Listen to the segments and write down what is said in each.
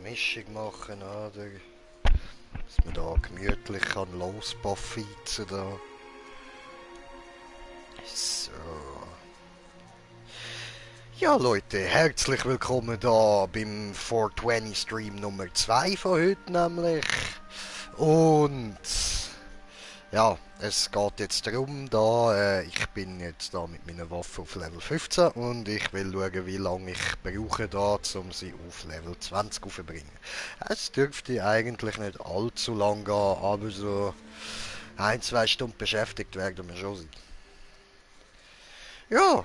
Mischung machen, oder? Dass man da gemütlich kann lospaffizen da. So. Ja Leute, herzlich willkommen da beim 420 Stream Nummer 2 von heute nämlich. Und ja, es geht jetzt darum, ich bin jetzt da mit meiner Waffe auf Level 15 und ich will schauen, wie lange ich brauche da, um sie auf Level 20 aufzubringen. Es dürfte eigentlich nicht allzu lang gehen, aber so 1-2 Stunden beschäftigt werden wir schon sein. Ja,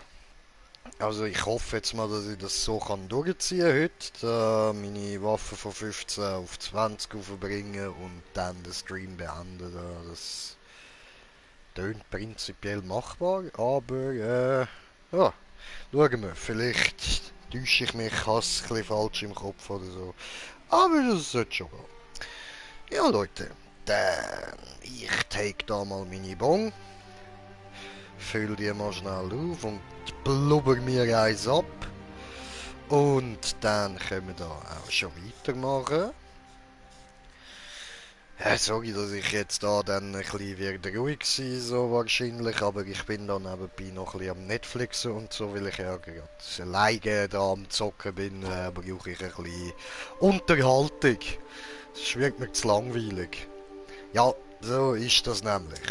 also ich hoffe jetzt mal, dass ich das so kann durchziehen heute, da meine Waffe von 15 auf 20 aufbringen und dann den Stream beenden. Das tönt prinzipiell machbar, aber ja, schauen wir. Vielleicht täusche ich mich, habe es ein bisschen falsch im Kopf oder so. Aber das sollte schon gehen. Ja Leute, dann ich take da mal meine Bon, fülle die mal schnell auf und blubber mir eins ab. Und dann können wir da auch schon weitermachen. Ja, sorry, dass ich jetzt da dann ein bisschen wieder ruhig war, so wahrscheinlich, aber ich bin da nebenbei noch ein bisschen am Netflixen und so, weil ich ja gerade alleine da am Zocken bin, brauche ich ein bisschen Unterhaltung. Das wird mir zu langweilig. Ja, so ist das nämlich.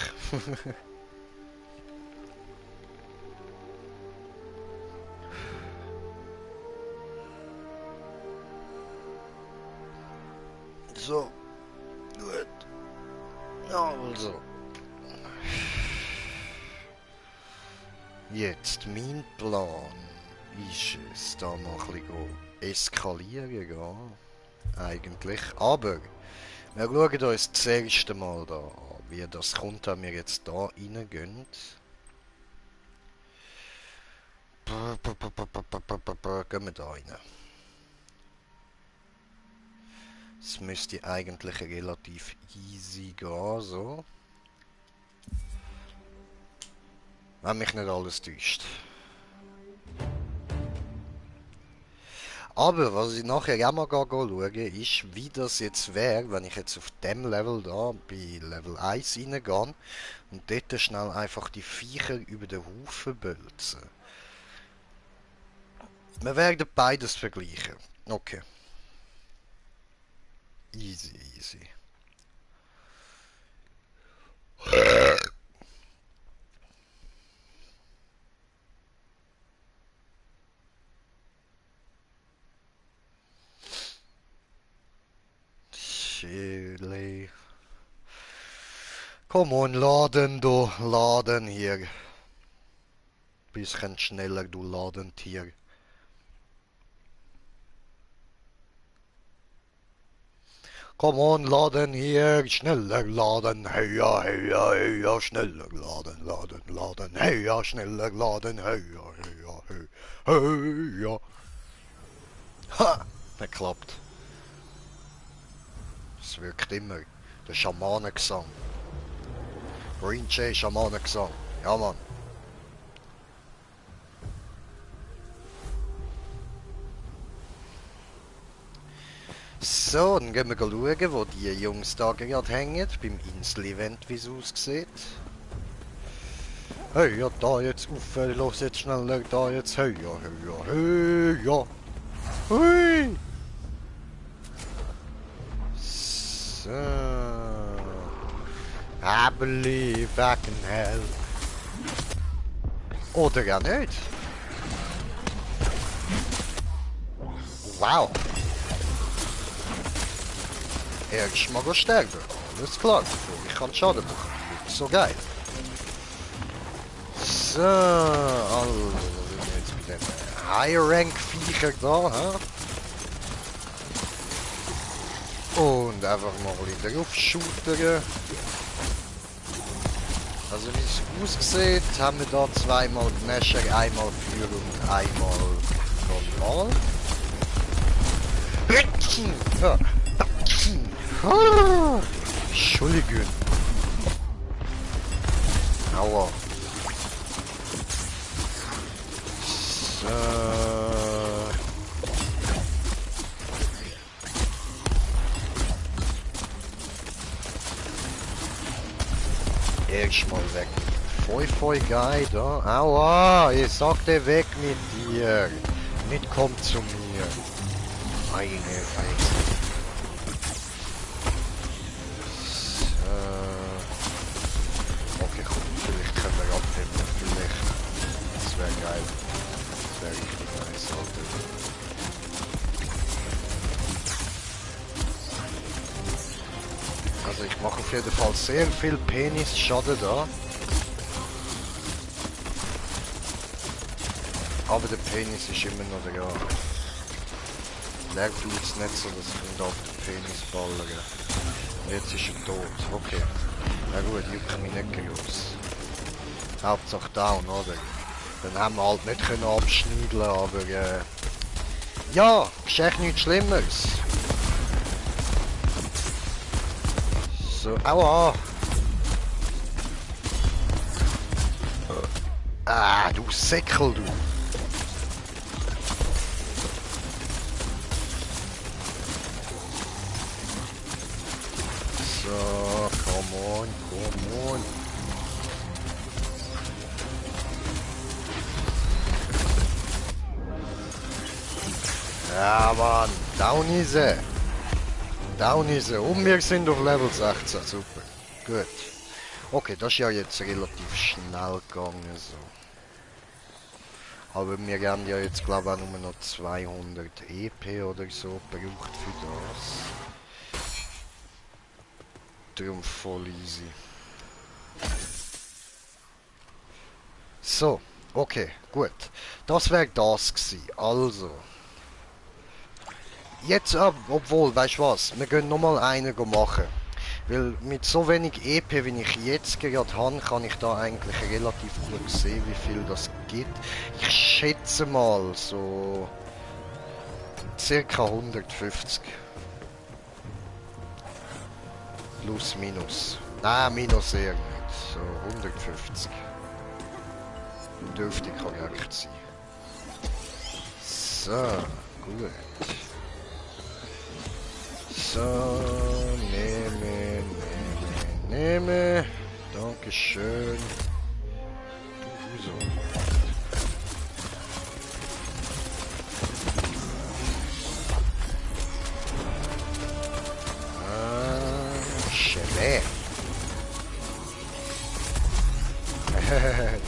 So, gut. Also. Jetzt, mein Plan ist es, da mal ein bisschen eskalieren gehen. Eigentlich. Aber, wir schauen uns das erste Mal da an, wie das kommt, wenn wir jetzt da reingehen. Gehen wir da rein. Es müsste eigentlich relativ easy gehen, so. Wenn mich nicht alles täuscht. Aber was ich nachher auch mal schauen ist, wie das jetzt wäre, wenn ich jetzt auf dem Level da, bei Level 1 reingehe und dort schnell einfach die Viecher über den Haufen bölzen. Wir werden beides vergleichen. Okay. Easy, easy. Chile. Komm on, laden du, laden hier. Bisschen schneller, du Ladentier. Komm on, laden hier, schneller laden, höher, höher, höher, schneller laden, laden, laden, höher, schneller laden, höher, höher, höher, höher. Ha, das klappt. Es wirkt immer. Der Schamanengesang. Green Jay Schamanengesang. Ja, Mann. So, dann gehen wir schauen, wo die Jungs da gerade hängen, beim Insel-Event, wie es aussieht. Hey, ja, da jetzt auf, los jetzt schneller, da jetzt, hey, ja, hey, ja, hey, ja. Hui! So. I believe I can help. Oder ja nicht. Wow. Erstmal sterben. Alles klar, bevor ich kann Schaden machen. So geil. So, also, was sind wir jetzt mit den High-Rank-Viecher da, hä? Und einfach mal wieder drauf shooten. Also wie es aussieht, haben wir da zweimal Gnasher, einmal für und einmal normal. Ja. Ah, Entschuldigung. Aua. So. Erstmal weg. Voll geil, da. Aua, ich sagte weg mit dir. Nicht kommt zu mir. Meine Weise. So. Okay, komm, vielleicht können wir abheben. Vielleicht. Das wäre geil. Das wäre richtig nice, Alter. Also ich mache auf jeden Fall sehr viel Penis-Schaden da. Aber der Penis ist immer noch da. Der tut es nicht so, dass ich ihn da auf den Penis ballere. Und jetzt ist er tot. Okay. Na gut, juckt mich nicht groß. Hauptsache down, oder? Dann haben wir halt nicht können abschneiden, aber ja, ist echt nichts Schlimmeres. So, aua! Ah, du Säckel, du! So, come on. Ja, Mann, down ist er. Down ist er. Und wir sind auf Level 16, super. Gut. Okay, das ist ja jetzt relativ schnell gegangen, so. Aber wir haben ja jetzt, glaube ich, auch nur noch 200 EP oder so gebraucht für das. Darum voll easy. So, okay, gut. Das wäre das gewesen. Also. Jetzt, obwohl, weißt du was? Wir gehen nochmal einen machen. Weil mit so wenig EP, wie ich jetzt gerade habe, kann ich da eigentlich relativ gut sehen, wie viel das gibt. Ich schätze mal so circa 150. Plus, minus. Nein, minus eher nicht. So 150. Dürfte korrekt sein. So, gut. So, nehme. Dankeschön. So. Gelee.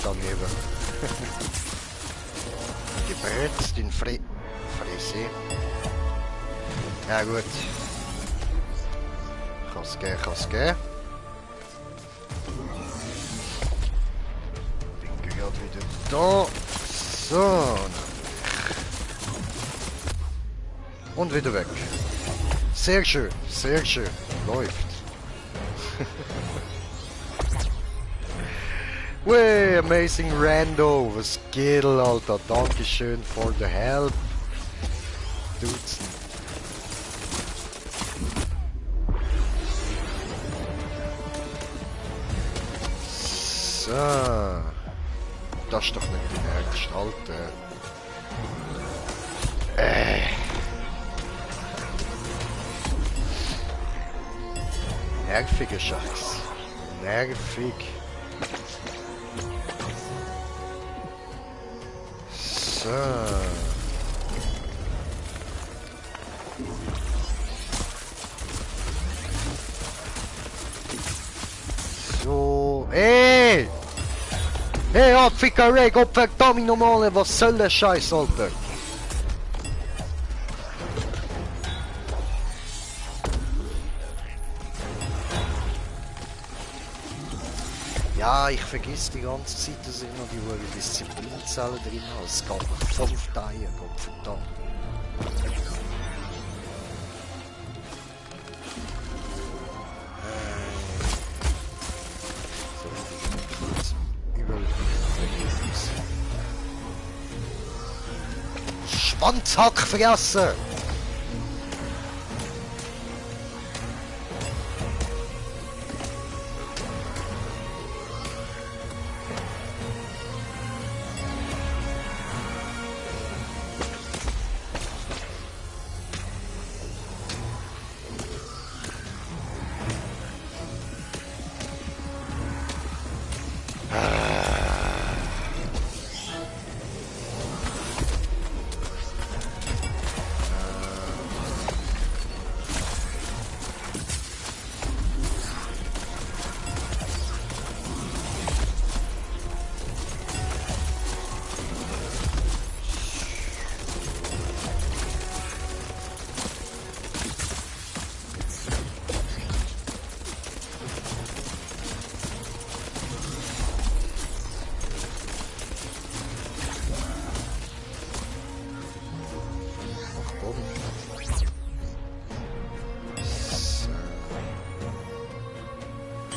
Daneben. Gebrätzt in Fresse. Ja gut. Kann's gehen. Bin gerade wieder da. So. Und wieder weg. Sehr schön. Läuft. Wey, amazing Rando. Was geht, Alter? Dankeschön for the help. Duzen. So. Das ist doch nicht die nächste, Alter. Nerviger Scheiß. Nervig. So. So. Ey! Hey, Abfickerei, Gott verdammt nochmal, was soll der Scheiß, Alter? Ja, ich vergesse die ganze Zeit, dass ich noch die hohe Disziplinzellen drin habe. Es geht noch voll auf die Eier, Gott verdammt. Schwanzhack fressen!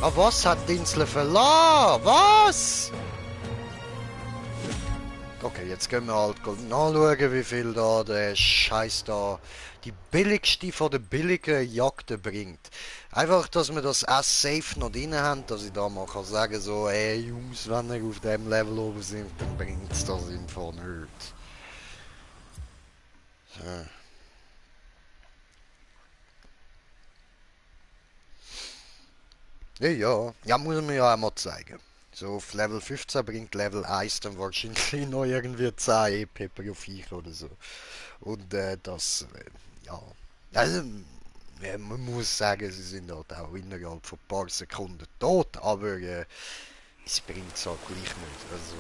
Ah, was hat die Insel verlassen? Was? Okay, jetzt gehen wir halt nachschauen, wie viel da der Scheiß da die billigste von den billigen Jagden bringt. Einfach, dass wir das auch safe noch drin haben, dass ich da mal kann sagen so, ey Jungs, wenn ihr auf dem Level oben sind, dann bringt's das einfach nicht. So. Ja, ja. Ja, muss man ja auch mal zeigen. So auf Level 15 bringt Level 1 dann wahrscheinlich noch irgendwie 10 EP pro Viech oder so. Und ja. Also, ja, man muss sagen, sie sind halt auch innerhalb von ein paar Sekunden tot, aber es bringt es halt gleich nicht. Also,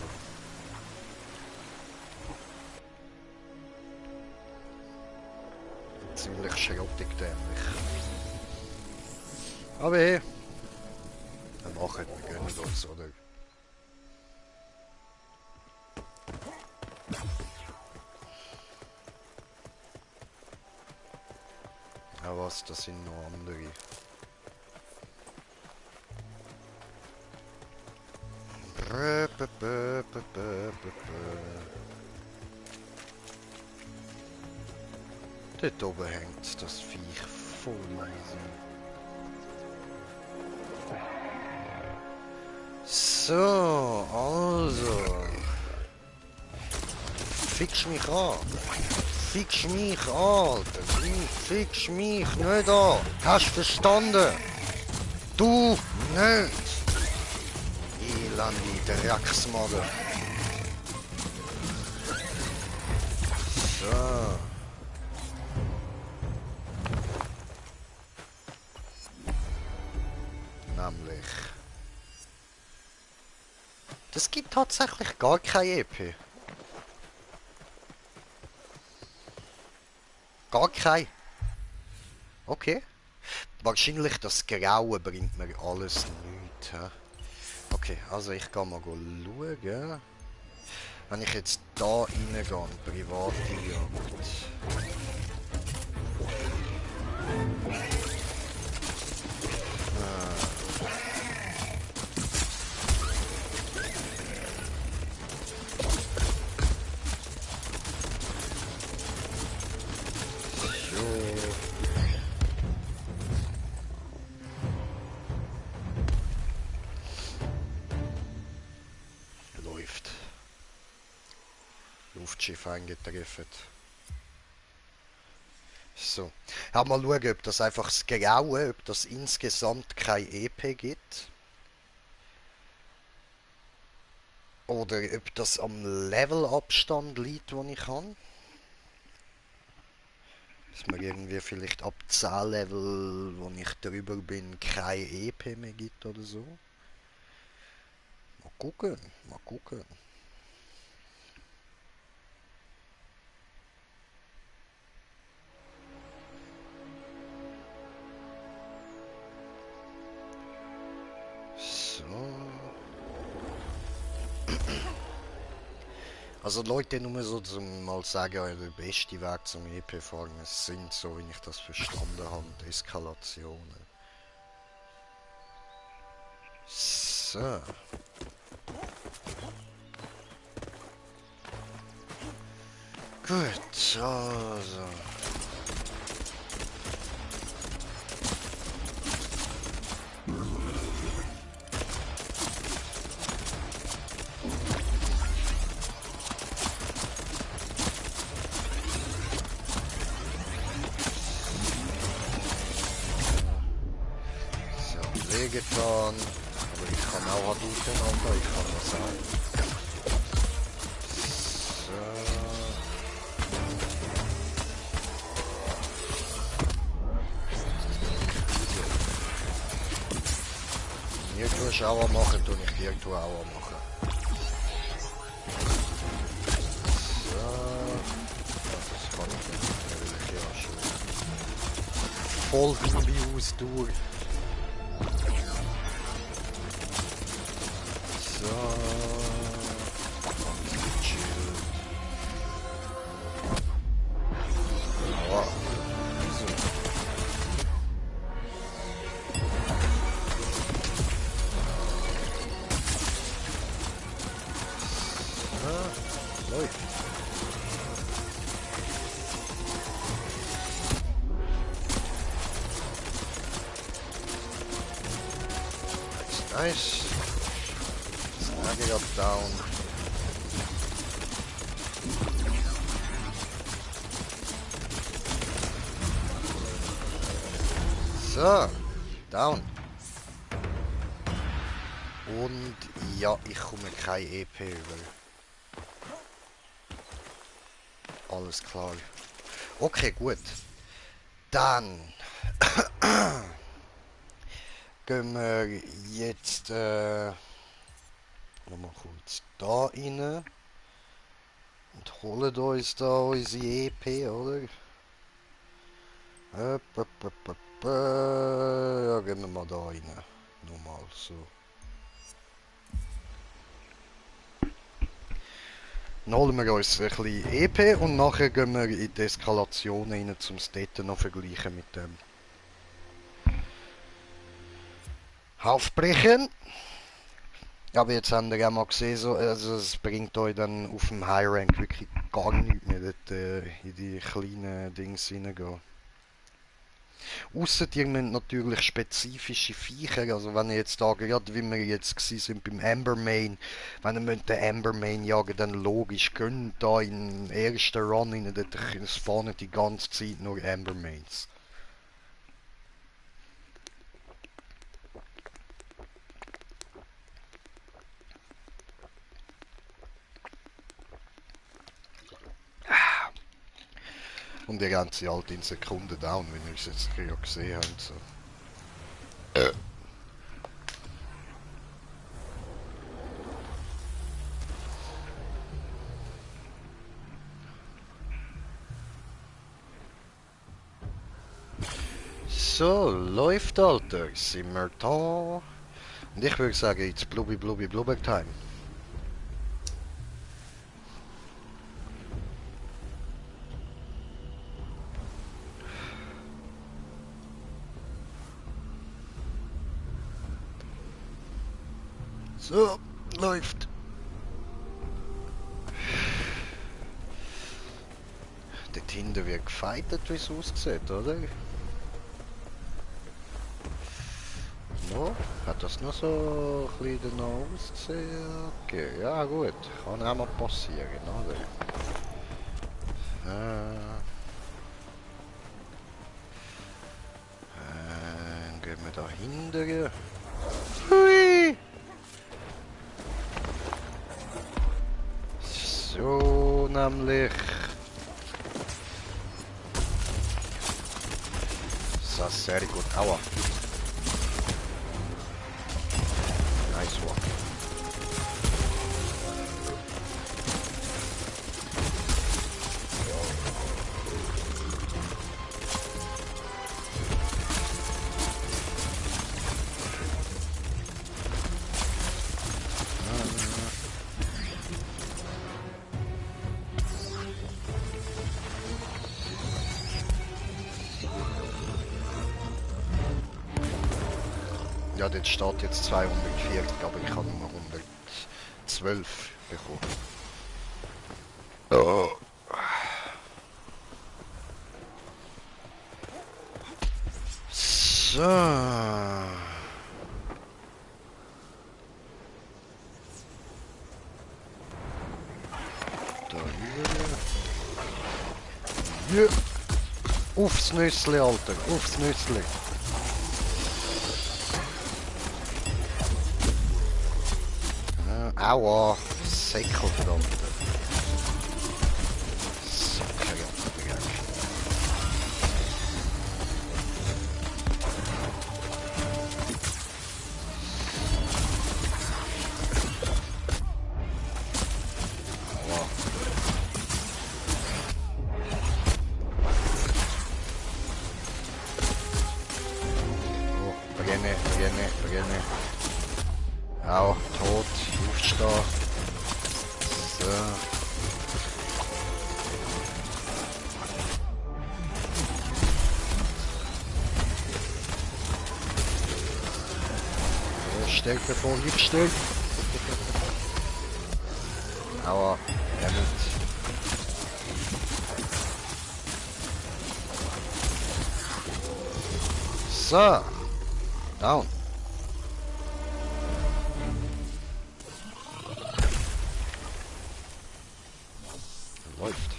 ziemlich schrottig dämlich. Aber hey, wir machen, wir gönnen uns, oder? Ja was, das sind noch andere. Dort oben hängt das Viech voll easy. So, also. Fix mich an. Fix mich an, Alter. Fix mich nicht an. Hast du verstanden? Du nicht. Elende Drecksmodder. So. Nämlich. Das gibt tatsächlich gar kein EP. Gar kein. Okay. Wahrscheinlich das Graue bringt mir alles nichts. He? Okay, also ich kann mal schauen. Wenn ich jetzt da reingehe, private Jagd. Läuft. Luftschiff eingetroffen. So. Ja, mal schauen, ob das einfach das Graue, ob das insgesamt kein EP gibt. Oder ob das am Levelabstand liegt, den ich habe. Dass man irgendwie vielleicht ab 10 Level, wo ich drüber bin, kein EP mehr gibt oder so. Mal gucken, mal gucken. So. Also Leute, nur so zum mal sagen, der beste Weg zum EP fahren sind, so wie ich das verstanden habe, die Eskalationen. So. Gut, also. Getan, aber ich kann auch Hadouken, Alter, ich kann das auch. So. Hier tue ich Aua machen, tue ich hier tue Aua machen. So. Ja, das kann ich nicht, da will ich ja schon. Voll Wimbius durch. So. Chill. Oh. So. Nice. Snaggy got down. So, down. Und ja, ich komme kein EP über. Alles klar. Okay, gut. Dann gehen wir jetzt nochmal kurz da rein und holen uns da unsere EP, oder? Ja, gehen wir mal da rein. Nochmal so. Dann holen wir uns ein bisschen EP und nachher gehen wir in die Eskalation rein, um es dort noch vergleichen mit dem Aufbrechen. Aber jetzt haben wir ja mal gesehen, so, also es bringt euch dann auf dem High Rank wirklich gar nichts mehr dort, in die kleinen Dings hineingehen. Ausser ihr müsst natürlich spezifische Viecher, also wenn ihr jetzt da gerade, wie wir jetzt sind beim Ambermane, wenn ihr müsst den Ambermane jagen, dann logisch gönnt da in den ersten Run rein, dort spawnen die ganze Zeit nur Ambermanes. Und ihr rennt sie halt in Sekunden down, wenn ihr es jetzt gerade gesehen habt. So. So, läuft Alter, sind wir da. Und ich würde sagen, it's blubby blubby blubber time. So, läuft. Dort hinten wird gefightet, wie es aussieht, oder? No, hat das nur so ein bisschen danach ausgesehen? Okay, ja gut, kann auch mal passieren, oder? Gehen wir da hinten. Hui! So, nämlich. Das ist sehr gut. Aua. Nice one. Ja, dort steht jetzt 240, aber ich habe nur 112 bekommen. Oh. So. Da rüber. Ja. Aufs Nüssli, Alter. Aufs Nüssli. Aua, Säckel verdammt. Sacker, ja. Aua. Oh, beginne. Au, tot, aufstehen. So. Stellt bevor ich stelle. Aua, damit. So. Down. Läuft.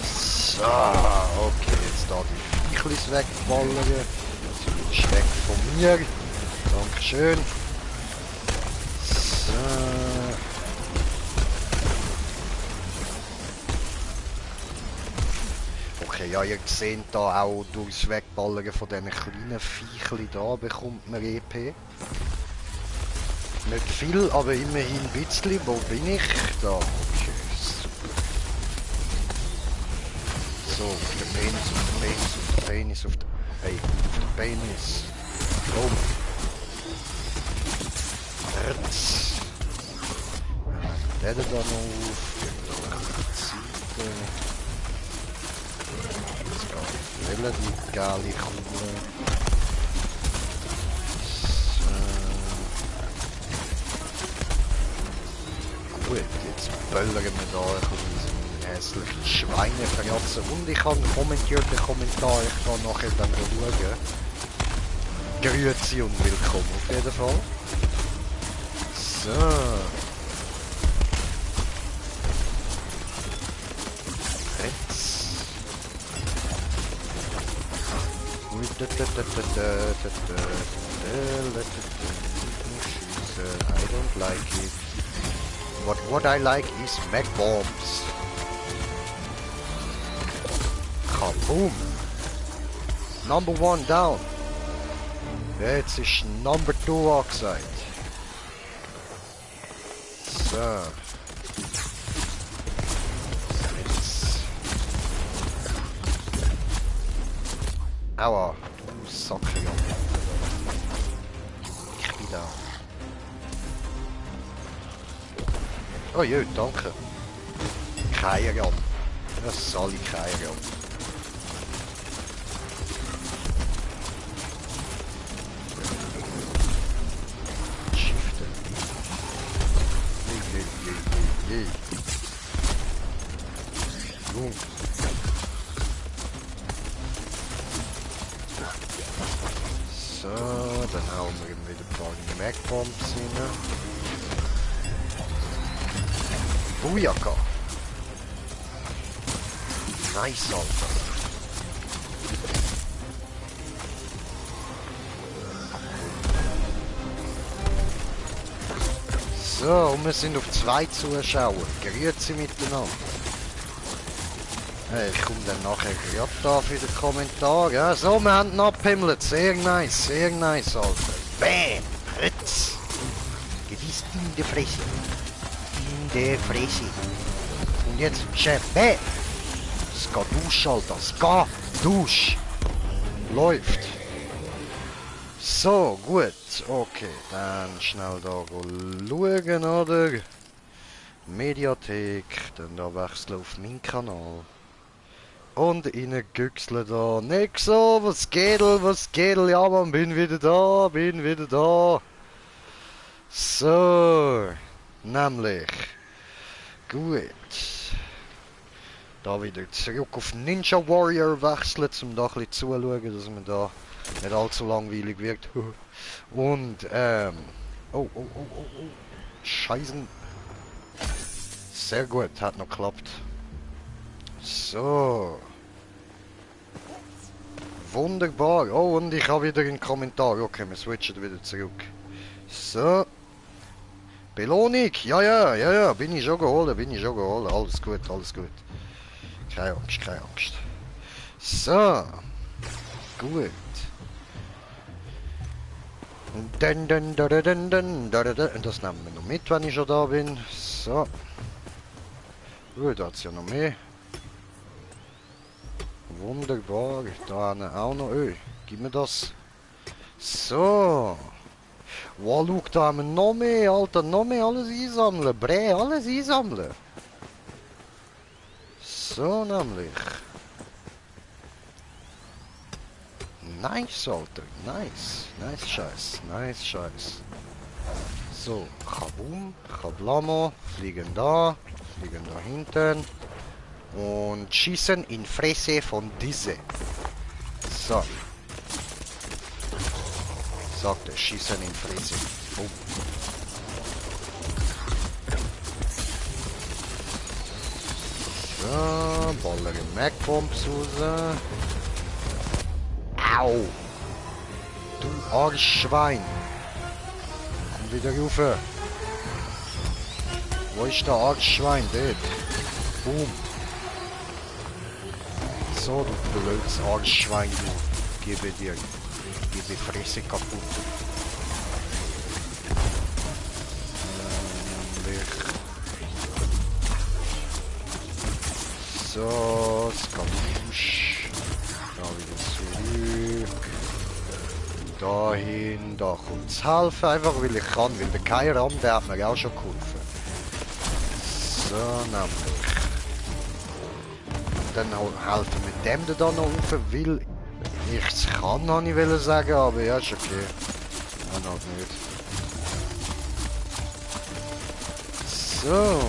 So, okay, jetzt da die Viechlis wegballern. Das ist weg von mir. Dankeschön. So. Okay, ja, ihr seht da auch durchs Wegballern von diesen kleinen Viechli da bekommt man EP. Nicht viel, aber immerhin ein bisschen. Wo bin ich? Da. Okay, super. So, auf den Penis, auf den Penis, auf den Penis, auf den... Hey, auf den Penis. Komm. Herz. Der da noch auf. Seite. Jetzt geht relativ geile Kugel. Gut, jetzt böllern wir da ein bisschen hässliche Schweine verratzen. Und ich habe einen kommentierten Kommentar, ich kann nachher dann schauen. Grüezi und willkommen auf jeden Fall. So. Jetzt. I don't like it. But what I like is mech bombs. Kaboom! Number 1 down. Jetzt ist Number 2 angesagt. So. Jetzt. Aua, du Sackjunge. Ich bin da. Oh jö, danke. Keierjam. Das soll ich Keierjam. Shiften. Je. Jung. So, dann hauen wir ihm wieder ein paar Mac-Bombs rein. Booyaka. Nice, Alter. So, und wir sind auf 2 Zuschauer. Grüezi miteinander. Ich komme dann nachher gerade da für den Kommentar. Ja, so, wir haben ihn abhimmelt. Sehr nice, Alter. Bam! Ritz! Gewiss in der Fresse. Der Fresse. Und jetzt, Chef, hey! Es geht dusch, Alter. Es geht dusch. Läuft. So, gut. Okay, dann schnell da schauen, oder? Mediathek. Dann da wechseln auf meinen Kanal. Und reingüchseln da. Nexo, was geht? Ja, man, bin wieder da. So. Nämlich. Gut. Da wieder zurück auf Ninja Warrior wechseln, um da ein bisschen zuzuschauen, dass man da nicht allzu langweilig wird. Und, oh. Scheißen. Sehr gut, hat noch geklappt. So. Wunderbar. Oh, und ich habe wieder einen Kommentar. Okay, wir switchen wieder zurück. So. Belohnung, ja, bin ich schon geholt. Alles gut. Keine Angst. So, gut. Und dann, und das nehmen wir noch mit, wenn ich schon da bin. So. Gut, da hat es ja noch mehr. Wunderbar, da auch noch. Gib mir das. So. Wow, schau, da haben wir noch mehr, Alter, noch mehr alles einsammeln. Alles einsammeln. So nämlich. Nice, Alter, nice. Nice Scheiß. So, Kaboom, Kablamo, fliegen da hinten. Und schießen in Fresse von diese. So. Sagt er, schießen in Fresse. Oh. So, ballere Mac-Bombs raus. Au! Du Arschschwein! Komm wieder rauf! Wo ist der Arschschwein? Dort! Boom! So, du blödes Arschschwein, du! Gebe dir! Gebe Fresse kaputt! So, Skabusch. Da wieder zurück. Dahin, da kommt's helfen, einfach weil ich kann, weil der Kai Ram, der hat mir auch schon geholfen. So, nämlich. Dann helfen mit dem da noch rauf, weil ich es kann, habe ich wollte sagen, aber ja, ist okay. Dann halt nicht. So.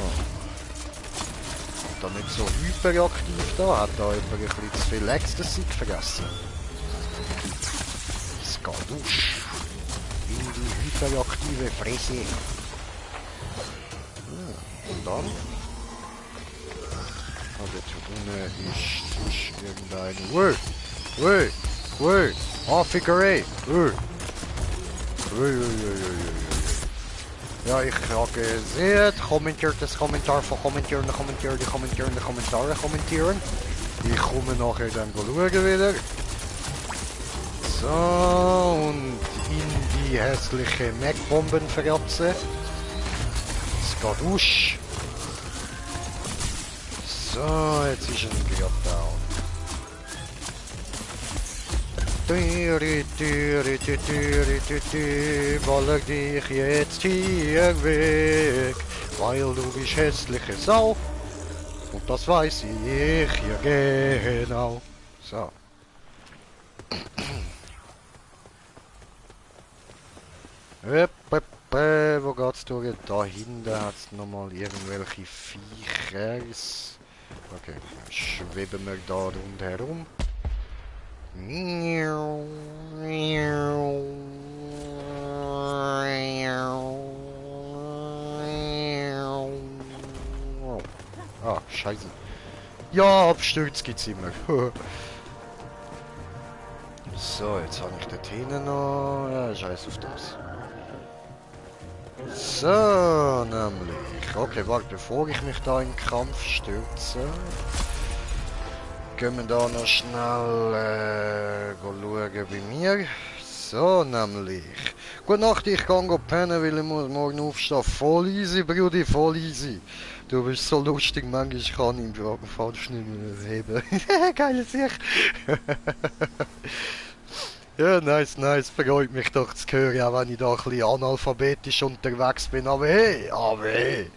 Da nicht so hyperaktiv da, hat da jemand ein bisschen zu viel Ecstasy vergessen. Skadusch. In die hyperaktive Fresse. Ja, und dann? Ah, dort unten ist irgendein... Wow! Wow! Wow! Ah, Figuré! Wow! Ja, ich habe gesehen, kommentiert das Kommentar von kommentieren. Ich komme nachher dann schauen wieder. So, und in die hässliche Mac-Bomben verratzen. Skadusch. So, jetzt ist ein gerade down. Baller dich jetzt hier weg, weil du bist hässliche Sau. Und das weiß ich ja genau. So. Wo geht's durch? Da hinten hat es nochmal irgendwelche Viechers. Okay, dann schweben wir da rundherum. Ah, scheiße. Ja, Absturz gibt's immer. So, jetzt habe ich dort hinten noch... Ja, scheiß auf das. So, nämlich. Okay, warte, bevor ich mich da in den Kampf stürze... Gehen wir da noch schnell schauen bei mir. So, nämlich. Gute Nacht, ich kann pennen, weil ich muss morgen aufstehen. Voll easy, Brudi, voll easy. Du bist so lustig, manchmal kann ich im falsch nicht mehr heben. Geile Sicht. Ja, nice, nice. Freut mich doch zu hören, auch wenn ich da ein bisschen analphabetisch unterwegs bin. Aber hey.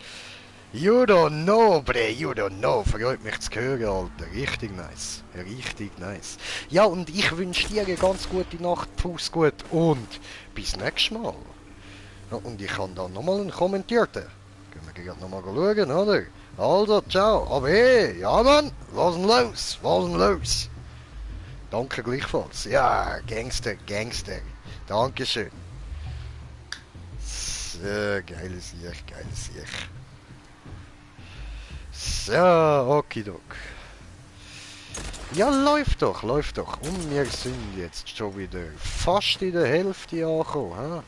You don't know, bre, you don't know. Freut mich zu hören, Alter. Richtig nice. Richtig nice. Ja, und ich wünsche dir eine ganz gute Nacht, Fuß gut und bis nächstes Mal. Ja, und ich kann da nochmal einen Kommentierten. Können wir gerade nochmal schauen, oder? Also, ciao. Aber hey, ja Mann, was denn los? Was denn los? Danke gleichfalls. Ja, Gangster. Dankeschön. So, geiles Sieg. So, okidok. Ja, läuft doch. Und wir sind jetzt schon wieder fast in der Hälfte angekommen.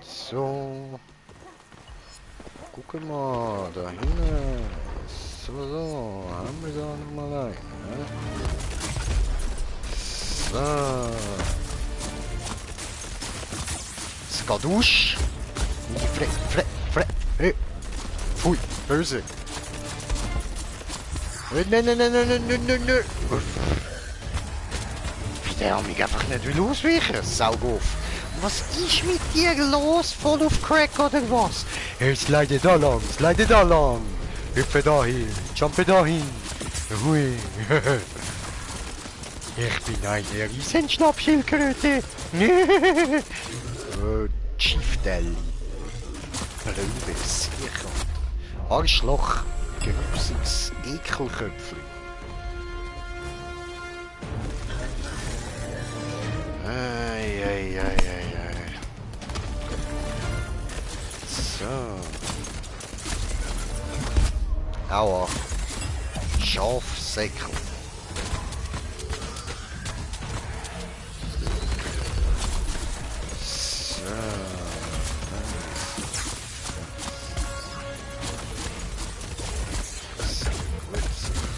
So. Gucken mal, da hinten. So, haben wir da nochmal einen. So. Skadusch. Hey. Pfui, böse. Nein. Wie der mich einfach nicht will ausweichen, Saugoff. Was ist mit dir los? Voll auf Crack oder was? Hey, slide da lang. Hüpfe dahin, jumpe dahin. Hui. Ich bin eine Riesenschnappschildkröte. Chieftelli. Blöde Sicher. Arschloch. Grusiges Ekelköpfchen. Ei. So. Aua. Schafsäckel. So.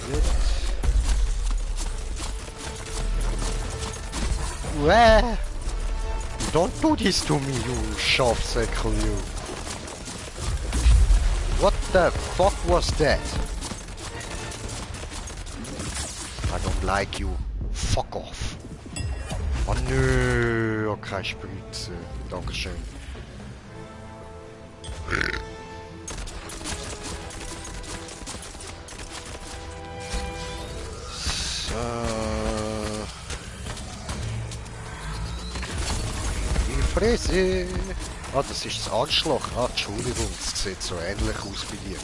Gut. Uäh! Don't do this to me, you Schafsäckel, you. What the fuck was that? I don't like you. Fuck off. Oh nö, okay, Spritze. Dankeschön. So. Die Fresse. Ah, das ist das Arschloch. Ah, Entschuldigung, das sieht so ähnlich aus bei dir.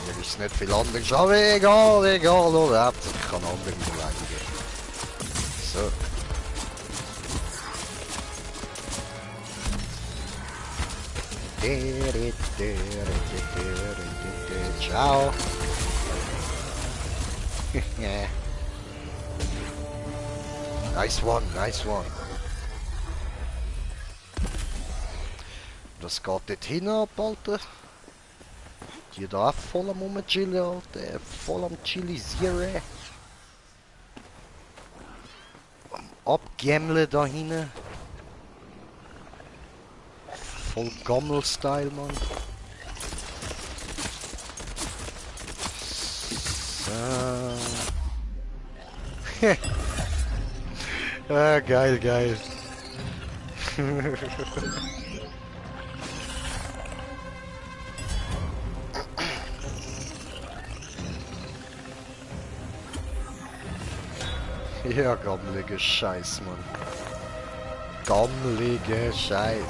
Mir ist nicht viel anders, aber egal, oder? Hauptsache ich kann andere beleidigen. So. Ciao. Nice one. Das geht dort hin ab, Alter. Die da auch voll am Rumchillen, Alter. Voll am Chillisieren. Am Abgämmeln da hinten. Voll Gammel-Style, Mann. So. Ah, geil. Ja, gammeliger Scheiß, Mann. Gammeliger Scheiß.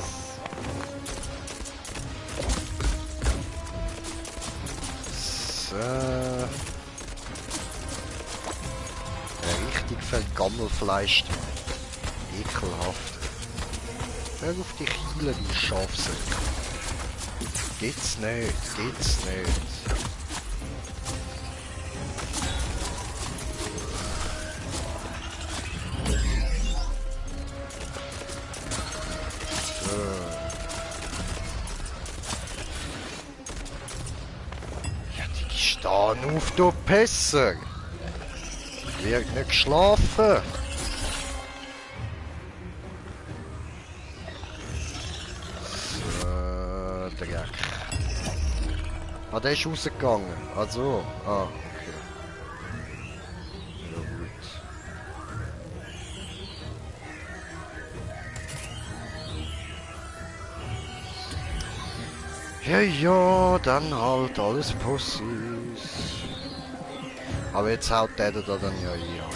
So. Richtig viel Gammelfleisch. Ekelhaft. Hör auf die Kiele, die Schafsäcke. Geht's nicht. Ja, die stehen auf, du Pisser! Wird nicht geschlafen! So, Dreck. Ah, der ist rausgegangen. Also, okay. Ja, gut. Ja, dann halt alles Pussys. Aber jetzt haut der da dann ja ein, ja.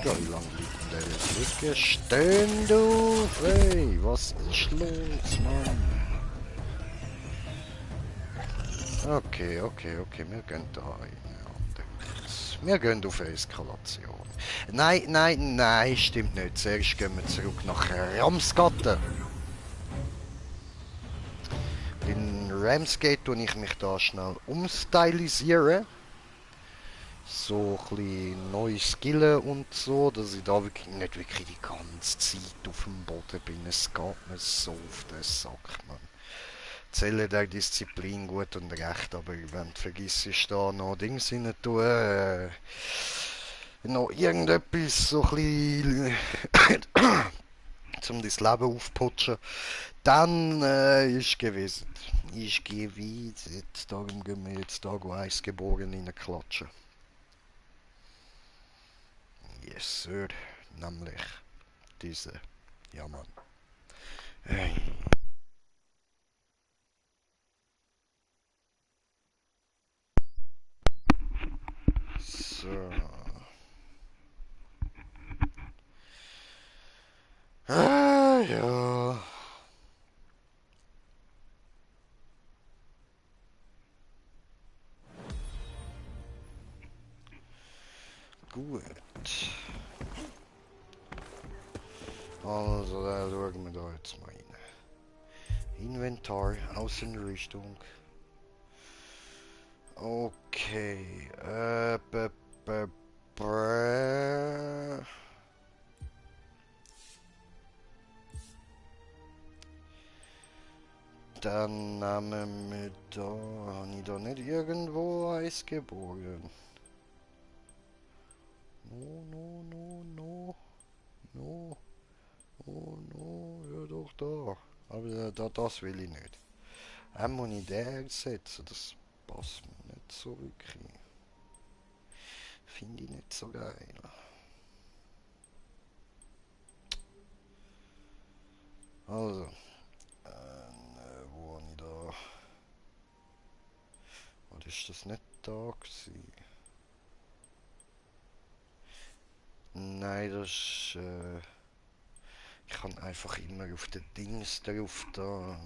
Ja, wie lange liegt denn der jetzt liegen? Stehen du! Hey, was ist los, Mann? Okay, wir gehen da rein. Wir gehen auf Eskalation. Nein, stimmt nicht. Zuerst gehen wir zurück nach Ramsgate. In Ramsgate tue ich mich da schnell umstylisieren. So ein bisschen neu skillen und so, dass ich da wirklich nicht wirklich die ganze Zeit auf dem Boden bin. Es geht mir so auf den Sack, man. Zähle der Disziplin gut und recht, aber wenn du vergisst, da noch Dings rein tun, noch irgendetwas so ein bisschen zum dein Leben aufputschen, dann ist gewesen. Darum gehen wir jetzt Tag 1 geboren reinklatschen. Yes, Sir. Nämlich diese. Ja, Mann. Hey. Gut. Also, da schauen wir da jetzt mal rein. Inventar, Außenrüstung. Okay. B. Dann nehmen wir da. Habe ich da nicht irgendwo eins geborgen? No, no, no, no. No. Oh no, ja doch da. Aber das will ich nicht. Muss ich den setzen, das passt mir nicht so wirklich. Finde ich nicht so geil. Also, wo habe ich da? Oder ist das nicht da gewesen? Nein, das ist, ich kann einfach immer auf den Dings drauf da.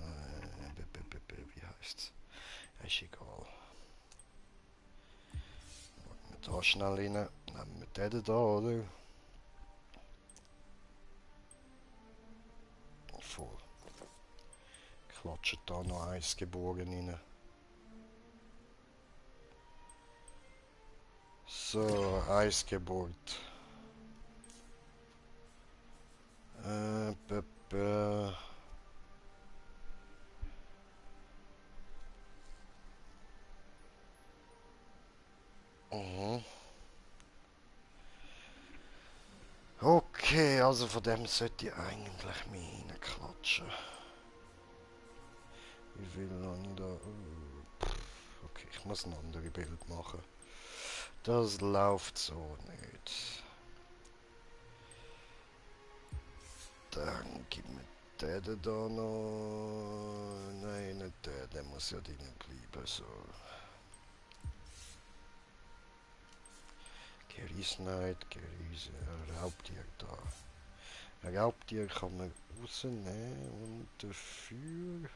Wie heißt's? Ist egal. Da schnell rein. Nehmen wir den da, oder? Voll. Klatscht da noch eins gebogen rein. So, Eis gebohrt. Äh, b, b. Mhm. Okay, also von dem sollte ich eigentlich mich reinklatschen. Wie viel habe ich da? Okay, ich muss ein anderes Bild machen. Das läuft so nicht. Dann gib mir den da noch. Nein, nicht der muss ja drin bleiben. So. Gerissenheit, Geriese, Raubtier da. Raubtier kann man rausnehmen und dafür...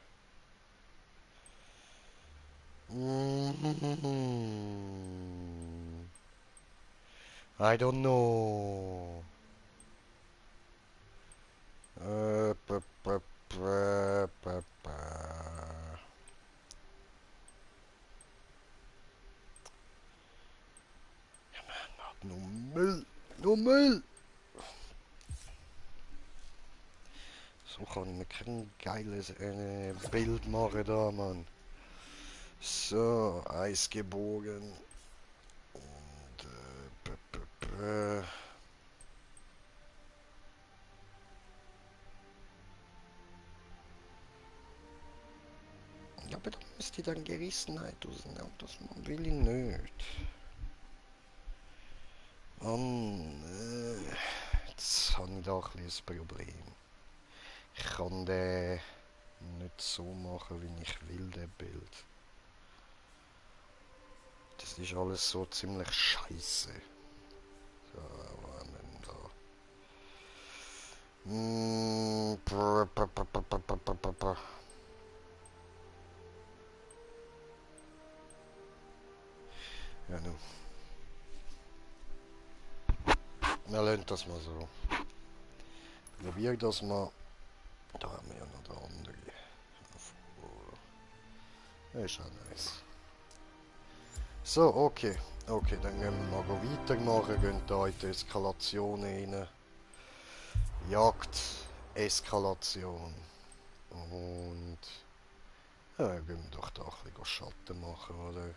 I don't know. Ba, ba, ba, ba, ba. Ja, man, nur Müll. Nur Müll. So kann ich mir kein geiles Bild machen da, Mann. So, Eisgebogen. Und ja, aber da müsste ich dann Gerissenheit rausnehmen. Und das will ich nicht. Jetzt habe ich da ein kleines Problem. Ich kann den nicht so machen, wie ich will, den Bild. Das ist alles so ziemlich scheiße. So, wo haben wir denn da? Ja, nu. Wir lassen das mal so. Probier das mal. Da haben wir ja noch der andere. Das ist auch nice. So, okay. Okay, dann gehen wir mal weitermachen. Gehen da in die Eskalation rein. Jagd, Eskalation. Und... Ja, gehen wir doch da ein bisschen Schatten machen, oder?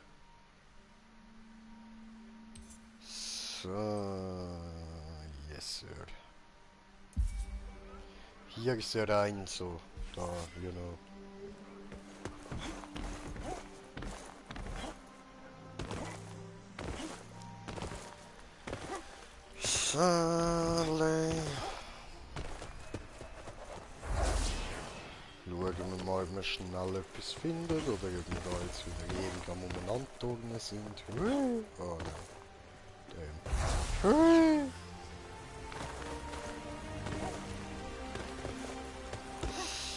So... Yes, sir. Hier ist ja rein, so. Da, genau. Schale. Schauen wir mal, ob wir schnell etwas finden oder ob wir da jetzt wieder ewig am Umeinander sind. Oh nein.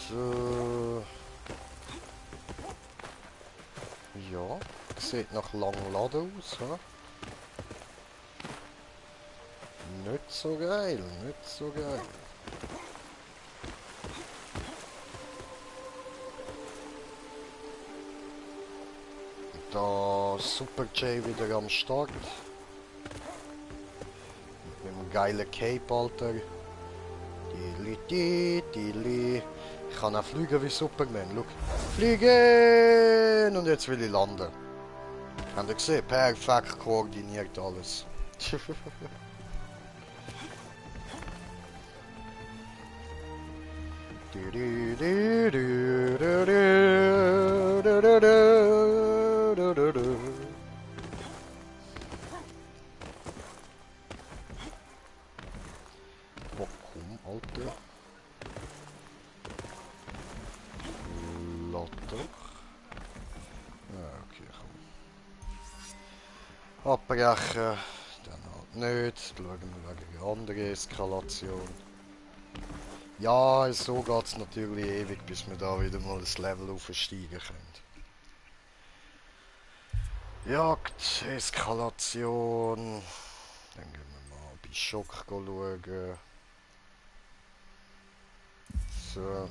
So. Ja, sieht nach langem Laden aus, ha? so geil, nicht so geil. Da Super J wieder am Start. Mit dem geilen Cape, Alter. Dili. Ich kann auch fliegen wie Superman, look. Fliegen! Und jetzt will ich landen. Habt ihr gesehen? Perfekt koordiniert alles. Oh, komm, Alter. Lotter. Ja, okay, komm. Abbrechen. Dann halt nicht. Schauen wir wegen einer anderen Eskalation. Ja, so geht es natürlich ewig, bis wir da wieder mal das Level aufsteigen können. Jagd, Eskalation. Dann gehen wir mal bei Schock schauen. So.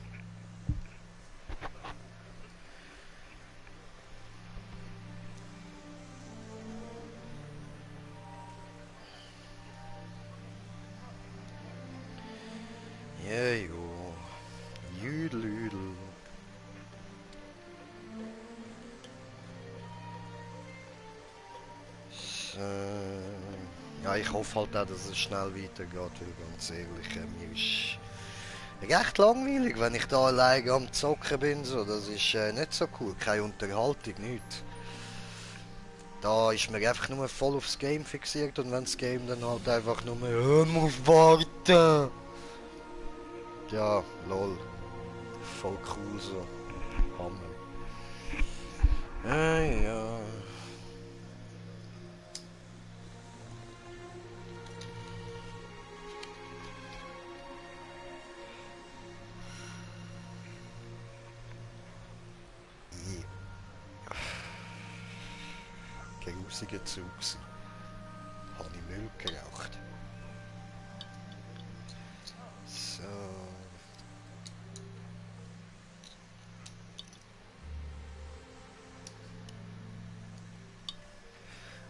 Ja, jo. Jüdelüdel. So. Ja, ich hoffe halt auch, dass es schnell weitergeht, weil ganz ehrlich, mir ist recht langweilig, wenn ich da alleine am Zocken bin. So. Das ist nicht so cool, keine Unterhaltung, nichts. Da ist man einfach nur voll aufs Game fixiert und wenn das Game dann halt einfach nur muss warten. Ja, lol. Voll cool so. Hammer. Ja. Grusiger Zug gewesen. Habe ich Müll geraucht. So.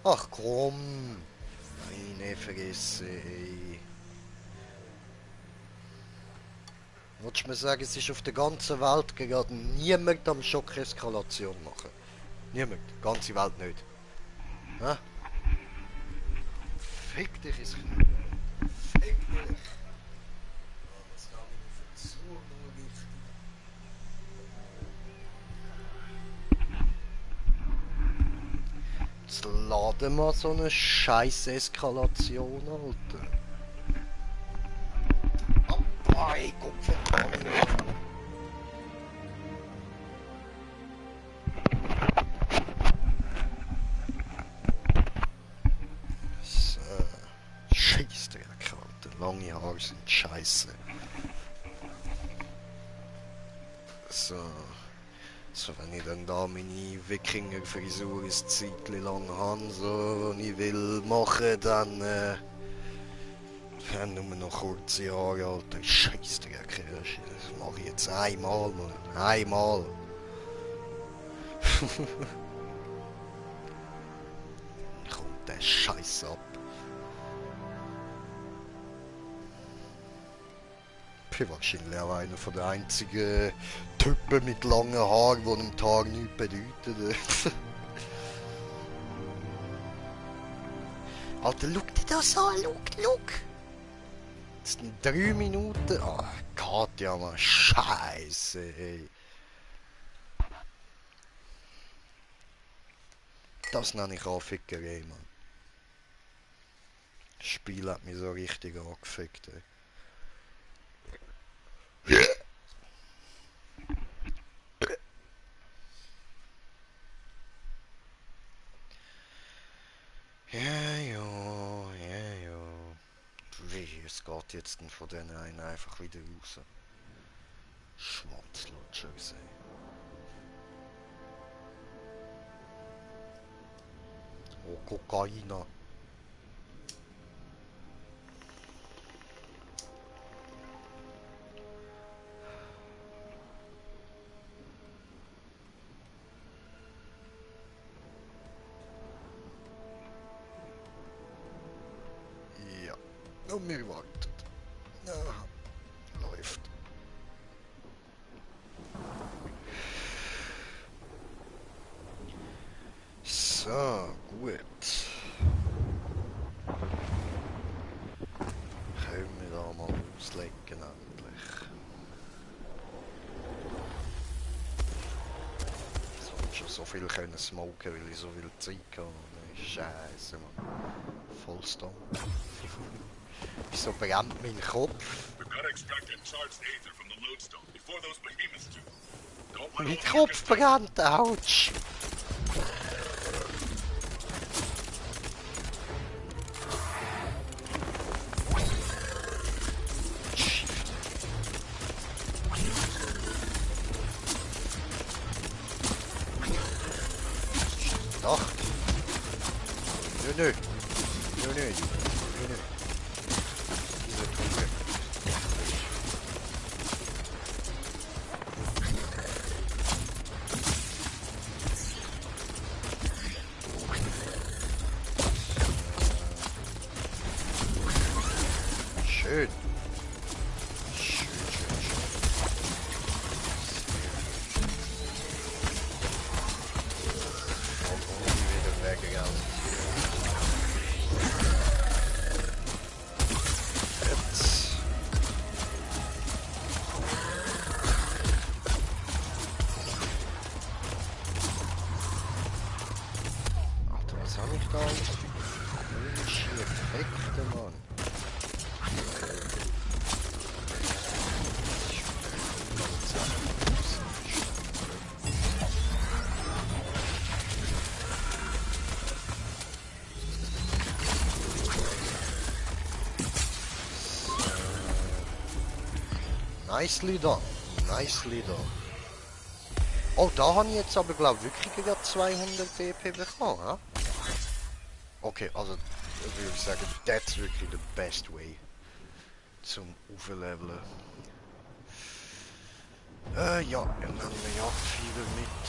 Ach komm. Meine Fresse, ey. Wolltest du mir sagen, es ist auf der ganzen Welt gerade niemand am Schockeskalation machen? Niemand. Die ganze Welt nicht. Hä? Fick dich ins Knie. Fick dich. Das kann ich auf den Zug nur richtig. Jetzt laden wir so eine scheiß Eskalation, Alter. Abwei, guck verdammt. So. Scheissdreck, Alter. Lange Haare sind scheiße. So. So, wenn ich dann da meine Wikinger-Frisur ein Zeitchen lang habe, so, und ich will machen, dann, nur noch kurze Haare, Alter. Scheissdreck, das mache ich jetzt einmal, Mann. Einmal. Kommt der Scheiß ab. Ich bin wahrscheinlich auch einer von den einzigen Typen mit langen Haaren, die am Tag nichts bedeuten. Alter, schau dir das an, schau. Jetzt sind 3 Minuten. Ah, Katja, Mann, Scheiße, ey. Das nenne ich Anfickerei, Mann. Das Spiel hat mich so richtig angefickt, ey. Ja. Wie, es geht jetzt denn von denen einen einfach wieder raus. Schwanzlutscher, ey. Oh, Kokaina. Und mir wartet. Ja, läuft. So, gut. Können wir da mal auslegen endlich. Sonst schon so viel können smoken, weil ich so viel Zeit habe. Scheiße, Mann. Vollstomp. Wieso brennt mein Kopf? Mein Kopf brennt, ouch! Doch! Nö. Diese Truppe. Schön. Nicely done. Nicely done. Oh, da habe ich jetzt aber glaube wirklich wieder 200 BP bekommen, ja? Okay, also würde ich sagen, that's wirklich the best way zum aufleveln. Ja, dann nehmen wir Jagdfieber mit.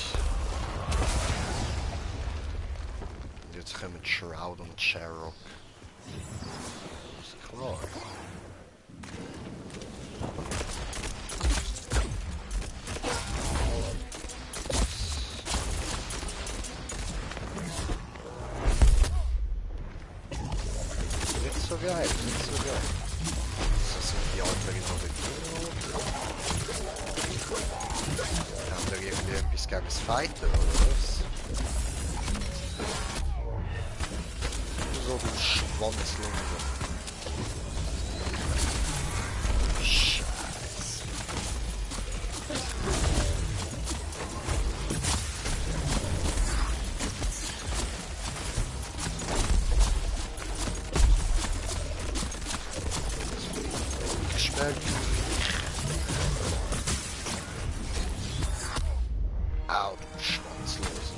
Und jetzt kommen Shroud und Sherrock. Ist klar. Nicht so geil, nicht so geil. So sind die anderen noch nicht. Haben wir irgendwie etwas gegen das Fighten, oder was? So du Schwanzlunge. Scheiße. Au, du Schwanzlose.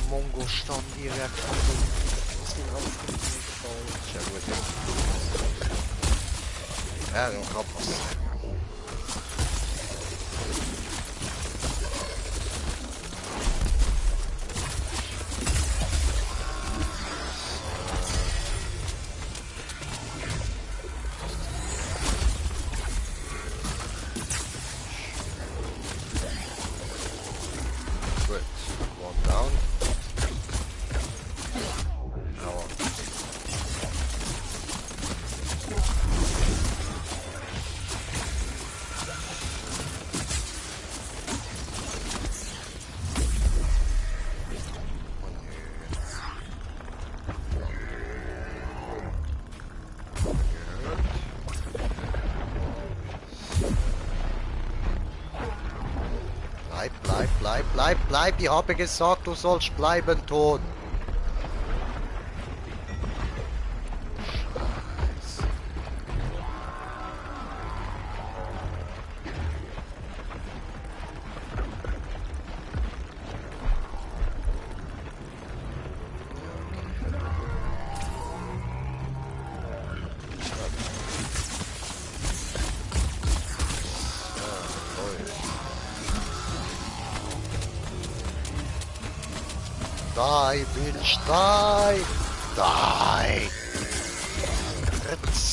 Mongo stand direkt auf dem aufgefallen. Ja gut. Ja, dann kann passieren. Gut, one down. Bleib, ich habe gesagt, du sollst bleiben, Ton. Die, bitch, die! Die! Jetzt!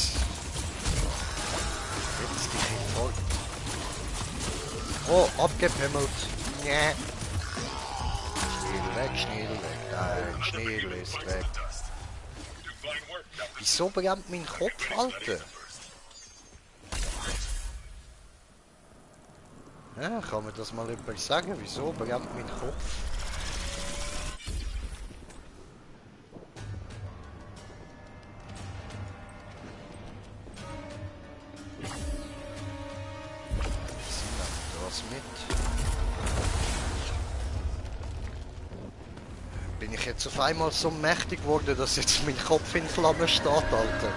Jetzt dich in voll. Oh, abgepimmelt! Nee. Schnee weg, dein Schnee ist weg. Wieso brennt mein Kopf, Alter? Ja, kann mir das mal jemand sagen? Wieso brennt mein Kopf? Das mit. Bin ich jetzt auf einmal so mächtig geworden, dass jetzt mein Kopf in Flammen steht, Alter?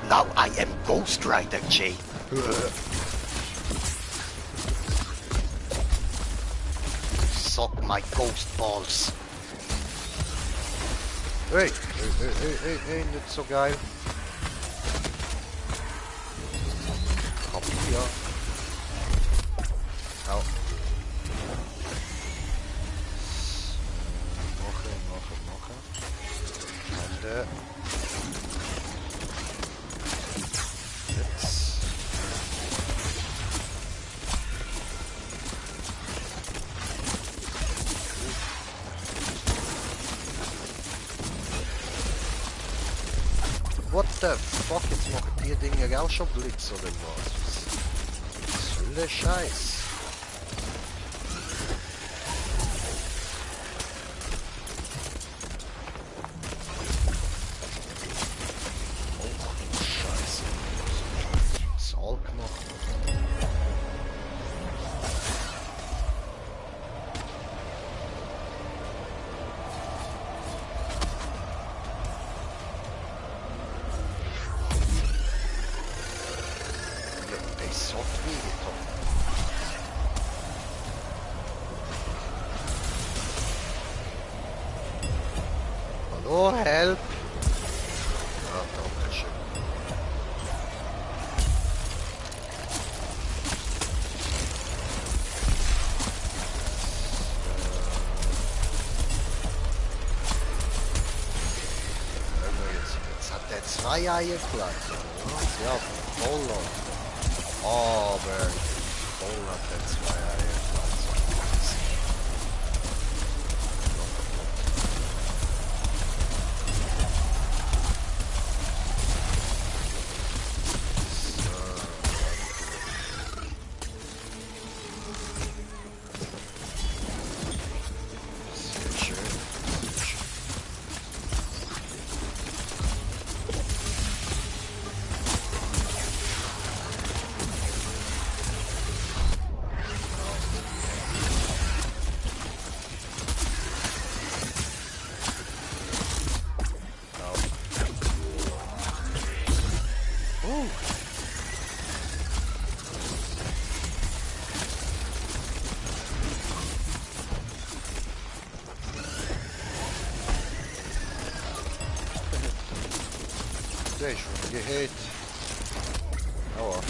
Now I am Ghost Rider, Jay. Suck my ghost balls. Hey, nicht so geil. Papier. Au. Machen. Hände. Jetzt. What the fuck, jetzt machen die Dinge auch schon Blitz oder was? Was soll der Scheiß? Oh, Scheiße. Zahl gemacht. Hallo, help! Ja, danke schön. Jetzt hat der 2 Eier gleich. Ja, voll. Aber voll hat der 2 Eier gleich. Der ist schon gehört. Aua.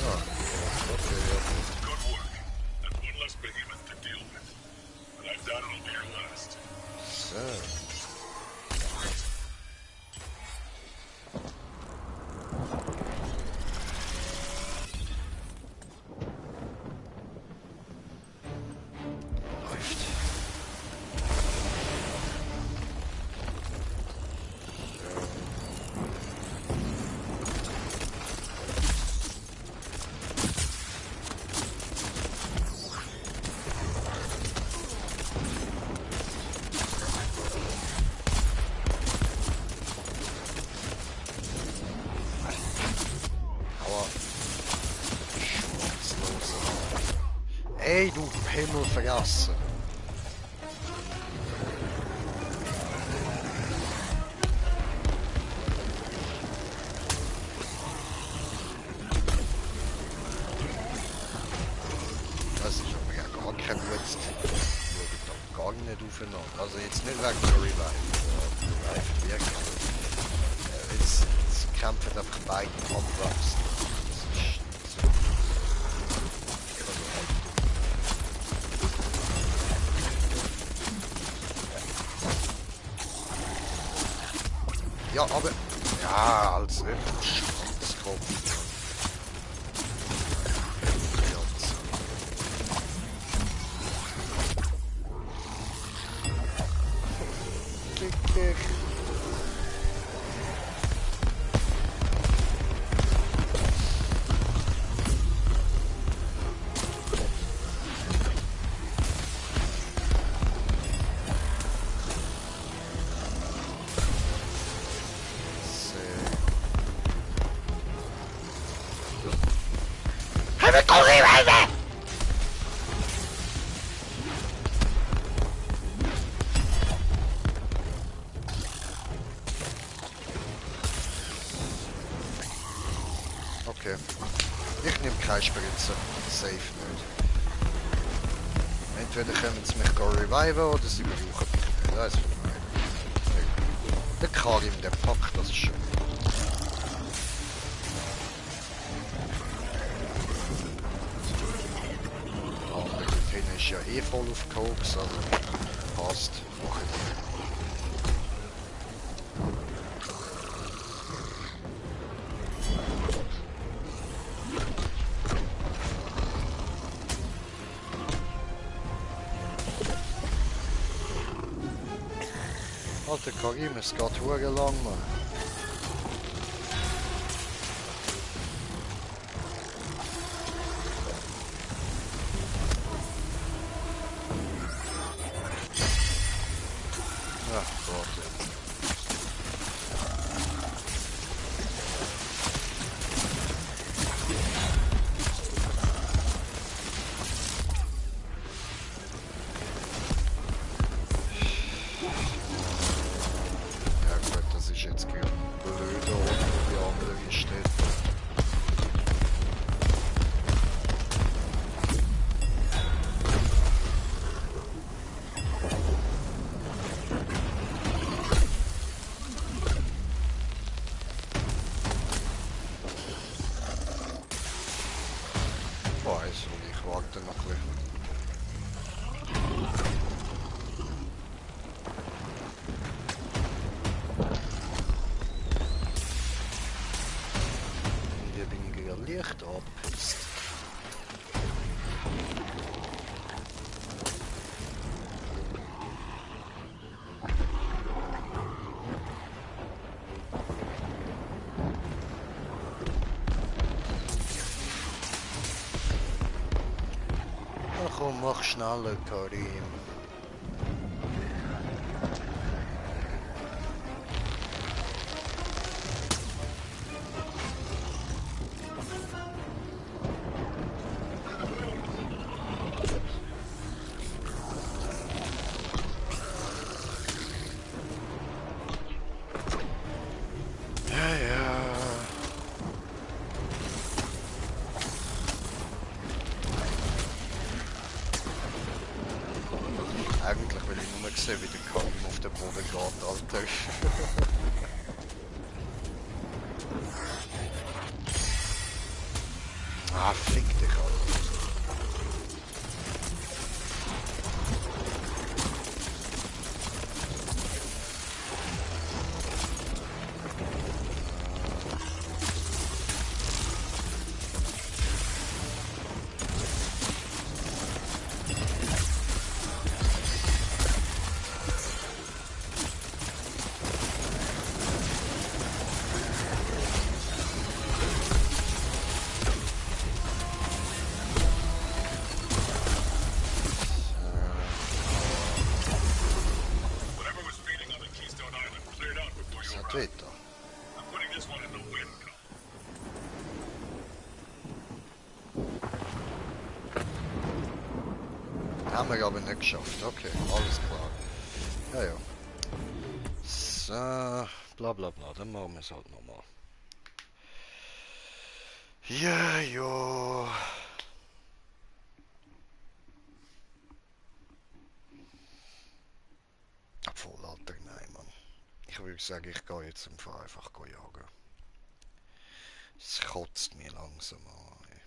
Ja, okay, ja. Good work. And one less behemoth to deal with. But I doubt it'll be your last. So. Läuft. Ey, du Himmel vergessen. Das ist aber ja gar kein gutes Tipp. Schaut doch gar nicht aufeinander. Also jetzt nicht wegen der Revive. Revive wirkt. Jetzt kämpfen einfach beide abwechselnd. Das ist nicht so. Ja, aber... Ja, als wenn du Schwanzkopf. Klick dich. Okay. Ich nehme keine Spritze. Safe nicht. Entweder können sie mich reviven oder sie brauchen mich nicht. Das ist für mich. Der Karim, der packt das schon. Der andere dort hinten ist ja eh voll auf Koks, also passt. Mach ich. Alter Karim, es geht verdammt lang, Mann. Ja, warte. Ja gut, das ist jetzt blöd, oder die andere steht. Boah, also ich warte noch ein bisschen. Hier bin ich ja Licht abgepisst. Na komm, mach schneller, Karim. Ja, ja. Eigentlich will ich nur sehen, wie der Karim auf den Boden geht, Alter. Ah, fick dich, Alter. Whatever was feeding on the Keystone Island cleared out before you Seit arrived. weiter. I'm putting this one in the wind column. Haben wir aber nicht geschafft. Okay, alles klar. Ja, ja. So, bla bla bla, dann machen wir es halt nochmal. Ja, ja. Obwohl, Alter, nein, Mann. Ich würde sagen, ich gehe jetzt einfach jagen. Es kotzt mir langsam an. Ey.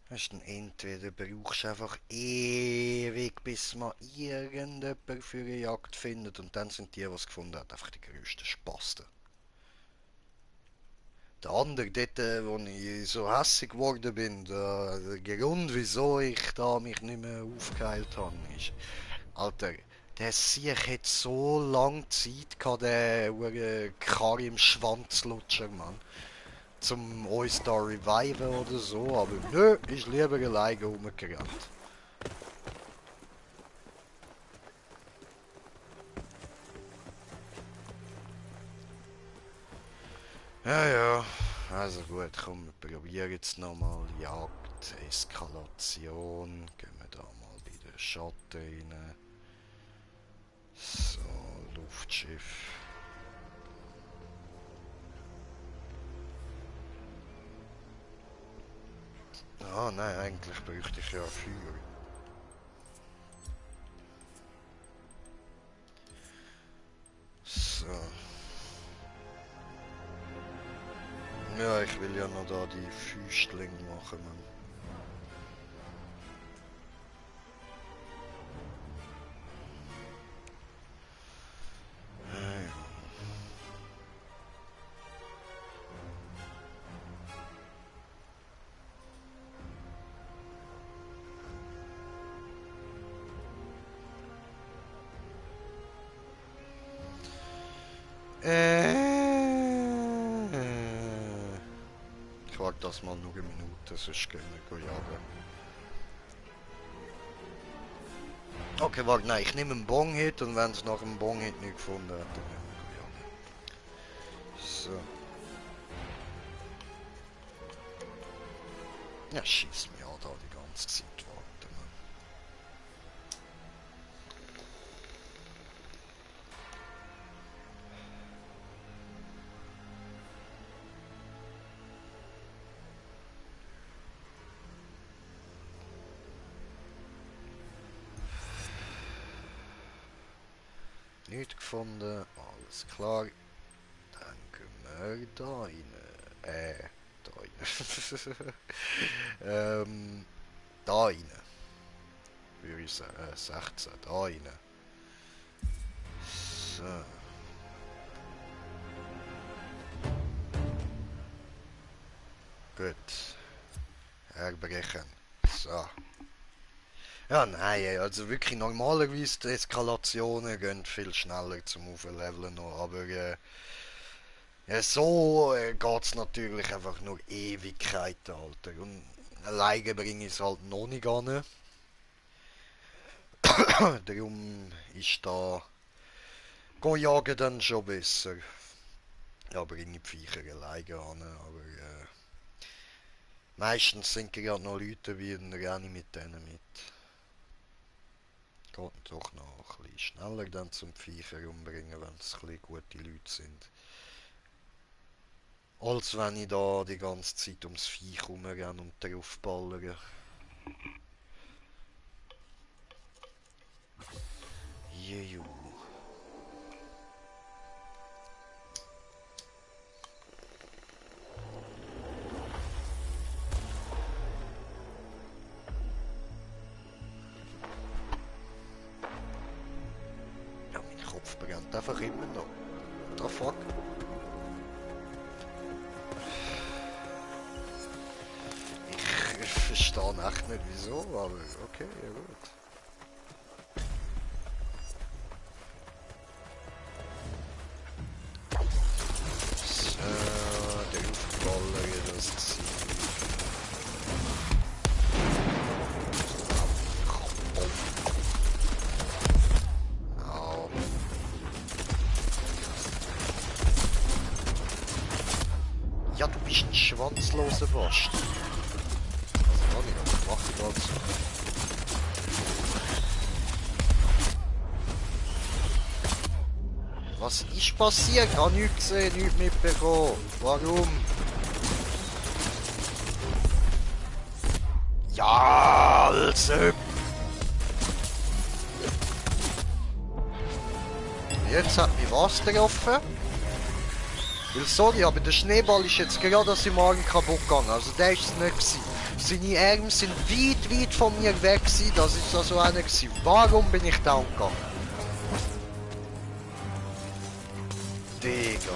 Weißt du, entweder brauchst du einfach ewig, bis man irgendjemand für eine Jagd findet und dann sind die, die es gefunden haben, einfach die grössten Spasten. Der andere, dort, wo ich so hässig geworden bin, der Grund, wieso ich da mich nicht mehr aufgeheilt habe, ist, Alter, der Sieg hat so lange Zeit gehabt, der Karre im Schwanzlutscher, Mann, zum uns da reviven oder so, aber nö, ist lieber alleine rumgerannt. Ja, ja, also gut, komm, wir probieren jetzt nochmal Jagd, Eskalation, gehen wir da mal bei den Schatten rein. So, Luftschiff. Ah, nein, eigentlich bräuchte ich ja Feuer. So. Ja, ich will ja noch da die Füßling machen, Mann. Ja. Ich warte das mal nur eine Minute, sonst gehen wir jagen. Okay, warte, nein, ich nehme einen Bong-Hit und wenn es nach einem Bong-Hit nicht gefunden hat, dann gehen wir jagen. So. Ja, schieß mich an da die ganze Zeit warten. Nicht gefunden, alles klar. Dann gehen wir da rein. Da rein. Da rein. Würde ich sagen, 16, da rein. So. Gut. Herbrechen. So. Ja, nein, also wirklich normalerweise die Eskalationen gehen viel schneller zum Aufleveln noch, aber ja, so geht's natürlich einfach nur Ewigkeiten, Alter. Und alleine bringe ich es halt noch nicht an. Darum ist da gehen jagen dann schon besser. Ja, bringe ich die Viecher alleine an, aber meistens sind gerade noch Leute wie dann renne ich mit denen mit. Geht doch noch ein bisschen schneller dann zum Viecher umbringen, wenn es ein bisschen gute Leute sind. Als wenn ich da die ganze Zeit ums Viech rumrenne und drauf ballere. Jeju. Ja, mein Kopf brennt einfach immer noch. What the fuck? Ich verstehe echt nicht wieso, aber okay, ja gut. So, der Luftballer, das Ziel. Au. Ja, du bist ein schwanzloser Bast. Also gar nicht, was macht ich gerade so? Was ist passiert? Ich habe nichts gesehen, nichts mitbekommen. Warum? Ja, also. Jetzt hat mich was getroffen. Weil sorry, aber der Schneeball ist jetzt gerade aus dem Magen kaputt gegangen. Also der ist es nicht gewesen. Seine Arme sind weit, weit von mir weg gewesen. Das ist also einer gewesen. Warum bin ich down gegangen? Digga.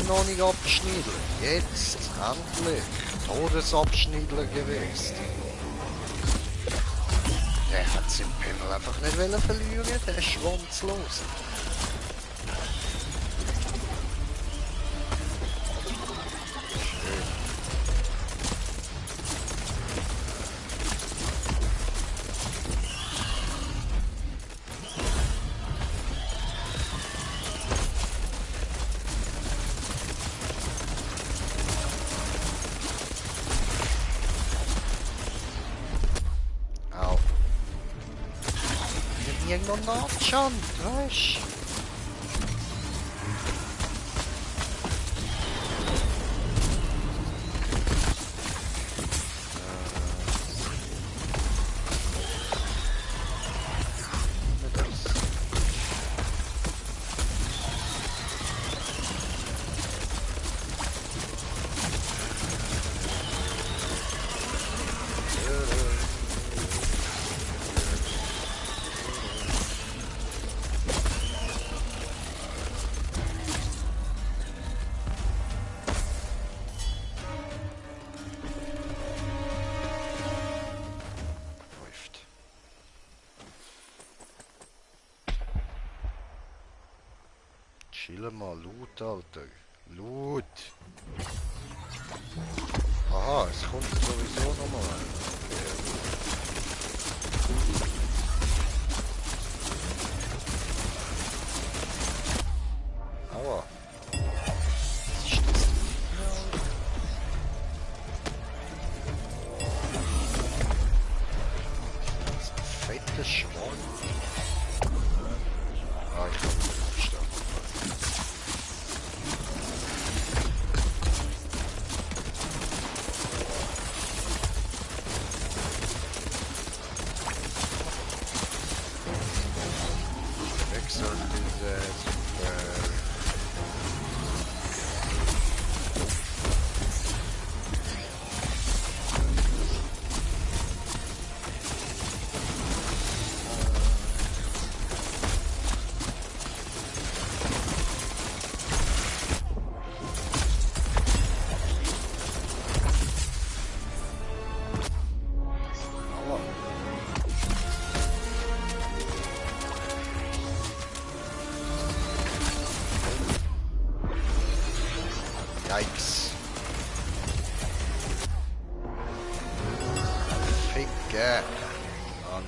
Noch nicht abschneiden. Jetzt, endlich. Todesabschneidler gewesen. Der hat seinen Pimmel einfach nicht verlieren, der ist schwanzlos. Irgendein Nachschand, weißt du? Chillen mal, Loot, Alter. Loot. Aha, es kommt sowieso nochmal. Aua. Was ist das? Das ist ein fetter Schwein. Ah, ich kann nicht aufstehen. Yikes. Ficke. Mann.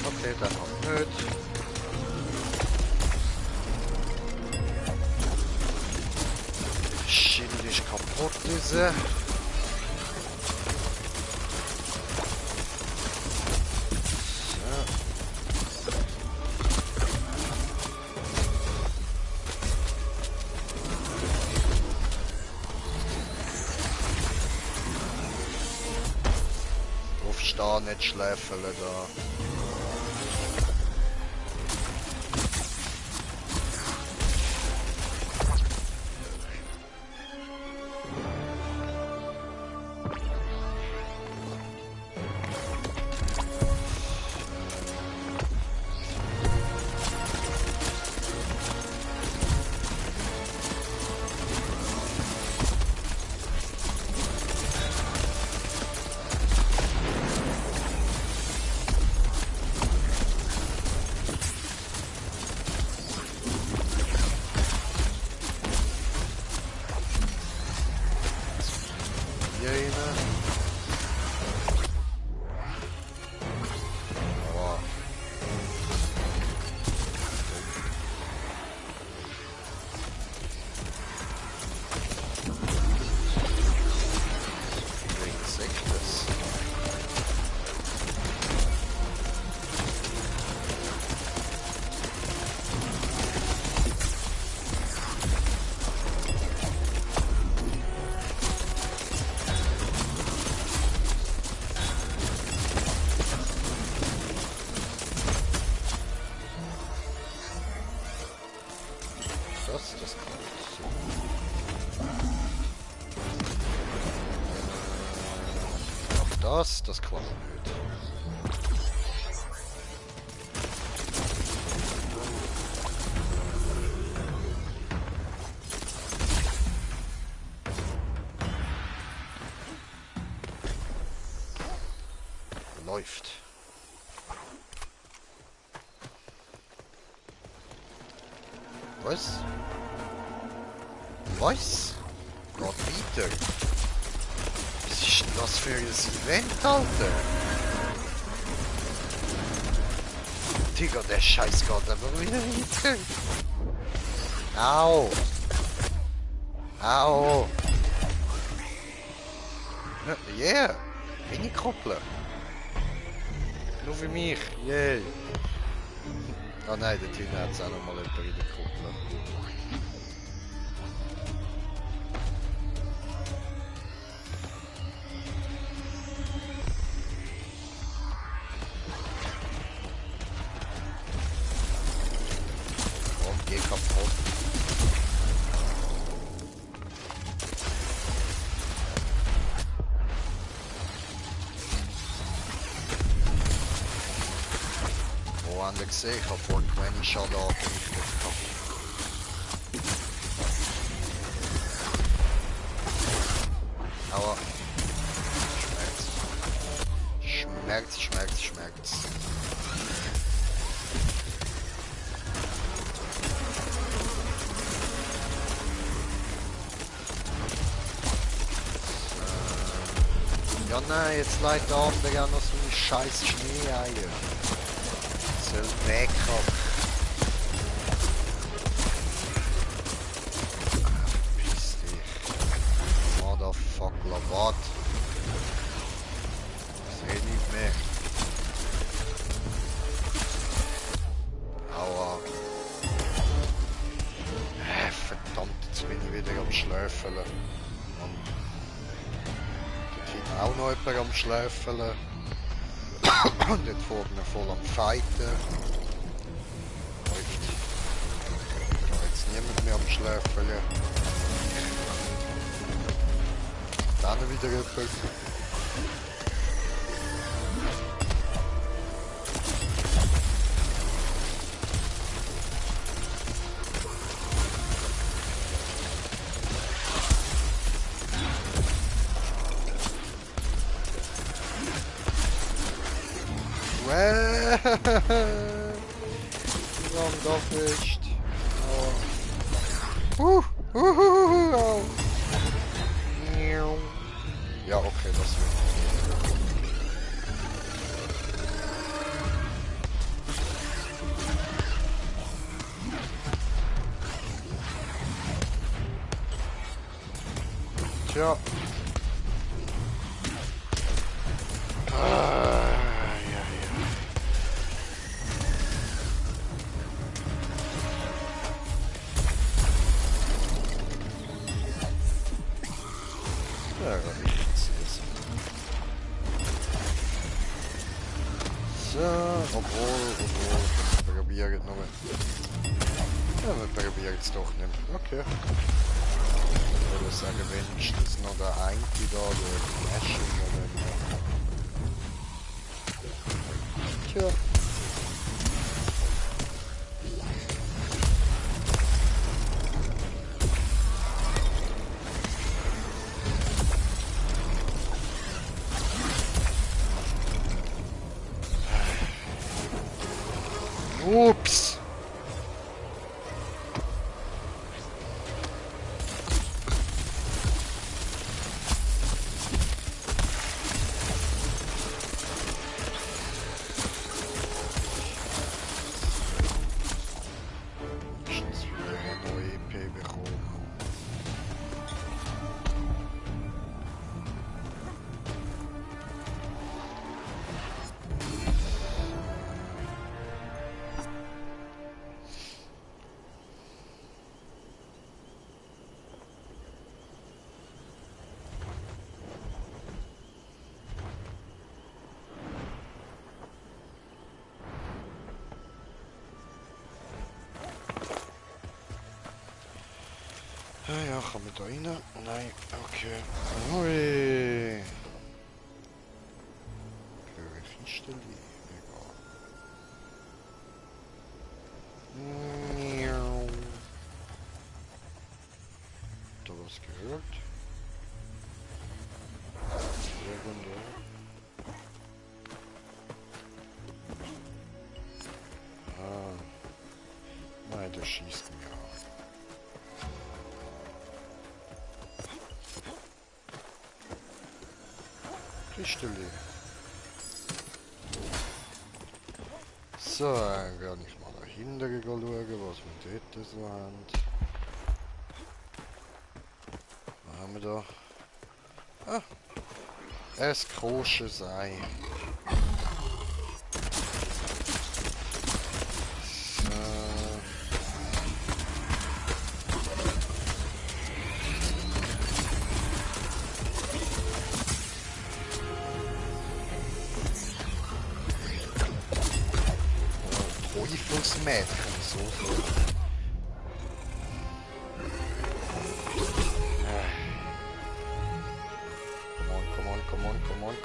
Okay, dann noch nicht. Schild ist kaputt, diese. Da nicht schläfeln da. hier rein. Aber... Wie Insektes. Das kann ich so. Auch das kann man nicht. Läuft. Was? Was? Geht weiter. Was ist denn das für ein Event, Alter? Digga, der Scheiß geht aber wieder weiter. Au! Au! Yeah! Meine Koppel! Nur für mich! Yay! Ah nein, der Tina hat es auch noch mal jemand in der Kuppel. Komm, geh kaputt. Oh, haben wir gesehen, ich habe vor 20 Schaden angerichtet. Aua. Schmerz. Schmerz. Ja nein, jetzt leitet der andere auch noch so eine scheiß Schneeeier. Soll weg ab. Piss dich. Motherfucker, what? Ich seh nicht mehr. Aua. Verdammt, jetzt bin ich wieder am Schläfeln. Auch noch jemand am Schläfeln. Und jetzt vorne voll am Fighten. Läuft. Jetzt niemand mehr am Schläfeln. Dann wieder jemand. Wrong erwischt. Oh. Oh. Ja, okay, das wird. Tja. Ja, nichts ist. So, obwohl, probieren es nochmal. Ja, wir probieren es doch nicht. Okay. Ich würde sagen, wenigstens noch der eine da, der Mashing oder Tja. Ups! Ah ja, kann man da rein? Nein, okay. Ui. Höhere Kiste, egal. Miau. Da was gehört? Irgendwo. Ah. Nein, der schießt mich an. Kisteli. So, dann werde ich mal dahinter schauen, was wir dort so haben. Was haben wir da? Ah, ein kosches Ei. So. Teufelsmädchen, so.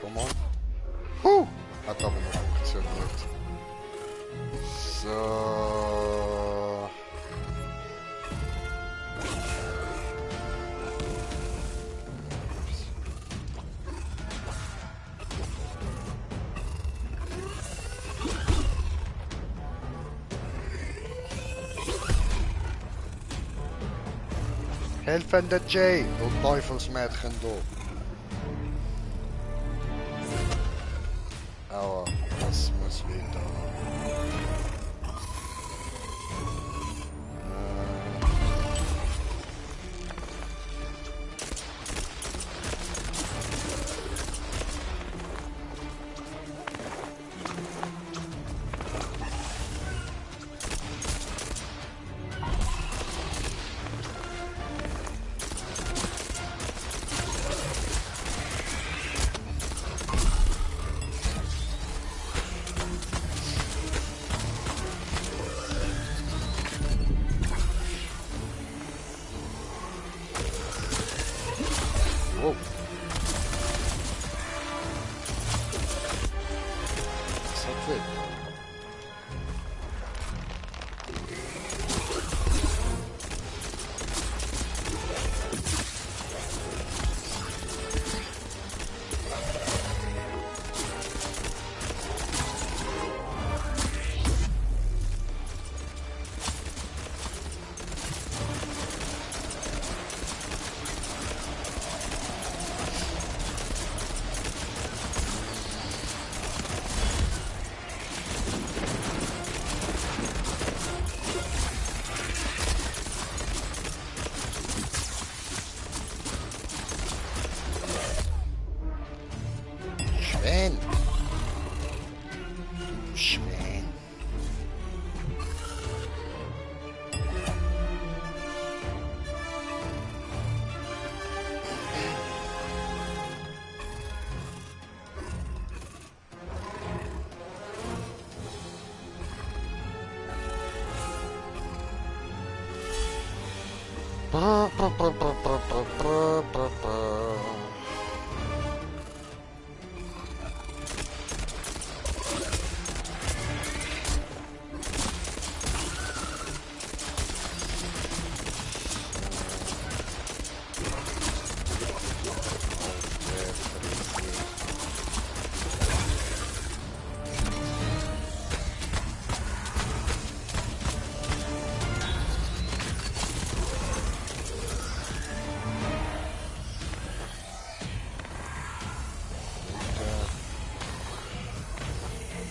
Come on. Hat aber noch funktioniert. So. Helfende Jay, du Teufelsmädchen du. Aber das muss wieder. Wow. Das hat weh. Schwein. Du Schwein. Bra, bra, bra, bra, bra, bra, bra, bra, bra.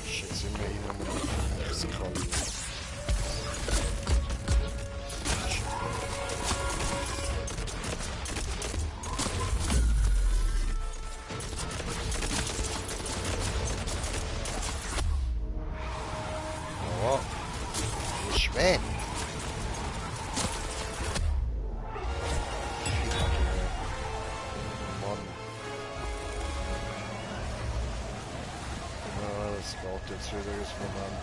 Shit, sind wir immer noch nichts kann. Oh, du Schwein. Mann. Ja, das braucht jetzt wieder das Moment.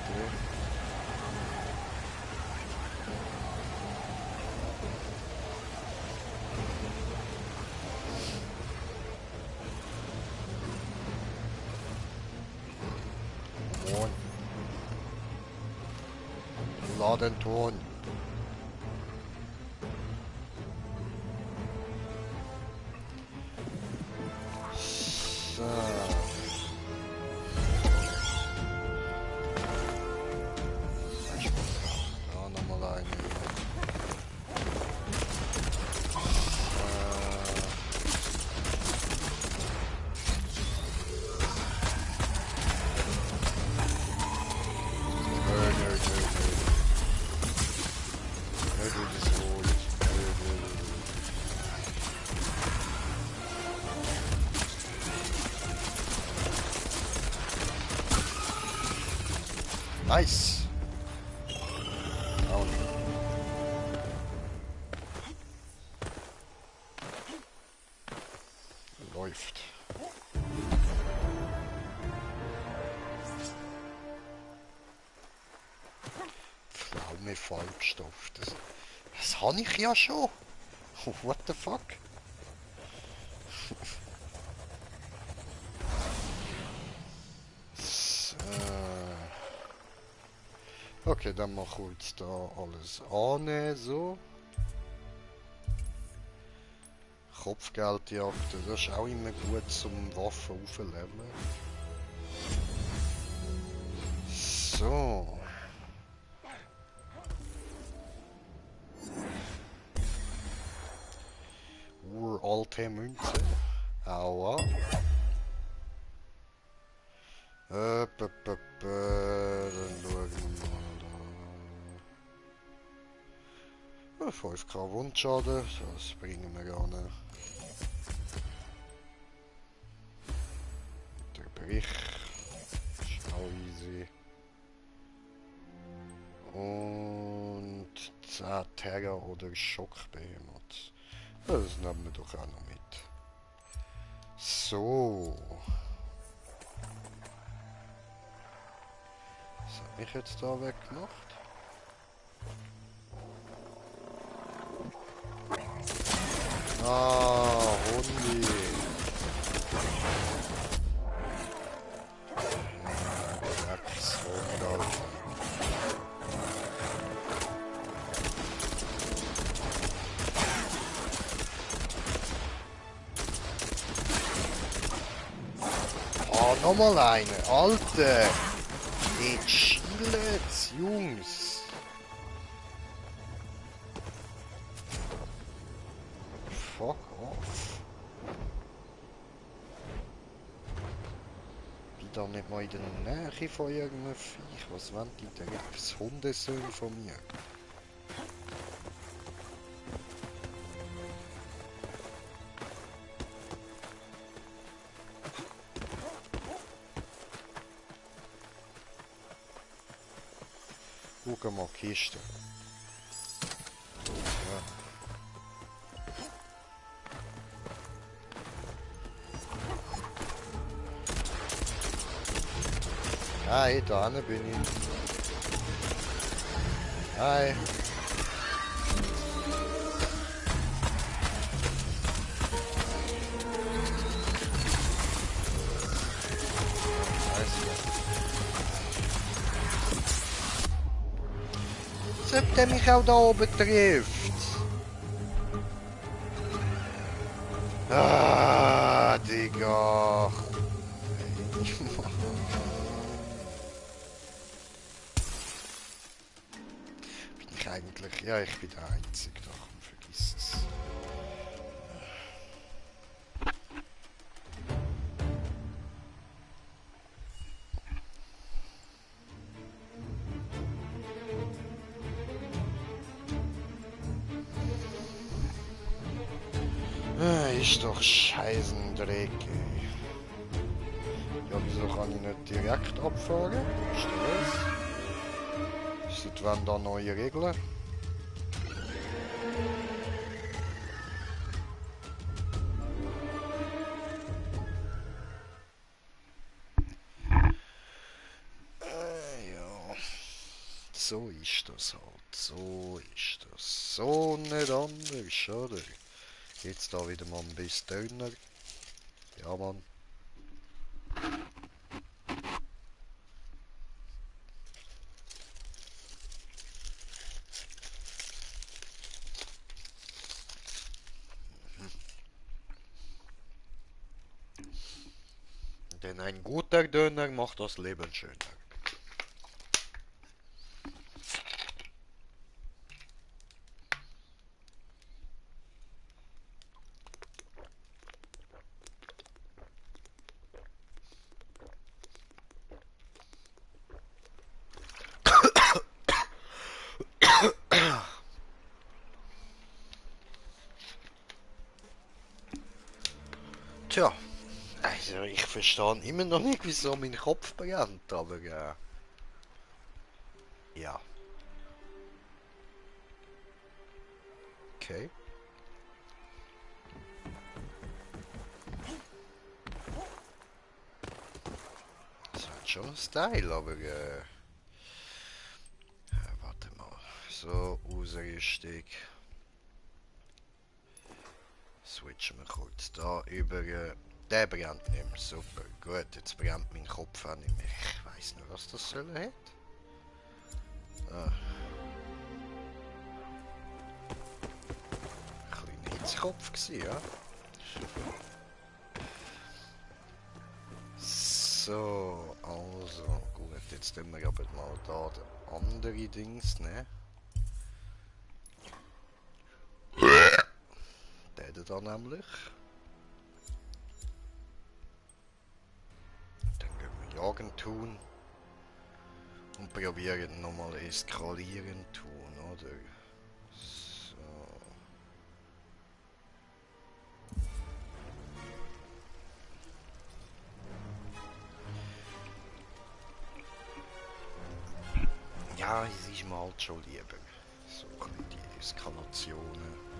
den Ton. So. Da nochmal eine. Nice. Down. Läuft. Pflaume Falkstoff. Das habe ich ja schon. What the fuck? So. Okay, dann machen wir jetzt da alles annehmen, so. Kopfgeldjagd, das ist auch immer gut zum Waffen aufleveln. So. Uralte Münze. Aua. Dann schauen wir mal da. 5k Wundschaden, das bringen wir an. Der Bericht ist auch easy. Und 10 Terror oder Schockbehemoth. Das nehmen wir doch auch noch mit. So. Was habe ich jetzt da weggemacht? Ah, Hundi. Dreckshund, Alter. Ah, nochmal eine. Alter. Jetzt chillet's, Jungs. Fuck off. Bin da nicht mal in der Nähe von irgendeinem Viech. Was wollen die denn? Das Hundesöhn von mir. Guck mal, Kiste. Hi, da hinten bin ich. Hi. Als ob der mich auch da oben trifft. Ah, Digga. Bin ich eigentlich? Ja, ich bin der Einzige. Doch, vergiss es. Ist doch Scheißendreck, ey. Ja, wieso kann ich nicht direkt abfahren? Ist das? Ist das, wenn da neue Regeln? Ja. So ist das halt. So ist das. So nicht anders, oder? Jetzt da wieder mal ein bisschen Döner. Ja, Mann. Denn ein guter Döner macht das Leben schöner. Tja, also ich verstehe immer noch nicht, wieso mein Kopf brennt, aber ja, okay. Das hat schon einen Style, aber warte mal. So, Ausrüstung. Switchen wir kurz da über. Der brennt nicht mehr. Super, gut, jetzt brennt mein Kopf auch nicht mehr. Ich weiss nicht, was das soll hat. Ah. Ein kleiner Hitzkopf gewesen, ja. So, also, gut, jetzt tun wir aber mal da den andere Dings, ne? Der da nämlich. Dann gehen wir jagen tun. Und probieren nochmal eskalieren tun, oder? So. Ja, es ist mir halt schon lieber. So die Eskalationen.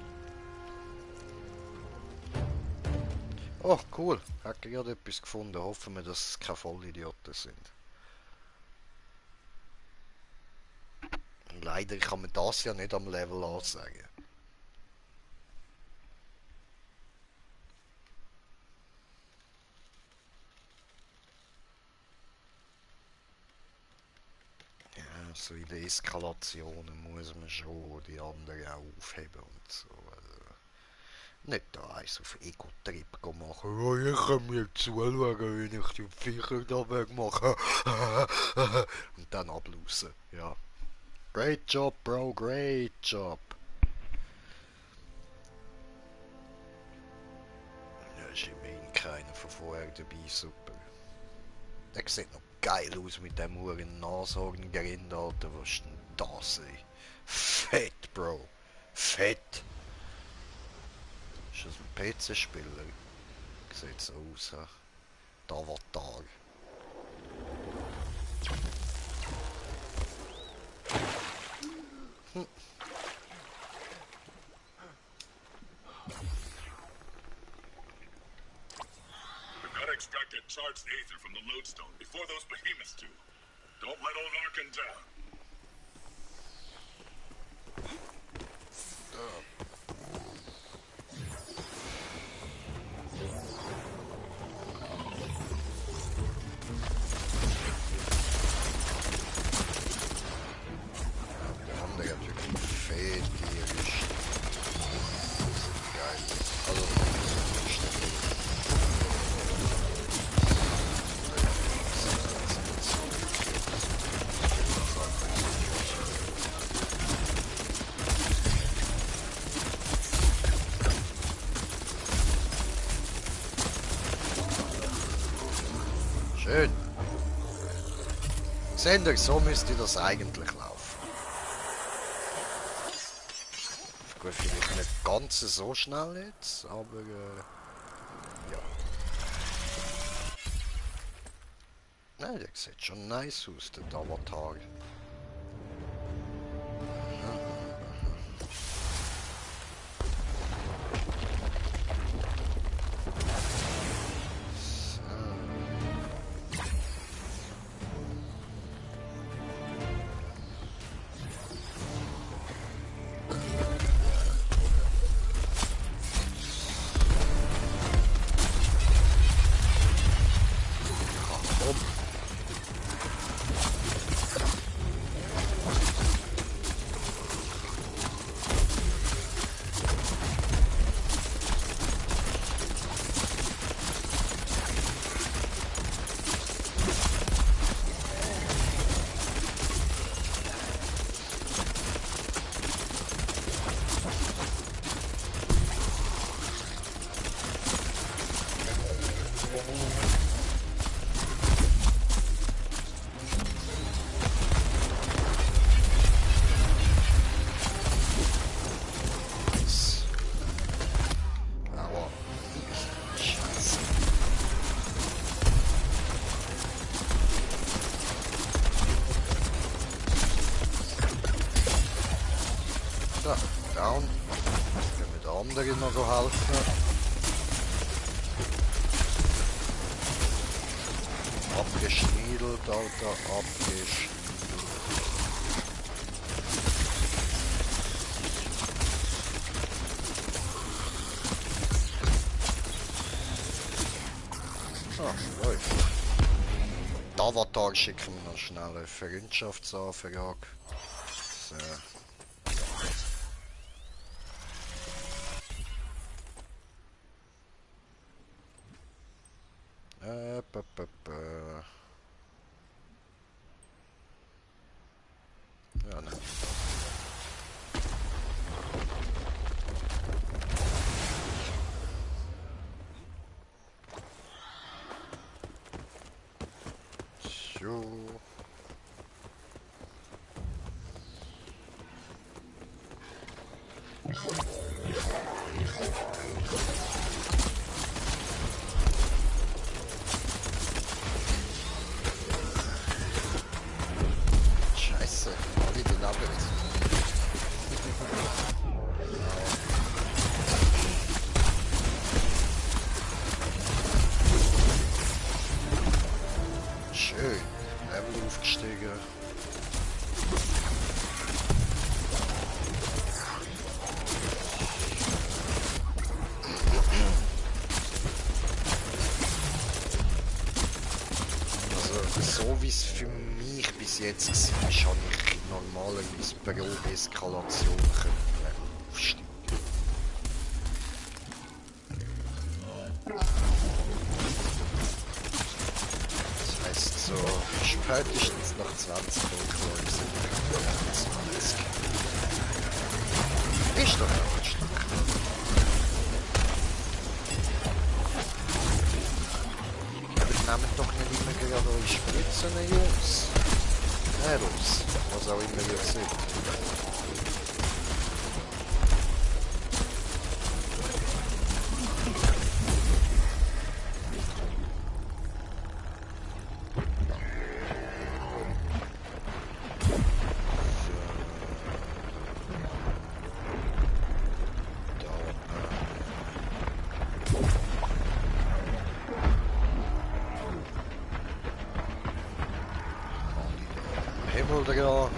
Oh, cool. Hat gerade etwas gefunden. Hoffen wir, dass es keine Vollidioten sind. Leider kann man das ja nicht am Level ansagen. Ja, so in den Eskalationen muss man schon die anderen auch aufheben und so. Also nicht da eins auf Ego-Trip machen. Oh, ich kann mir zuschauen, wenn ich die Viecher da wegmache. Und dann ablausen. Ja. Great job, Bro, great job. Ja, ist immerhin keiner von vorher dabei, super. Der sieht noch geil aus mit dem huren Nashorngrind, Alter. Was ist denn das, ey? Fett, Bro. Fett. Ist das ein PC-Spieler? Sieht so aus, ha? Der Avatar. Hm. We've got to extract that charged aether from the lodestone before those behemoths do. Don't let old Arkan down. Der andere hat wirklich fett gierig. Geil. Also, schön. Seht ihr, so müsste das eigentlich laufen. Gut, vielleicht nicht ganz so schnell jetzt, aber ja. Nein, der sieht schon nice aus, der Avatar. down. Können wir den anderen noch helfen. Abgeschniedelt, Alter, abgeschniedelt. Ah, läuft. Die Avatar schicken wir noch schnell eine Freundschaftsanfrage. So. Ja, ne. So. Scheiße, wie den Abend. Schön, Level aufgestiegen. Also, so wie es für mich bis jetzt war, habe ich normalerweise pro Eskalation Level aufsteigen. Das heisst so, spätestens nach 20 Folgen sind wir 20. Ist doch auch ein Stück. Nehmt doch nicht immer gerade eure Spritzen, Jungs. Mädels, was auch immer ihr seid. Himmel dran.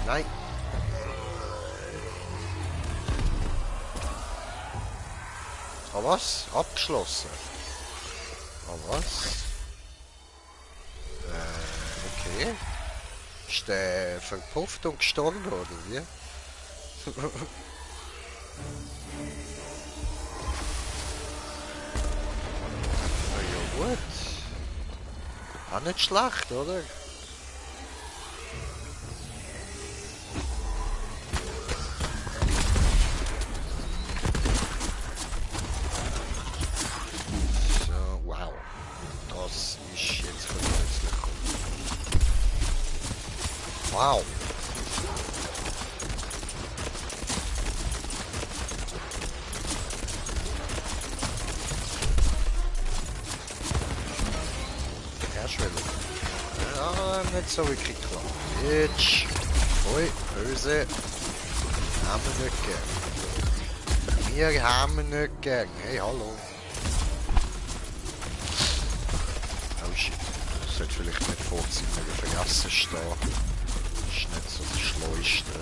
Nein. Ah was? Abgeschlossen. Ah was? Okay. Ist der verpufft und gestorben oder wie? Na ja gut. Auch nicht schlecht, oder? Wow. Herschwelle. Ja, nicht so wirklich klar. Bitch. Ui, böse. Haben wir nicht gern. Wir haben nicht gern. Hey, hallo. Oh shit. Ich sollte vielleicht nicht vorziehen, weil ich vergessen stehen. Ist nicht so das Schleuste.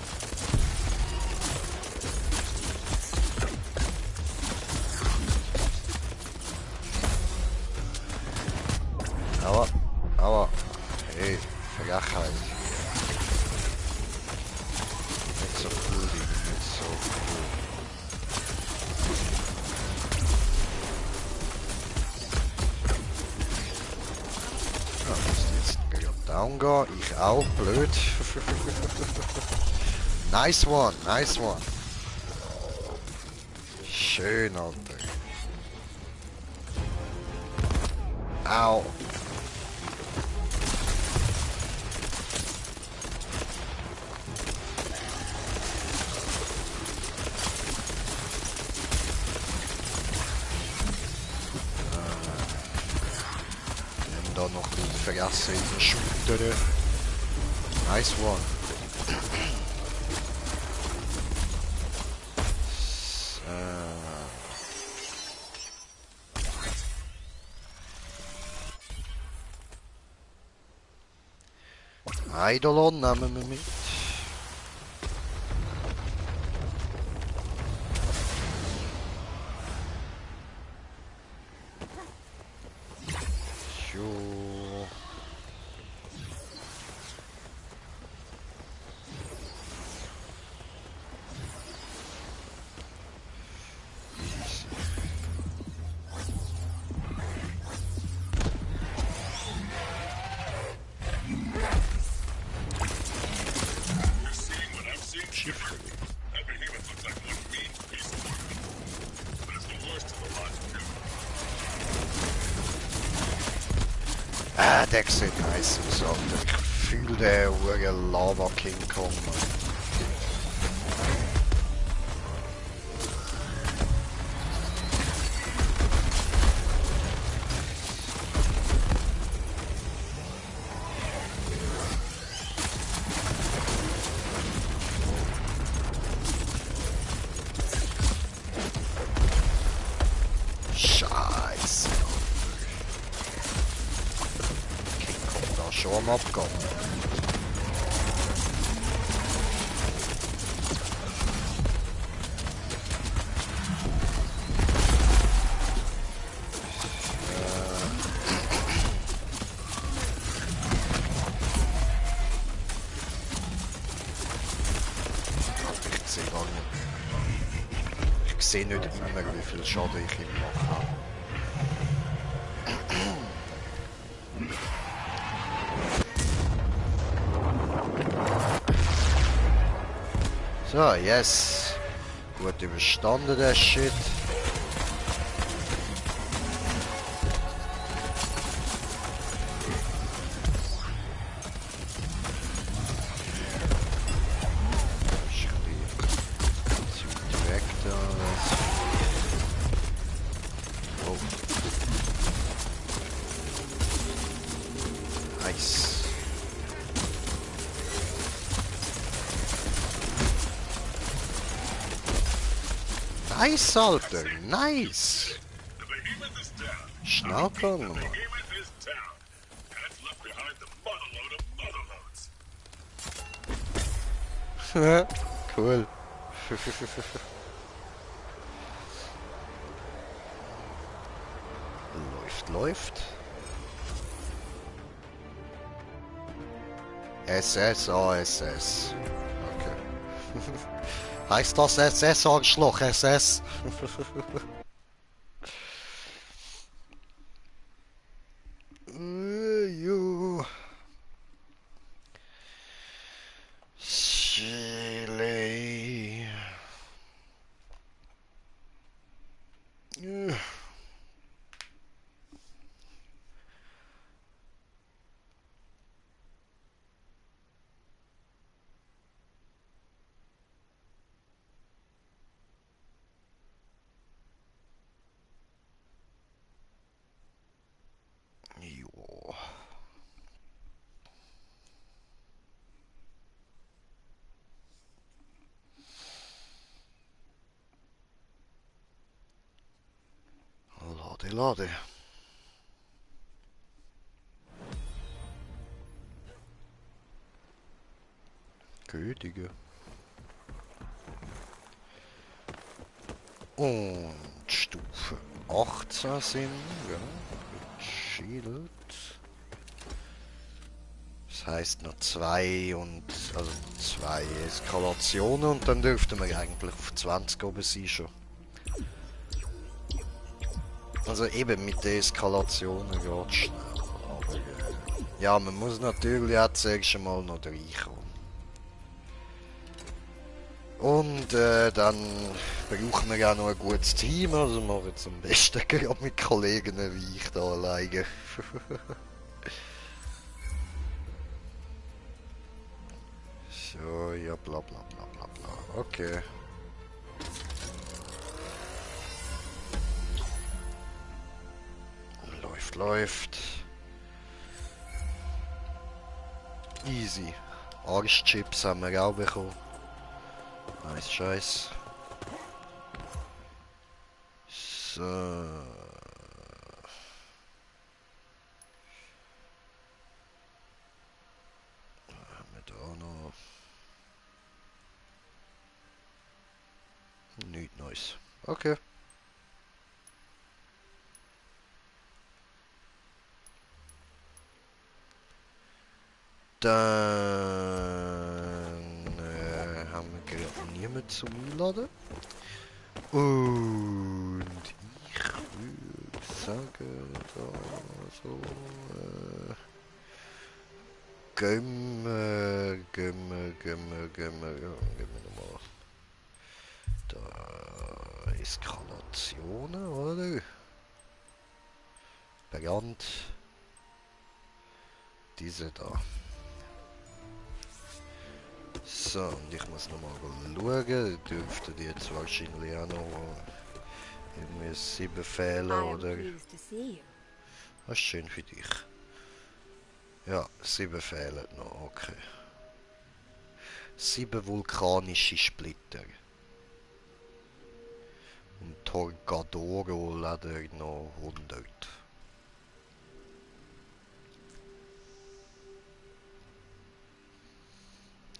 Aber, hey, Frechheit. Nicht so cool, nicht so cool. down gehen. Ich auch. Blöd. Nice one, nice one. Schön, Alter. Au. Nimm da noch die Fresse in den Schulter. Nice one. Eidolon nehmen wir mit. Jo. Ah, der sieht nice aus, Alter. Ich fühle den Uhren Lava King Kong. Scheiße. King Kong da schon am Abgang. Ich sehe nicht mehr, wie viel Schaden ich ihm mache. So, yes. Gut überstanden, der Shit. Nice. Nice, Alter. Nice. The behemoth is down. Schnell kommen, The Mann. behemoth is down. And it's left behind the motherload of motherloads. Cool. Läuft, läuft. SS, ASS. Okay. Heißt das SS, Arschloch, SS? Jo. Chile. Jo. Lade, lade. Gütige. Und Stufe 18 sind wir. Shield. Das heißt noch zwei Eskalationen und dann dürften wir eigentlich auf 20 oben sein schon. Also eben mit den Eskalationen geht schnell. Aber Ja, man muss natürlich auch zuerst einmal noch reinkommen. Und dann brauchen wir ja noch ein gutes Team, also machen wir am besten gerade mit Kollegen wie ich da alleine. So, ja, bla bla bla bla bla. Okay. Läuft, läuft. Easy. Arschchips haben wir auch bekommen. Nice Scheiß. So. Haben wir da noch. Nichts Neues. Okay. Dann haben wir gerade niemanden zum Einladen. Und ich würde sagen, da so. Gehen wir nochmal. Da Eskalationen, oder? Brand. Diese da. So, und ich muss nochmal schauen. Dürfte die jetzt wahrscheinlich auch noch irgendwie 7 fehlen, I am oder? pleased to see you. Das ist schön für dich. Ja, 7 fehlen noch, okay. 7 vulkanische Splitter. Und Torgadoro leider noch 100.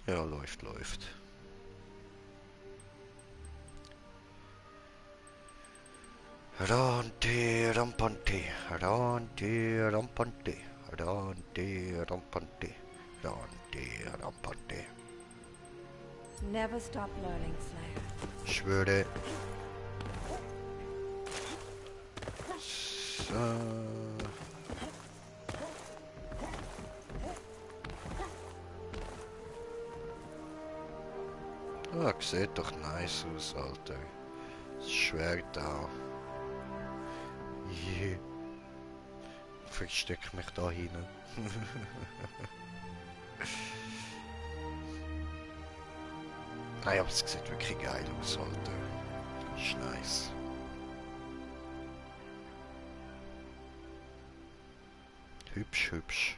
Ja, läuft, läuft. Rante, rampante, rante, rampante, rante, rampante, rante, rampante. Never stop learning, Slayer. Ich schwöre. So. Ah, sieht doch nice aus, Alter. Das Schwert auch. Yeah. Versteck mich da hinten. Nein, aber es sieht wirklich geil aus, Alter. Das ist nice. Hübsch, hübsch.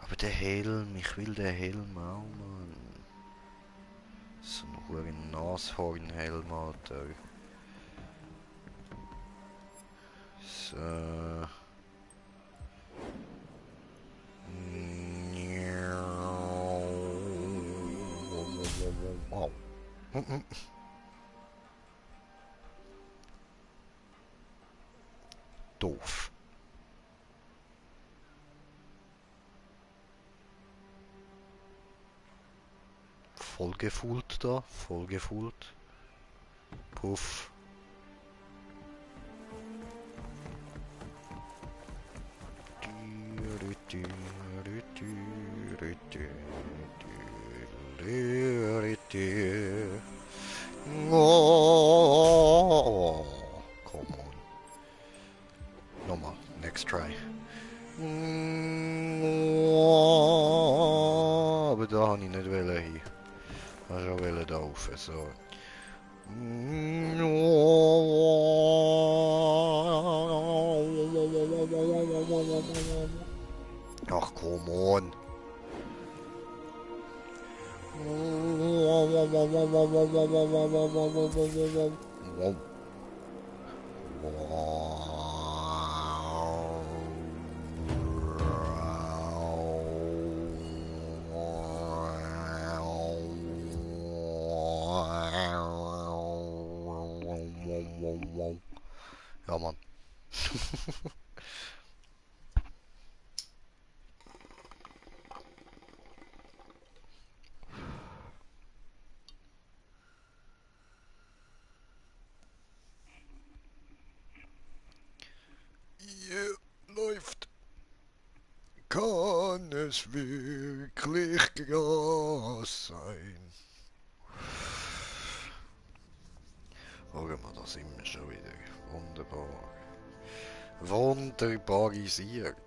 Aber der Helm, ich will den Helm auch, Mann. So ein hohen Nashornhelm, Alter. So. Wow. Doof. Voll gefühlt da, voll gefühlt. Puff. Oh, come on. Nochmal, next try. Aber da habe ich nicht hin. Ich wollte da rauf, so. Ach, come on. Ja, Mann. Yeah, läuft. es wirklich Gras sein? Schauen wir, da sind wir schon wieder. Wunderbar. Wunderbarisiert.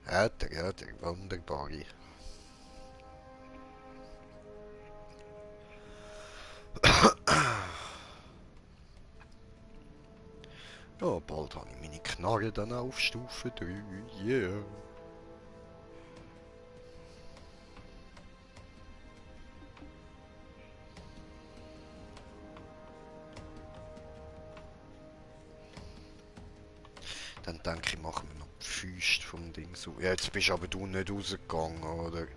Der wunderbare. Ja, bald habe ich meine Knarre dann auf Stufe 3. Yeah. Dann denke ich, machen wir noch die Füße vom Ding so. Ja, jetzt bist aber du nicht rausgegangen, oder?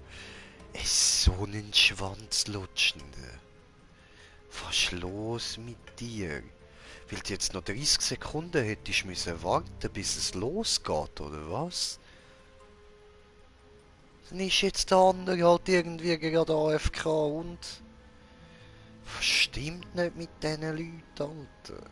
So ein Schwanzlutschender. Was ist los mit dir? Weil du jetzt noch 30 Sekunden hättest müssen warten, bis es losgeht, oder was? Dann ist jetzt der andere halt irgendwie gerade AFK und... Was stimmt nicht mit diesen Leuten, Alter?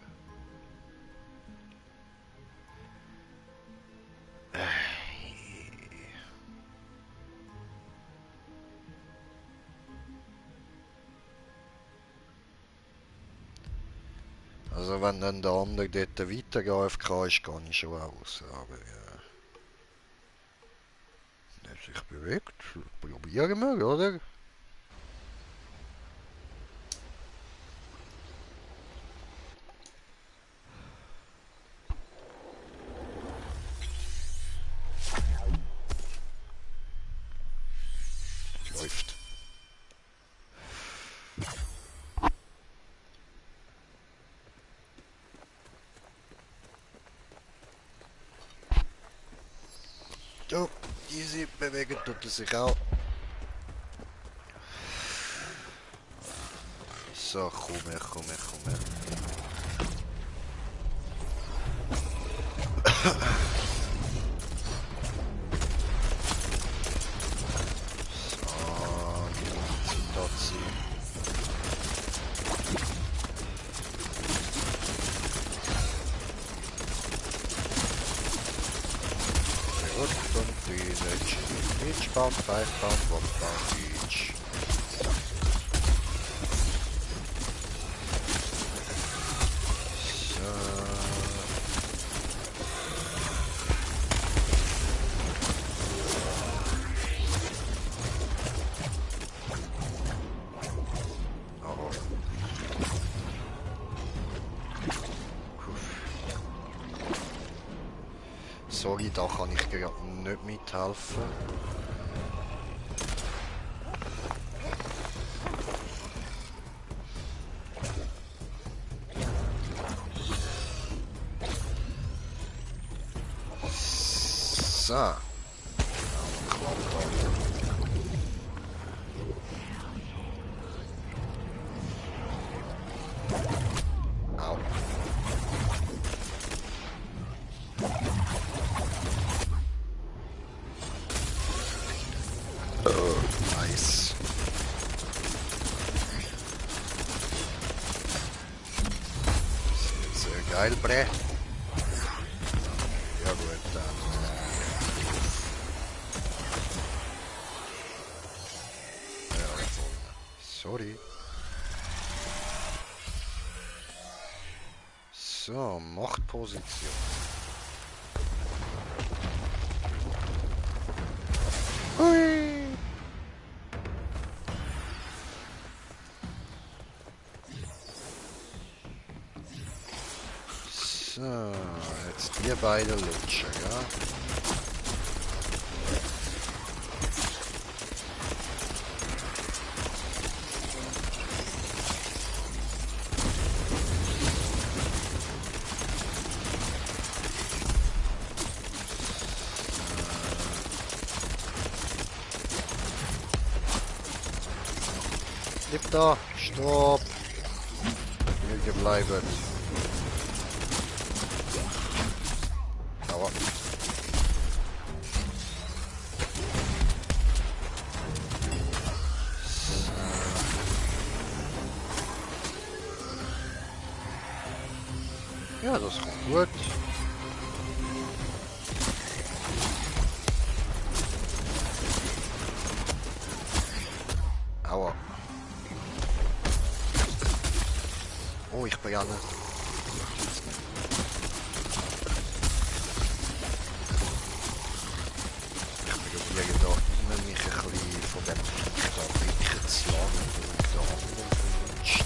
Also wenn dann der andere dort weiter AFK ist, gehe ich schon aus. Aber ja. Wenn er sich bewegt, probieren wir, oder? Läuft. So, easy, bewegen tut er sich auch. So, komm her. So, dort sie. Gut, und die each pound, 5 pound, 1 pound each. Sorry, da kann ich gerade nicht mithelfen. So. Au. Nice. Sehr geil, Bre. Ja gut, dann. Ja, voll. Sorry. So, Machtposition. Hui. So, jetzt die beiden lutschen, ja? Bleib da, stopp! Hier bleiben. Aua. Ja, das kommt gut. Aua. Oh, ich bin ja nicht. Ich probiere da immer mich ein bisschen von dem Viech da blicken zu lassen und der andere rutscht.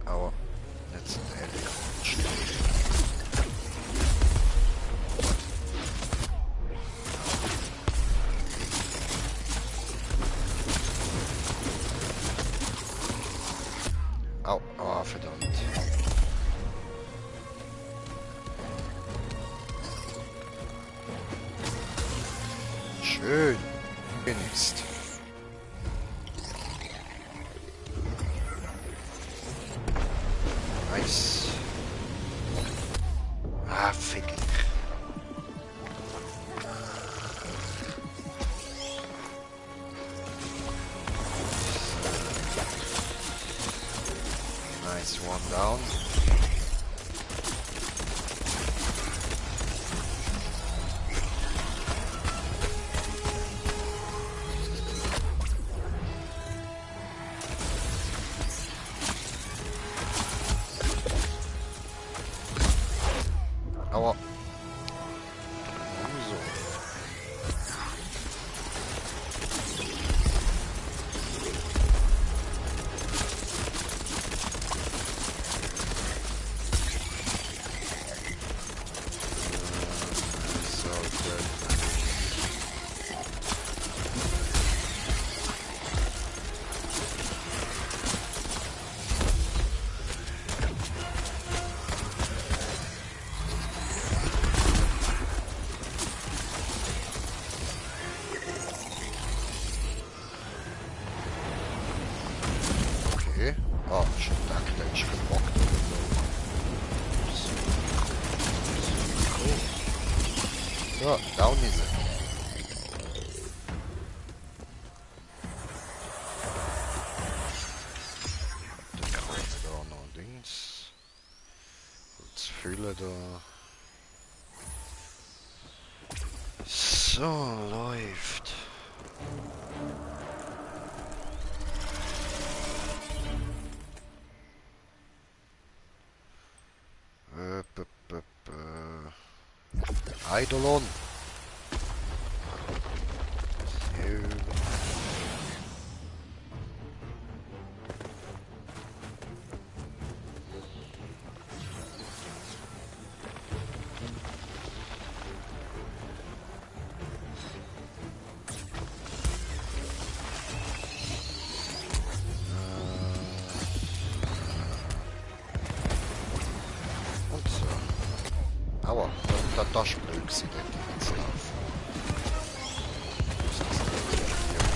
Aua. Jetzt sind ehrlich gerutscht. Au, oh, verdammt. Schön. Genützt. Nice. Ah, fick ich. Nice, one down. Aua. So. So good. Okay. Ah, schon gedacht, der ist gebockt oder so. Cool. So, down ist er. Dann kann ich da noch Dings. Kurz füllen da. So, läuft. Eidolon. So. Und so. Aua, da ist blöd gewesen, dort zu laufen. Muss das nicht hier probieren.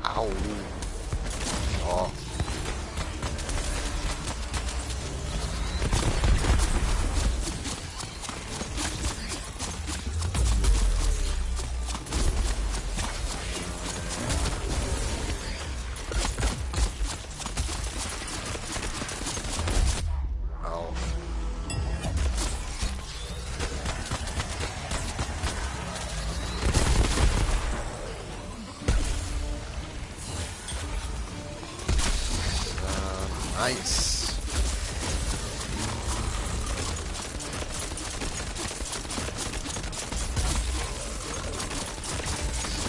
Au. Ja. Au. Nice.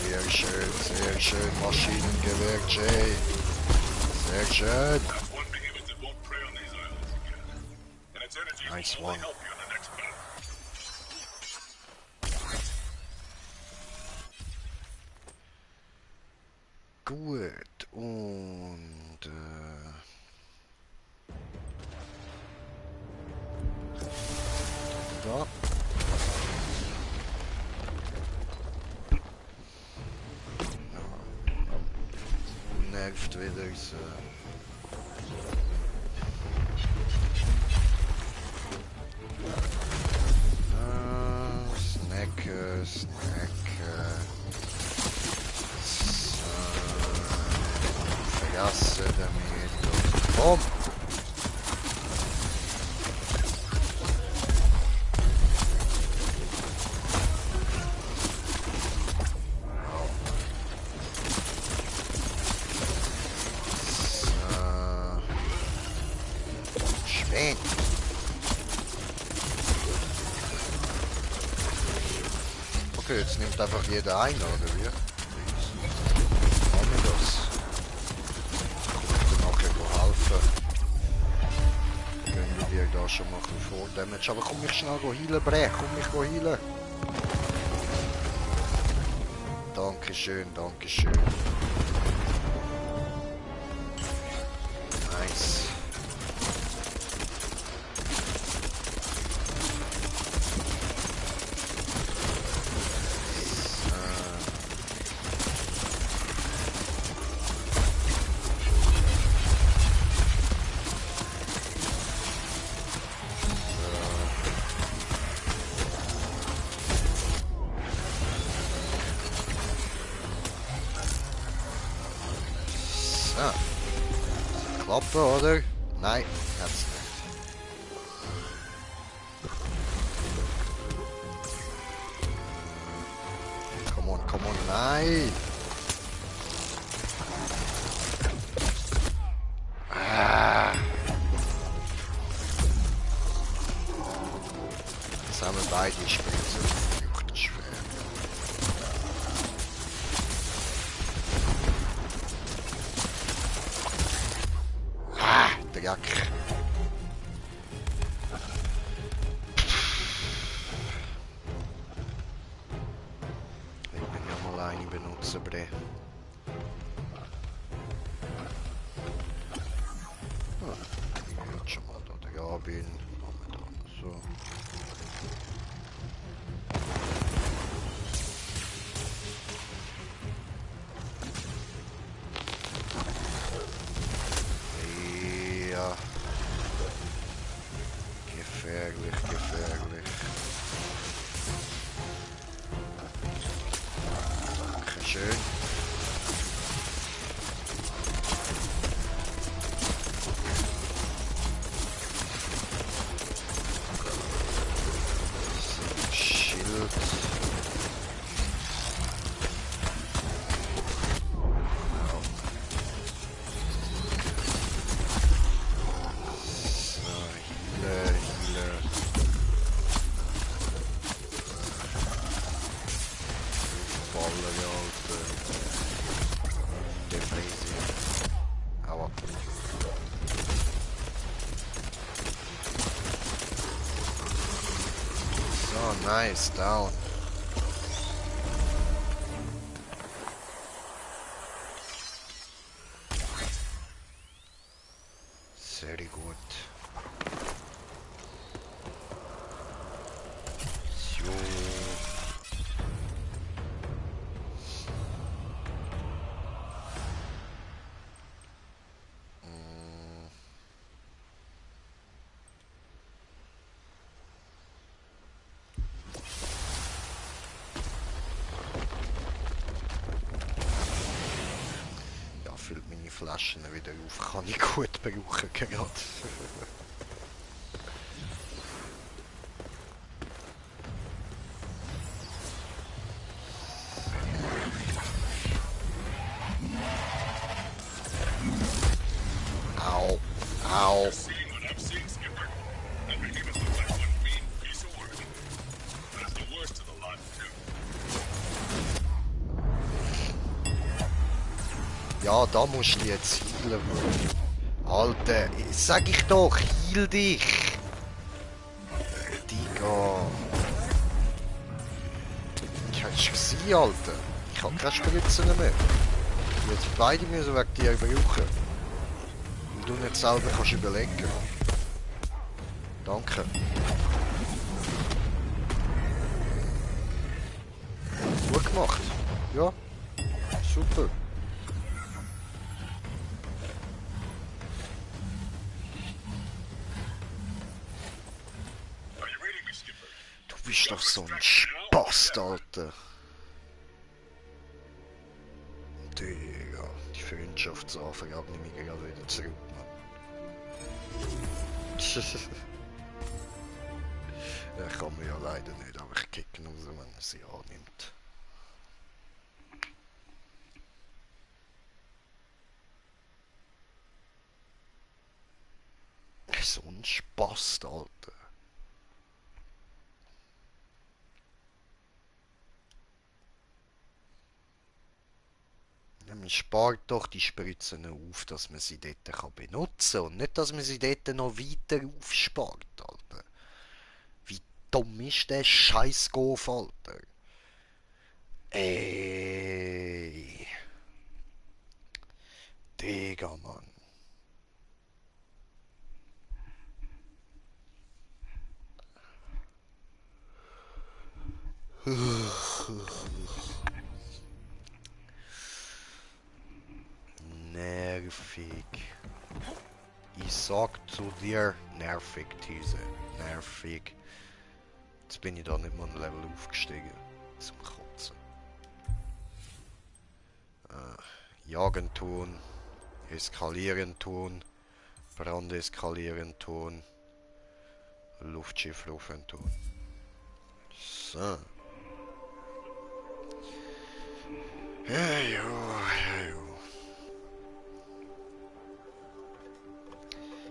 Sehr schön, Maschinengewehr, Jay. Sehr schön. Have one behemoth that won't prey on these islands again. And its energy Nice will only one. help you in the next battle. Gut, und da. Nervt wieder so. Snacken. Vergasse damit. Boom! Ben. Okay, jetzt nimmt einfach jeder ein, oder wie? Machen wir das. Ich kann dir nachher helfen. Gehen wir dir da schon mal ein bisschen vor Damage. Aber komm mich schnell healen, Bre. Komm mich healen. Dankeschön, dankeschön. Nice. So. Klappen, oder? Nein, hat's nicht. Come on, nein! Ah. Jetzt haben wir beide Spritze. Das ist schwer. Ah, Dreck. Ich bin ja mal eine benutzen, Bre. Jetzt schon mal da der Rabin. Machen wir da so. Ja. Gefährlich, gefährlich. Dankeschön. Schild. So, Healer. Baller, ja, Alter. Defensiv. Aua. So, nice, down. Sehr gut. So. Ja, füllt meine Flaschen wieder auf. Kann ich gut brauchen gerade. Au. Au. You're seeing what I'm seeing, Skipper. That behemoth looks like one mean piece of work. That's the worst of the lot, too. Ja, da musst du jetzt healen. Alter, sag ich doch, heal dich. Digga. Ich hab's gesehen, Alter. Ich hab keine Spritzen mehr. Jetzt beide müssen wegen dir brauchen. Und du nicht selber kannst überlegen. Danke. Gut gemacht. Ja, super. Are you reading me, Skipper? Du bist doch so ein Spast, Alter. Digga, die Freundschaftsanfrage nehme ich gerade wieder zurück, Mann. Er kann mir ja leider nicht, aber ich kicke raus, wenn er sie annimmt. so ein Spast, Alter. Ja, man spart doch die Spritzen auf, dass man sie dort benutzen kann und nicht, dass man sie dort noch weiter aufspart, Alter. Wie dumm ist der scheiß Golf, Alter? Ey. Digga, Mann. Nervig. Ich sag zu dir, nervig, These. Nervig. Jetzt bin ich da nicht mal ein Level aufgestiegen. Zum Kotzen. Jagen tun. Eskalieren tun. Brand eskalieren tun. Luftschiff rufen tun. So. Ja, jo, ja, jo.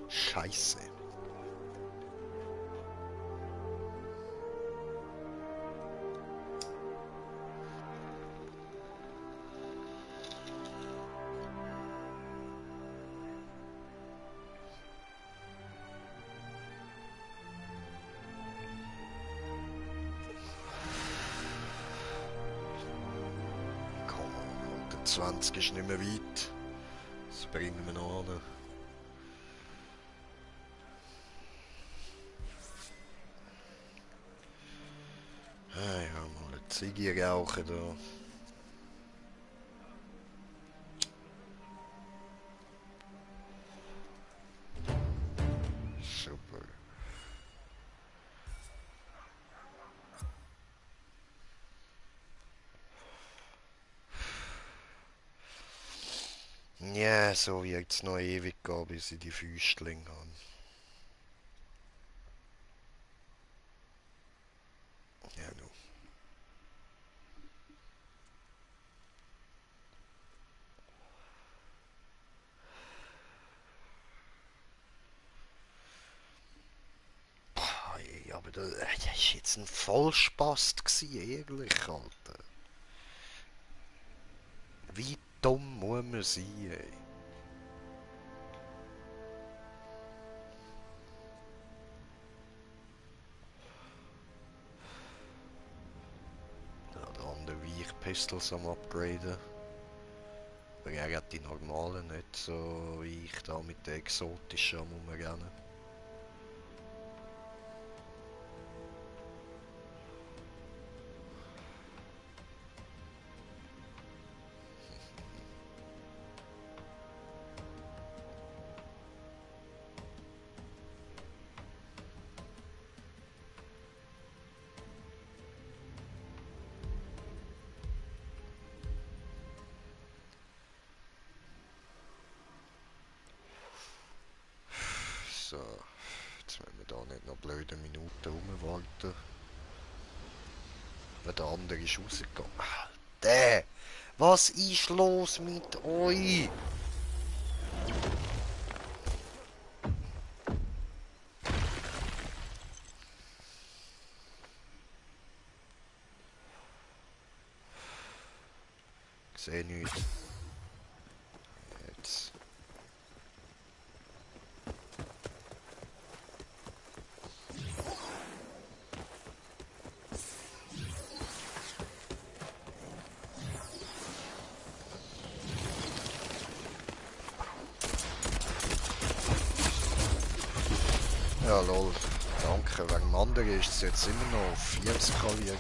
Scheiße. Komm, unter 20 ist nicht mehr weit. Das bringen wir noch an. Ah ja, mal eine Ziege rauchen da. Super. Ja, so wird es noch ewig gehen, bis ich die Füßlinge habe. Ja, nu. Boah, ey, aber das ist jetzt ein Vollspast gsi, ehrlich, Alter. Wie dumm muss man sein, ey? Ja, der andere Weichpistols am Upgraden. Aber er hat die normalen nicht, so wie ich da mit den exotischen am Rumrennen. So, jetzt müssen wir da nicht noch blöde Minuten rumwarten. Wenn der andere ist rausgegangen. Alter! Was ist los mit euch? Ich sehe nichts. Jetzt. Ja, lol. Danke. Wegen dem anderen ist es jetzt immer noch auf 4 skaliert.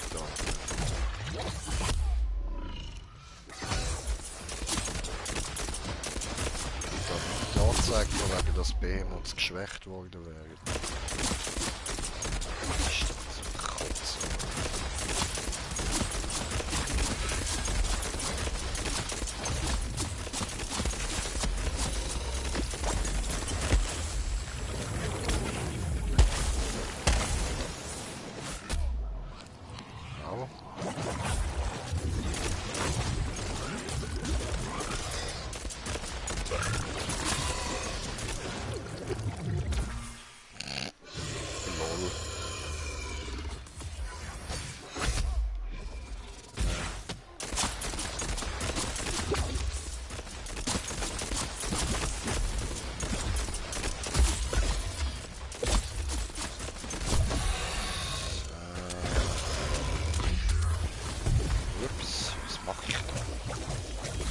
Die Anzeige, wegen das Behemoth geschwächt worden wäre. Ist das ein Kotzen? Ja. voll. Ups, was mache ich da?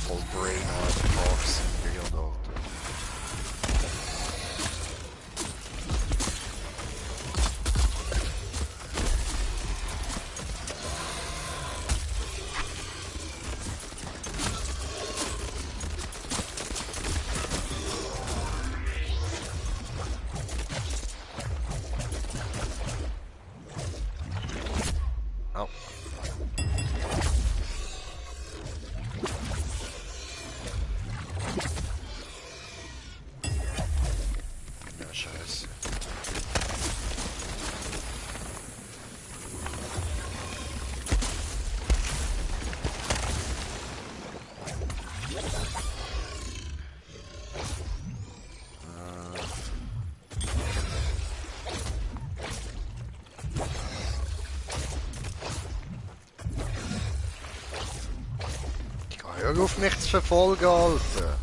Voll Brain Art Parks hier dort. Oh. Ja, scheiße. Hör auf mich zu verfolgen, Alter!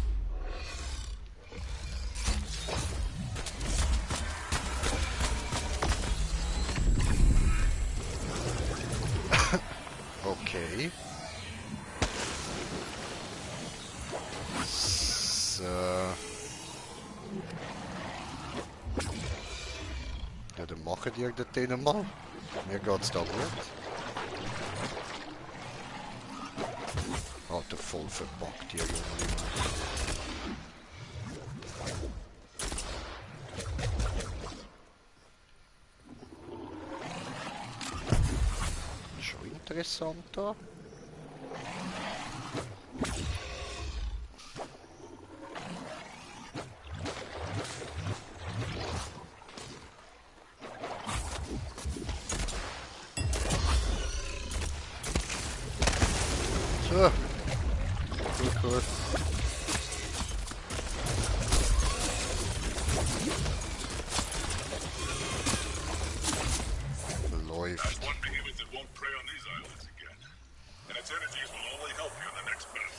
Okay. So. Ja, dann machen die das mal. Mir geht's da gut. Alter, voll verpackt hier, Junge. Schon interessant da. So. Cool. Läuft. That's one behemoth that won't prey on these islands again. And its energies will only help you in the next battle.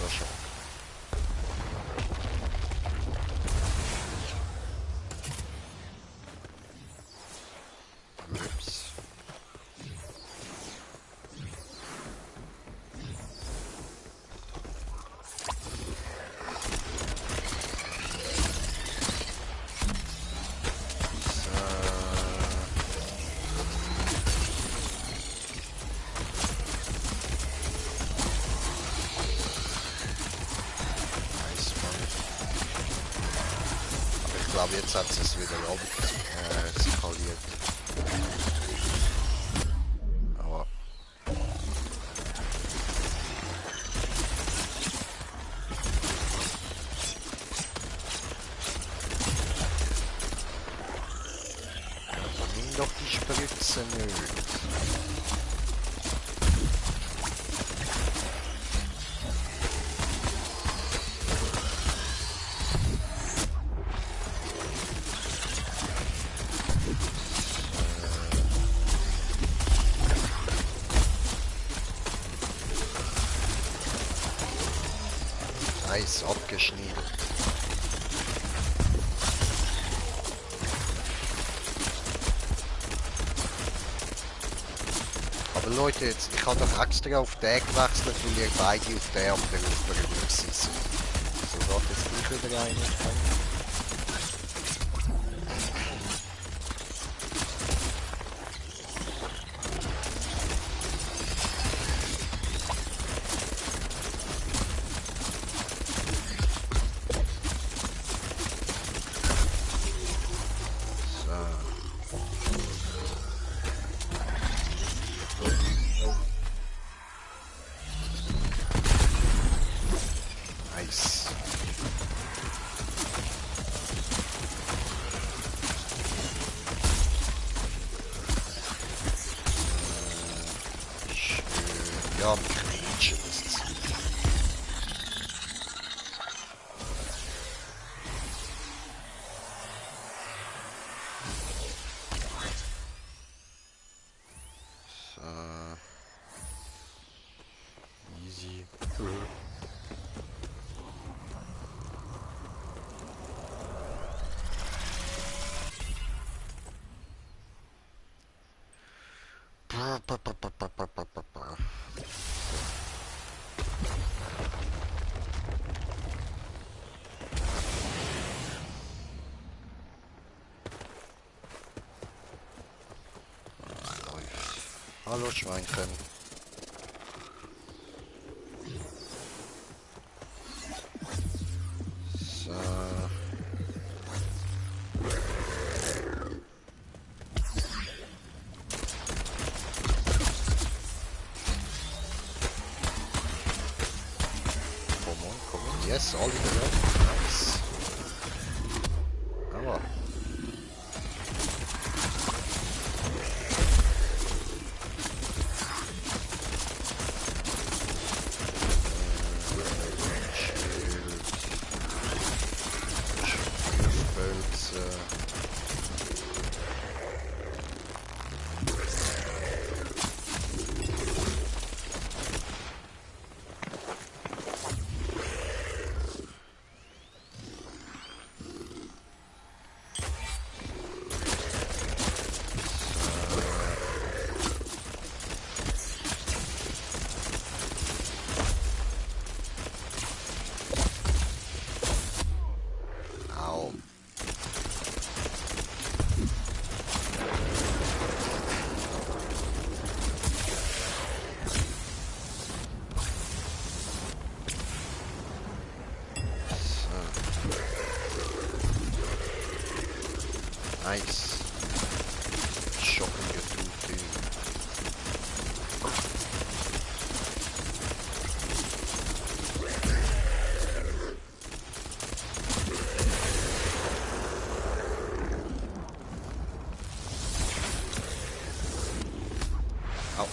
Da schon. Ups. Ich glaube, jetzt hat es wieder skaliert. Aber nimm doch die Spritze nicht. Nice, abgeschnitten. Aber Leute, jetzt, ich habe doch extra auf den gewechselt, weil ihr beide auf den anderen Aufbringen seid. So geht jetzt gleich wieder einer. Nice. ja am Quietschen, das Zeug. So. Easy. Hallo Schweinchen. So. Come on. Yes, all in the row. Nice. Aber. Au. Nice. Shocking your tooth. Au.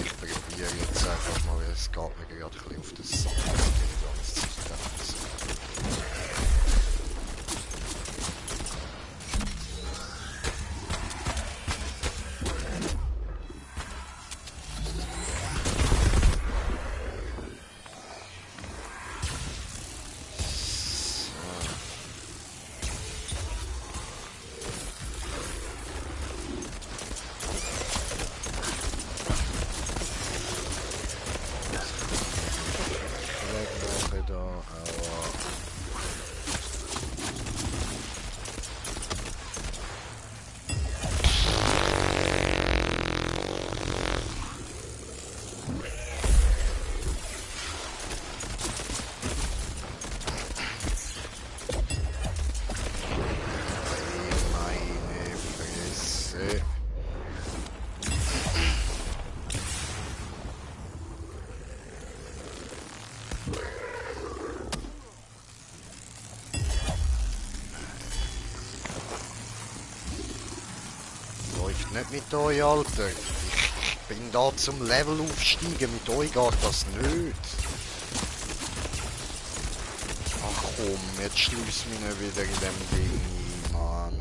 Ich probiere jetzt einfach mal, es geht mir gerade ein bisschen auf das Sack, die ganze Zeit einfach so. Meine Fresse. Läuft nicht mit euch, Alter. Ich bin da zum Level aufsteigen. Mit euch geht das nicht. Ach komm, jetzt schließ mich nicht wieder in dem Ding ein, Mann.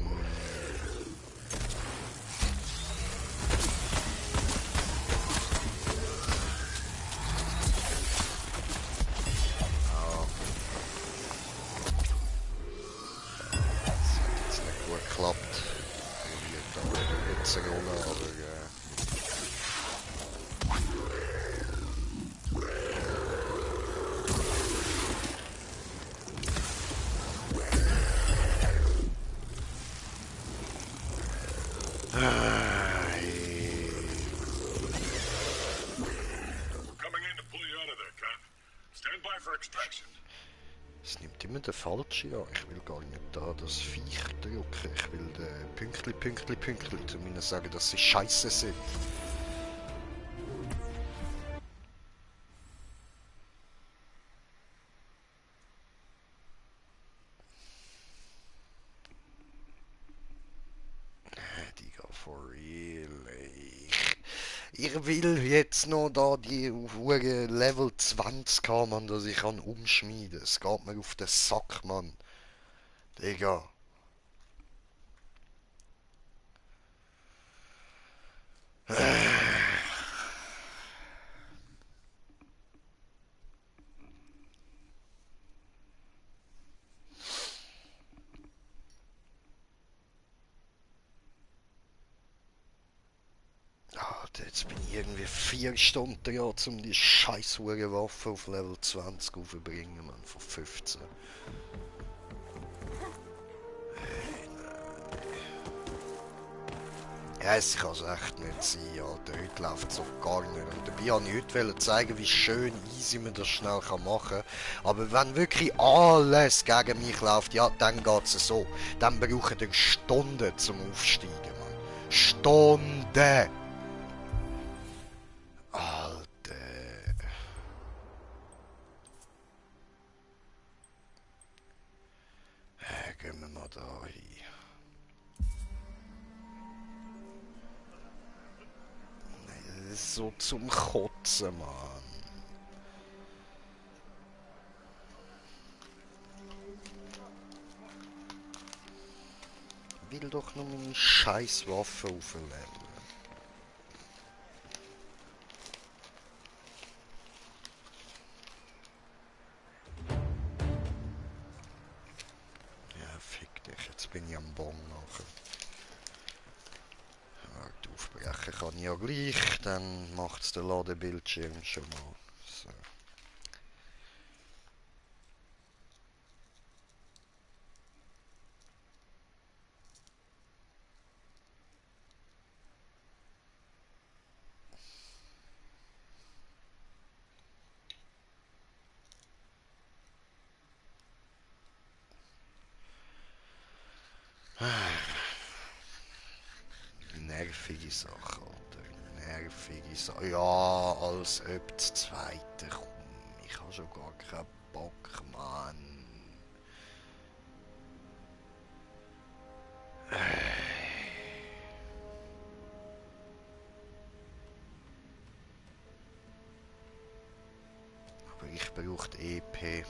Das hat jetzt nicht gut geklappt. Probiert da jetzt eine Rolle, aber Coming in to pull you out of there, Cap. Stand by for extraction. es nimmt immer den falschen an. Ich will gar nicht da das Viech drücken. Ich will den Pünktli, Pünktli, Pünktli. Zumindest sagen, dass sie scheiße sind. Digga, for real, ey. Ich will jetzt noch da die hure Level 20 haben, Mann, dass ich kann umschmieden. Es geht mir auf den Sack, Mann. Digga. Alter, jetzt bin ich irgendwie 4 Stunden dran, um die scheiß Waffe auf Level 20 aufzubringen, Mann, von 15. Ja, es kann es echt nicht sein, Alter. Heute läuft es auch gar nicht. Und dabei wollte ich heute zeigen, wie schön easy man das schnell machen kann. Aber wenn wirklich alles gegen mich läuft, ja, dann geht es so. Dann brauchen wir Stunden zum Aufsteigen, Mann. Stunden! Alter. Gehen wir mal da hin. Das ist so zum Kotzen, Mann. Ich will doch nur meine scheiß Waffe aufleveln. Ja, fick dich, jetzt bin ich am Bon nachher. Ja, aufbrechen kann ich ja gleich, dann macht's der Ladebildschirm schon mal. So. Nervige Sache, Alter. Nervige Sache. Ja, als ob das zweite kommt. Ich habe schon gar keinen Bock, Mann. Aber ich brauche die EP.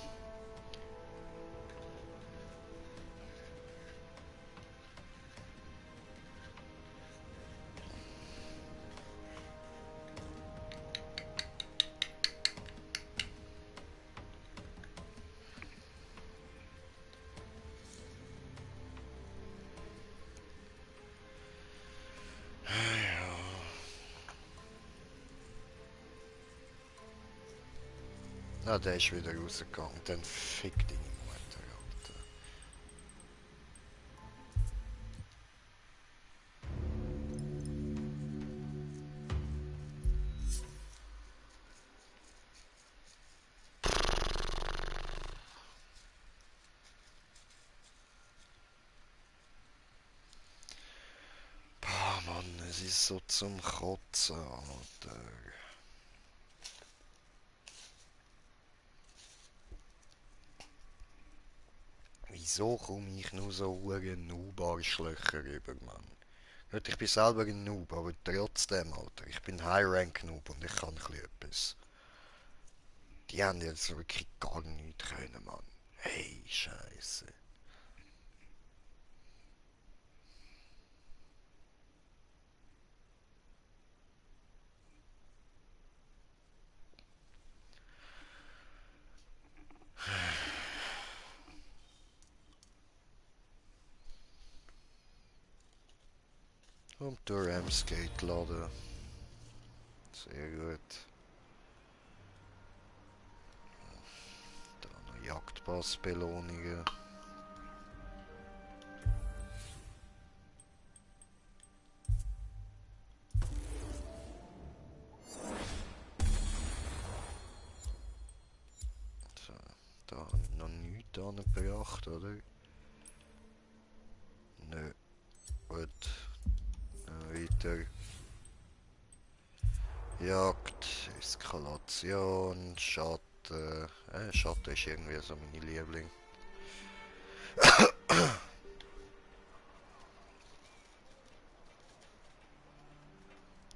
Ah, der ist wieder rausgegangen. Dann fick deine Mutter, Alter. Boah, Mann, es ist so zum Kotzen, Alter. Wieso komme ich nur so Noob-Arschlöcher rüber, Mann? Gut, ich bin selber ein Noob, aber trotzdem, Alter. Ich bin High-Rank-Noob und ich kann ein bisschen etwas. Die haben jetzt wirklich gar nichts können, Mann. Hey, Scheiße. Und der Ramsgate laden. Sehr gut. Da noch Jagdpassbelohnungen. So, da habe ich noch nichts angebracht, oder? Nö. Gut. Dann weiter. Jagd, Eskalation, Schatten. Schatten ist irgendwie so meine Liebling.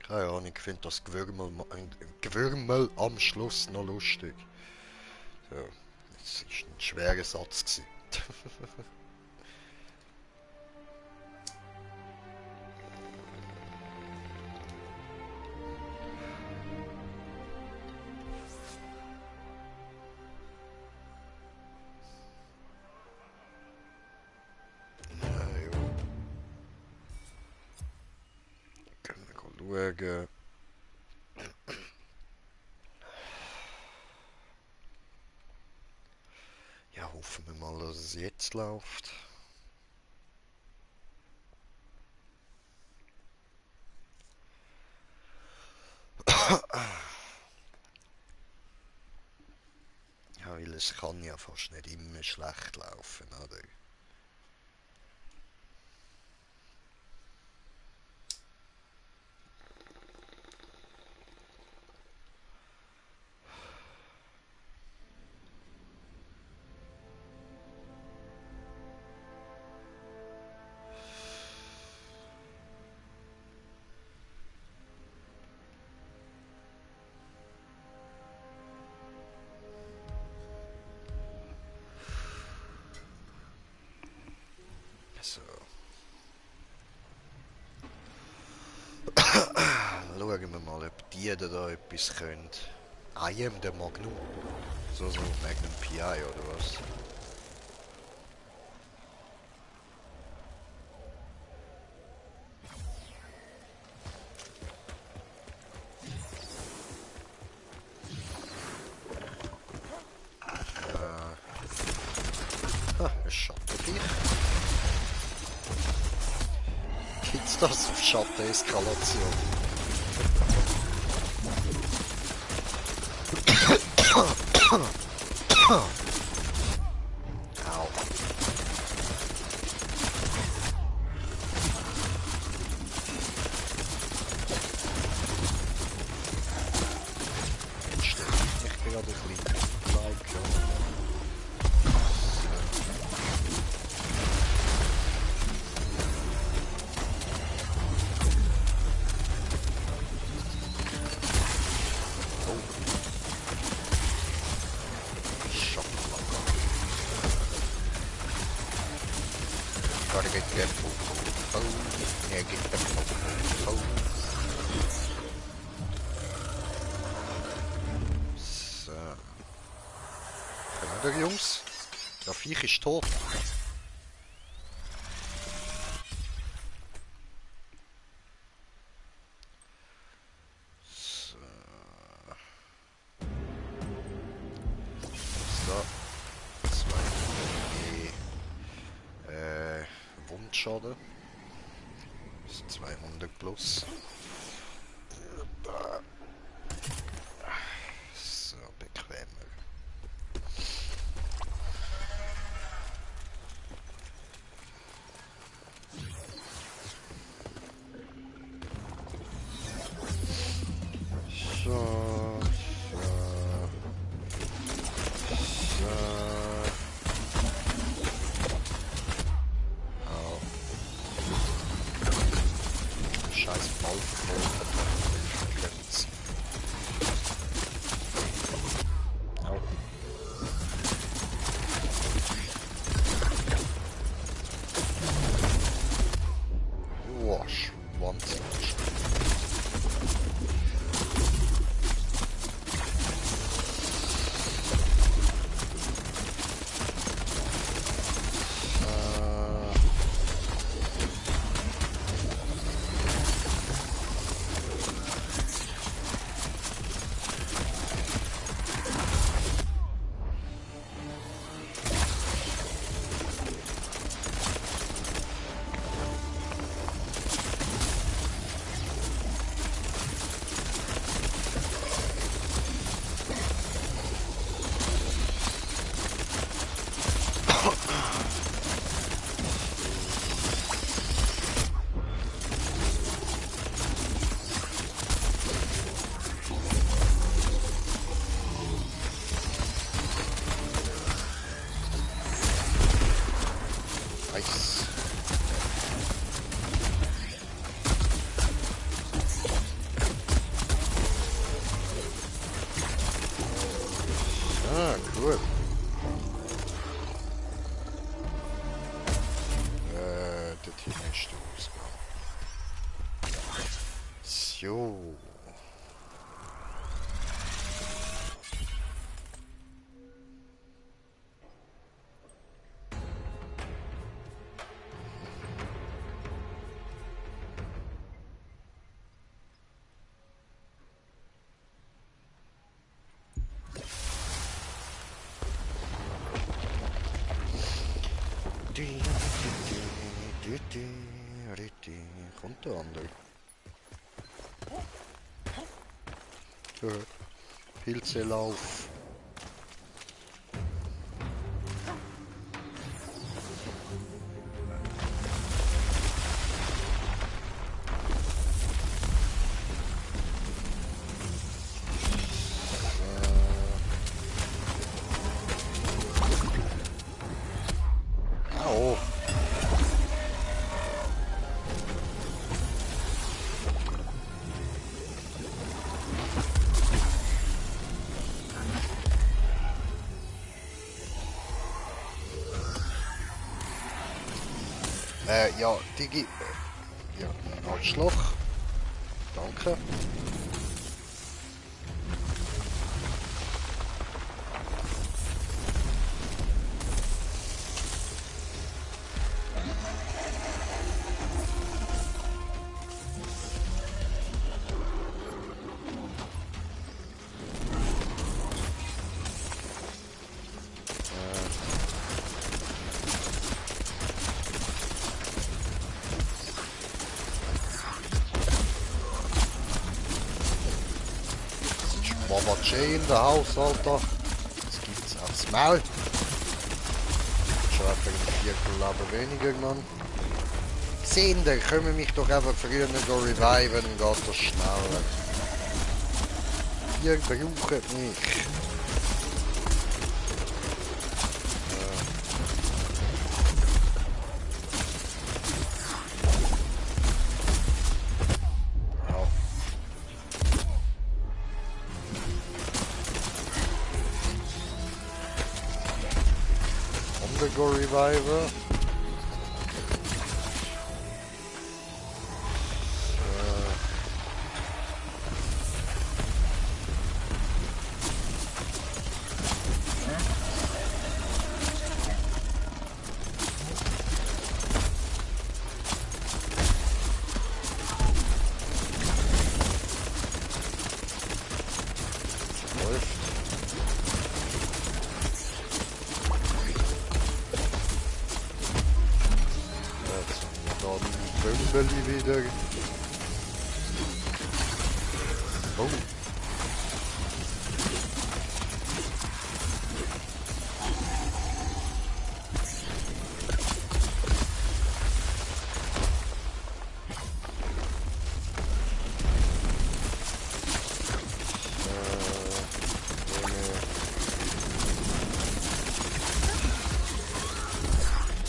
Keine Ahnung, ich finde das Gewürmel am Schluss noch lustig. So, das ist ein schwerer Satz gewesen. Schauen. Ja, hoffen wir mal, dass es jetzt läuft. Ja, weil es kann ja fast nicht immer schlecht laufen, oder? So. Schauen wir mal, ob die da etwas können. I am der Magnum. So Magnum PI oder was? Ein Schattenviech. Gibt's das auf Schatteneskalation? Au. Jetzt stelle ich mich gerade ein bisschen like, ja. Gotta get that phone. Yeah, get that phone. So. Kommen wir, Jungs? Der Viech ist tot. So. So. 2 Wundschaden. Das ist 200 plus. So, bequemer. So, scheiß Ball verfolgt. Au. Boah, schwanzig. nice. Ah, cool. Das hier ist der Ausgang. So. Kommt der andere? Pilzelauf. Au. Ja, Digi... Ja, Arschloch. Danke. Mama J in der Haus, Alter. Das gibt's aufs Maul. Schon etwa ein Viertel Leben weniger, Mann. Sehen, dann können wir mich doch einfach früher reviven und geht das schneller. Ihr braucht mich. Go reviver. Bömbeli wieder. Oh.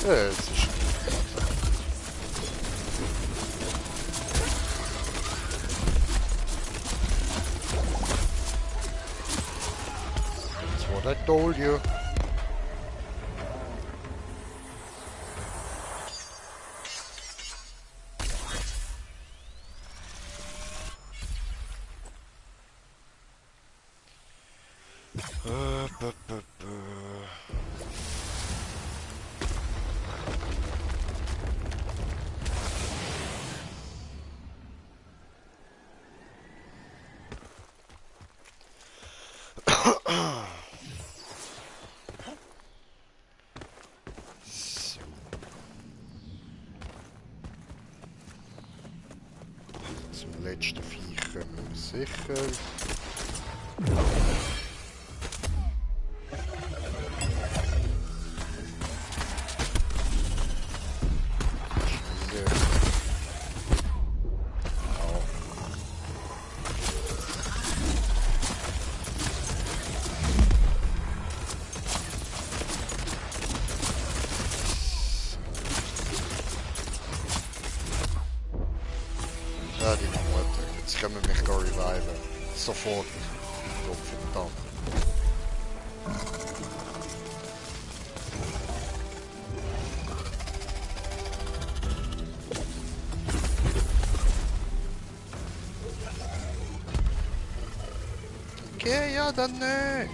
Es ist I told you. Zum letzten Viech kommen wir sicher. Ja, deine Mutter. Jetzt können wir mich gar reviven. Sofort. Gott verdammt. Okay, ja, dann nix.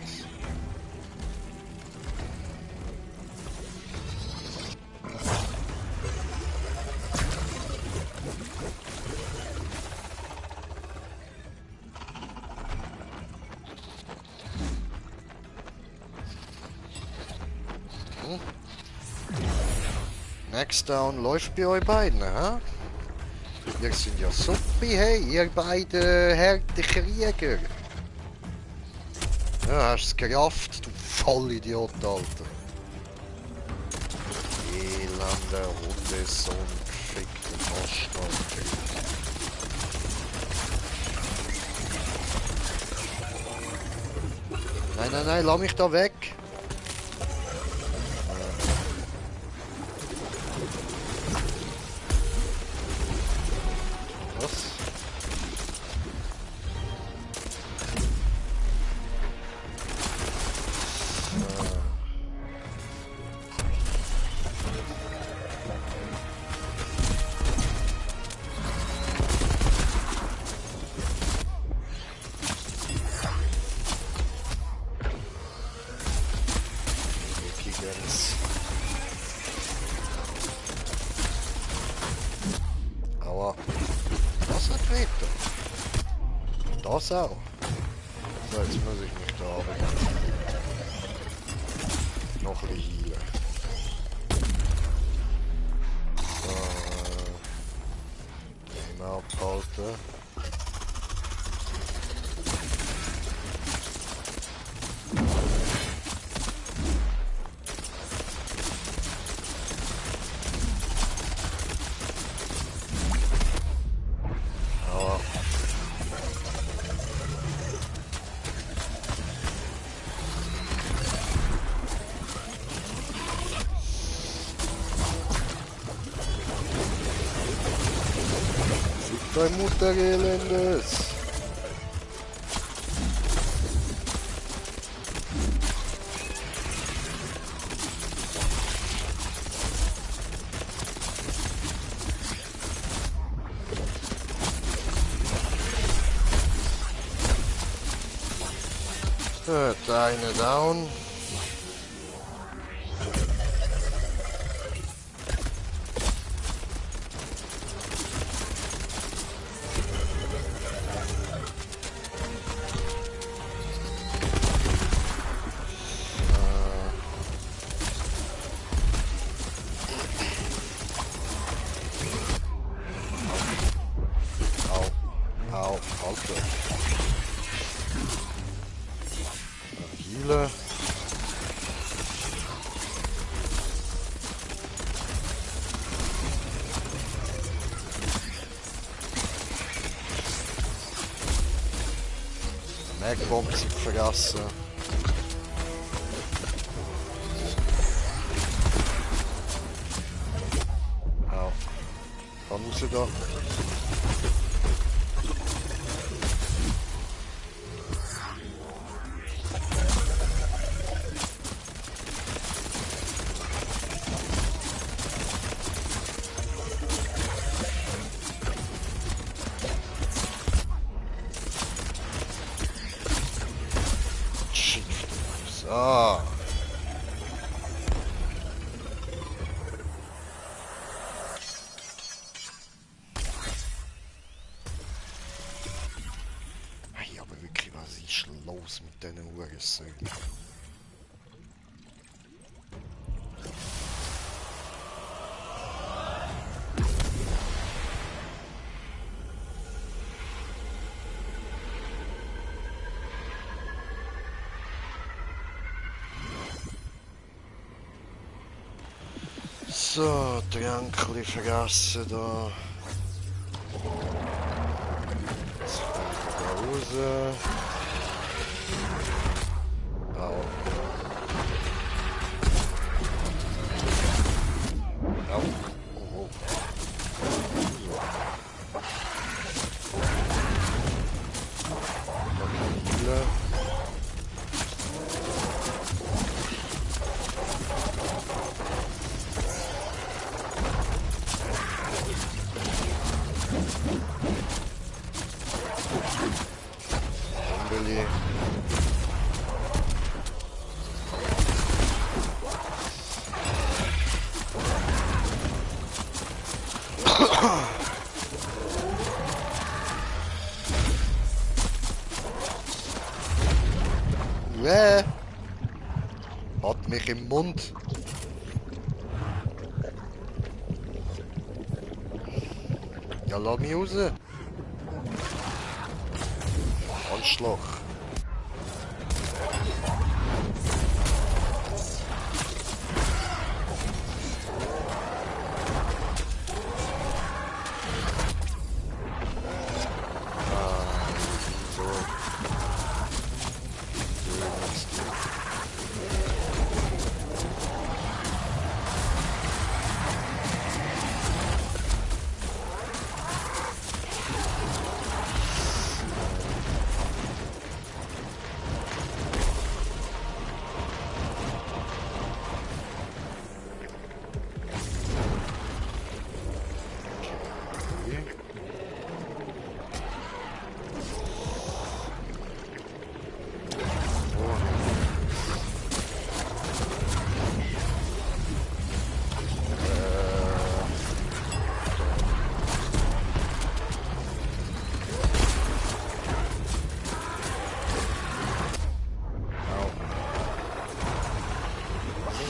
Next Down läuft bei euch beiden, hä? Ihr seid ja super, hey, ihr beide harte Krieger. Ja, hast es gerafft, du Vollidiot, Alter. Elender Hundesohn, gefickter Bastard. Nein, nein, nein, lass mich da weg. Was? Aua. Das hat weiter. Das auch. So, jetzt muss ich mich da runter. Noch ein bisschen heilen. So, den abhalten. Aua. Dein Mutter Elendes. Gut, eine down. Au, Alter. Healen. Magbomb sind vergessen. Au. Komm raus da. So. Hey, aber wirklich, was ist los mit diesen Hurensöhnen? So, Trankli vergessen da. Jetzt kommt er raus. Au. Au. Oh, oh. alle. Hat mich im Mund. Ja, lass mich raus. Arschloch.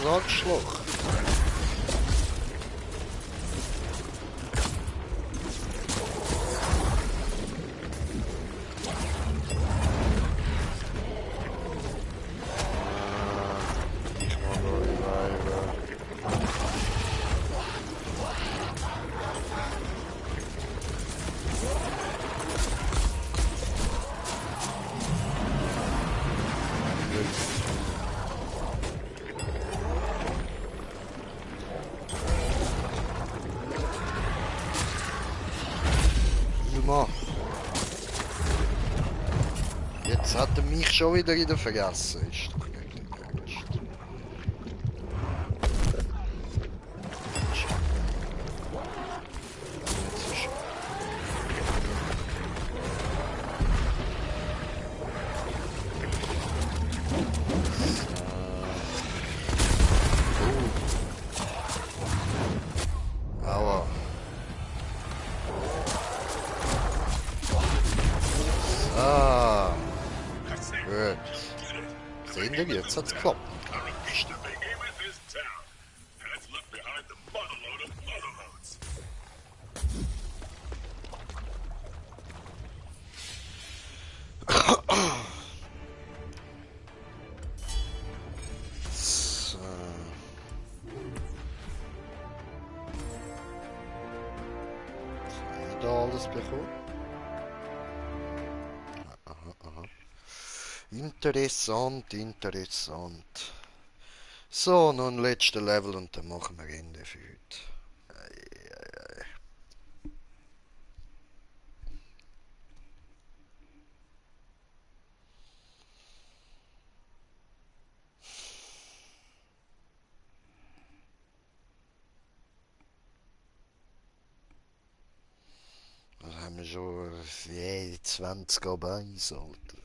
Arschloch. Ich mag noch reviven. Jetzt hat er mich schon wieder vergessen. Ist doch nicht im Ernst. Jetzt ist Aua. Ah. Gut. Sehen wir, jetzt hat's geklappt. Unleash the behemoth is down. And it's left behind the motherload of motherloads. So. Was haben wir da alles bekommen? Aha, aha. Interessant, interessant. So, nun letzter Level und dann machen wir Ende für heute. Ei, ei, ei. Was haben wir schon? 20 Eins, Alter.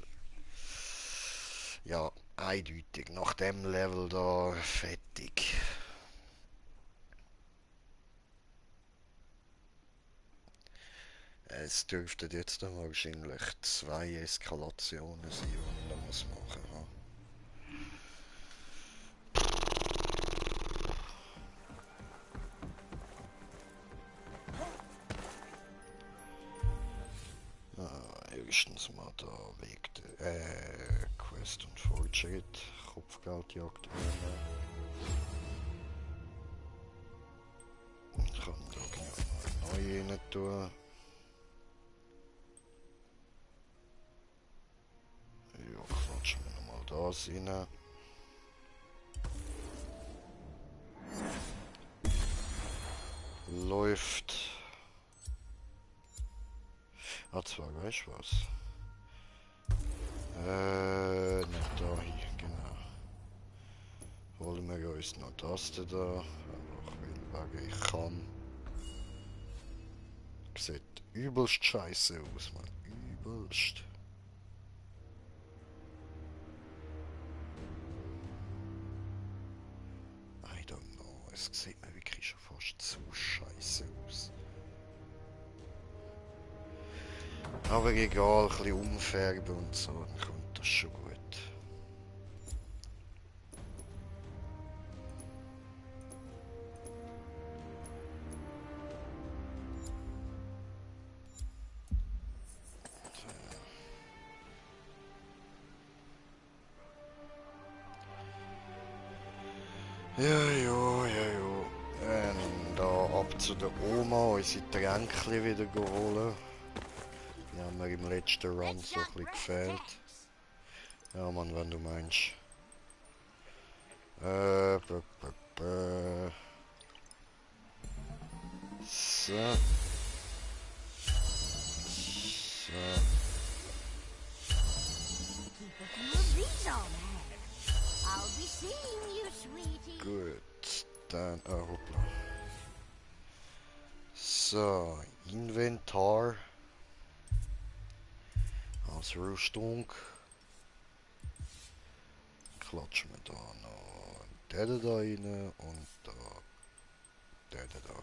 Ja, eindeutig. Nach dem Level da fertig. Es dürften jetzt dann wahrscheinlich 2 Eskalationen sein, die man da muss machen muss. Höchstens mal da Weg der Quest und Fortschritt, Kopfgeldjagd wählen. Ich kann da genau mal neu rein tun. Ja, quatschen wir nochmal das rein. Läuft. Ah, zwar, weißt du was? Nicht da hier, genau. Holen wir uns noch das da. Einfach weil ich kann. Sieht übelst scheiße aus, man. Übelst. es sieht mir wirklich schon fast zu scheiße aus. Aber egal, ein bisschen umfärben und so, dann kommt das schon gut. Ja, ja, ja, ja. Und da ab zu der Oma unsere Tränkchen wieder holen. Die haben mir im letzten Run so ein bisschen gefehlt. Ja, Mann, wenn du meinst. Äh, b -b -b So. So. Keep a few of these on hand. I'll be seeing you, sweetie. Gut. Dann, hoppla. So, Inventar. Ausrüstung. Klatschen wir da noch den da rein und da den da.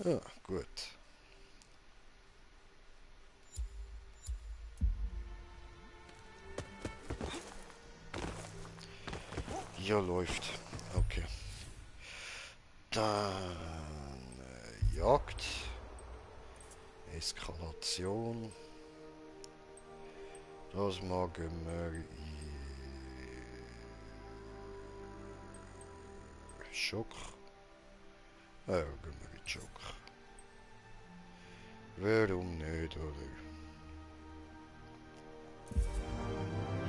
Ja, gut. Ja, läuft. Okay. Dann Jagd. Eskalation. Das machen wir in Schock. Ja, gehen wir in Schock. Warum nicht, oder?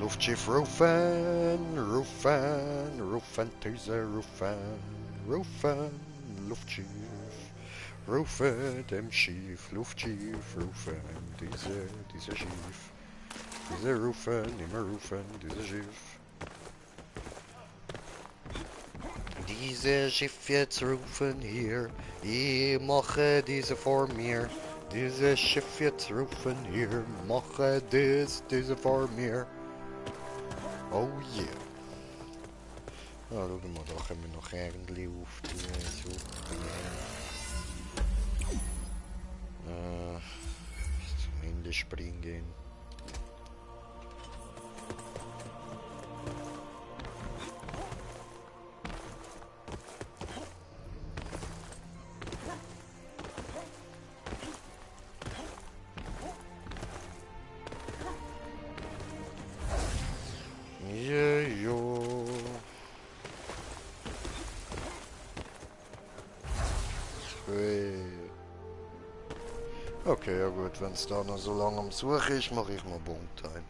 Luftschiff Rufen, Rufen, Rufen, Teaser, Rufen, Rufen, Luftschiff. Rufen, dem Schiff, Luftschiff, Rufen, dieser Schiff. Dieser Rufen, immer Rufen, dieser Schiff. Diese Schiff jetzt rufen hier, ich mache diese vor mir. Diese Schiff jetzt rufen hier, mache diese vor mir. Oh yeah. Ja, schau mal, da können wir noch irgendwie auf die zumindest springen. Ja, jo. Okay, ja gut, wenn es da noch so lange am Suchen ist, mache ich mal Bone-Time.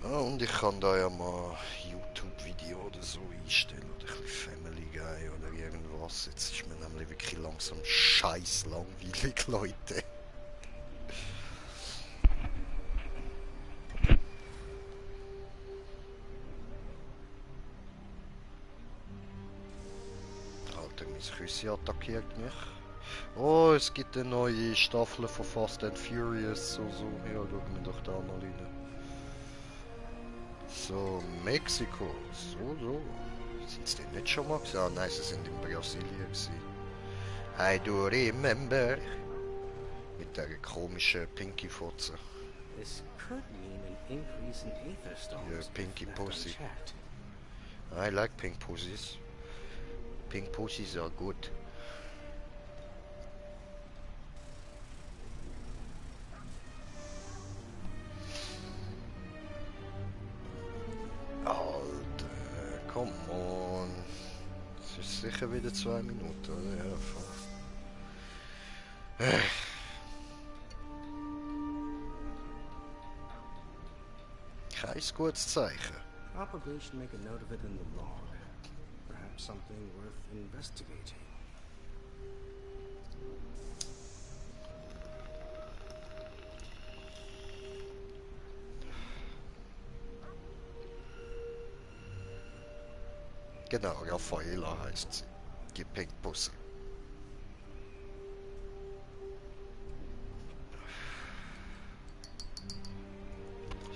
Ah, und ich kann da ja mal YouTube-Video oder so einstellen oder ein bisschen Family Guy oder irgendwas. Jetzt ist mir nämlich wirklich langsam scheiß langweilig, Leute. Alter, mein Küssi attackiert mich. Oh, es gibt eine neue Staffel von Fast and Furious. So. Ja, schauen wir doch da mal rein. So, Mexiko. So. Sind sie denn nicht schon mal gesehen? Ah, nein, sie sind in Brasilien gewesen. I do remember. Mit der komischen Pinky-Fotze. This could mean an increase in aether storms. Yeah, if pinky left pussy. unchecked. I like pink pussies. Pink pussies are good. Alter, come on. Es ist sicher wieder 2 Minuten, oder? Ja, voll. Kein gutes Zeichen. Probably should make a note of it in the log. Perhaps something worth investigating. Genau, Raffaela heißt sie. Die Pink Pussy.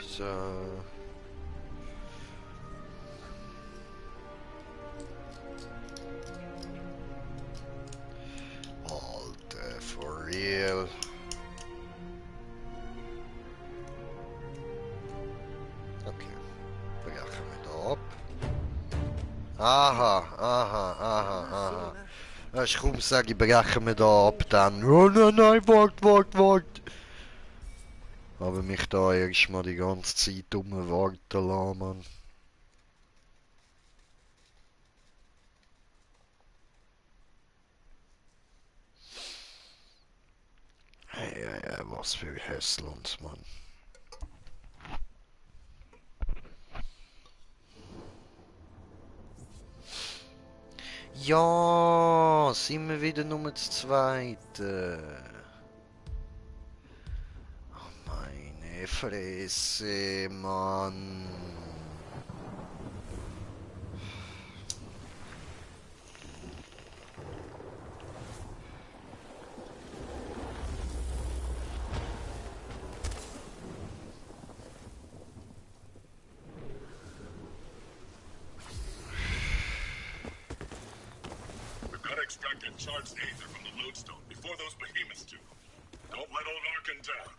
So. real. Okay, brechen wir da ab. Aha, aha, aha, aha. Ja, ich kaum sage, brechen wir da ab, dann. Oh nein, nein, wart. Aber mich da erstmal die ganze Zeit warten lassen, Mann. Hey, was für Hässlunds, Mann. Ja, sind wir wieder Nummer zu zweit. Oh, meine Fresse, Mann. We've got to extract that charged aether from the lodestone before those behemoths do. Don't let old Arkan down.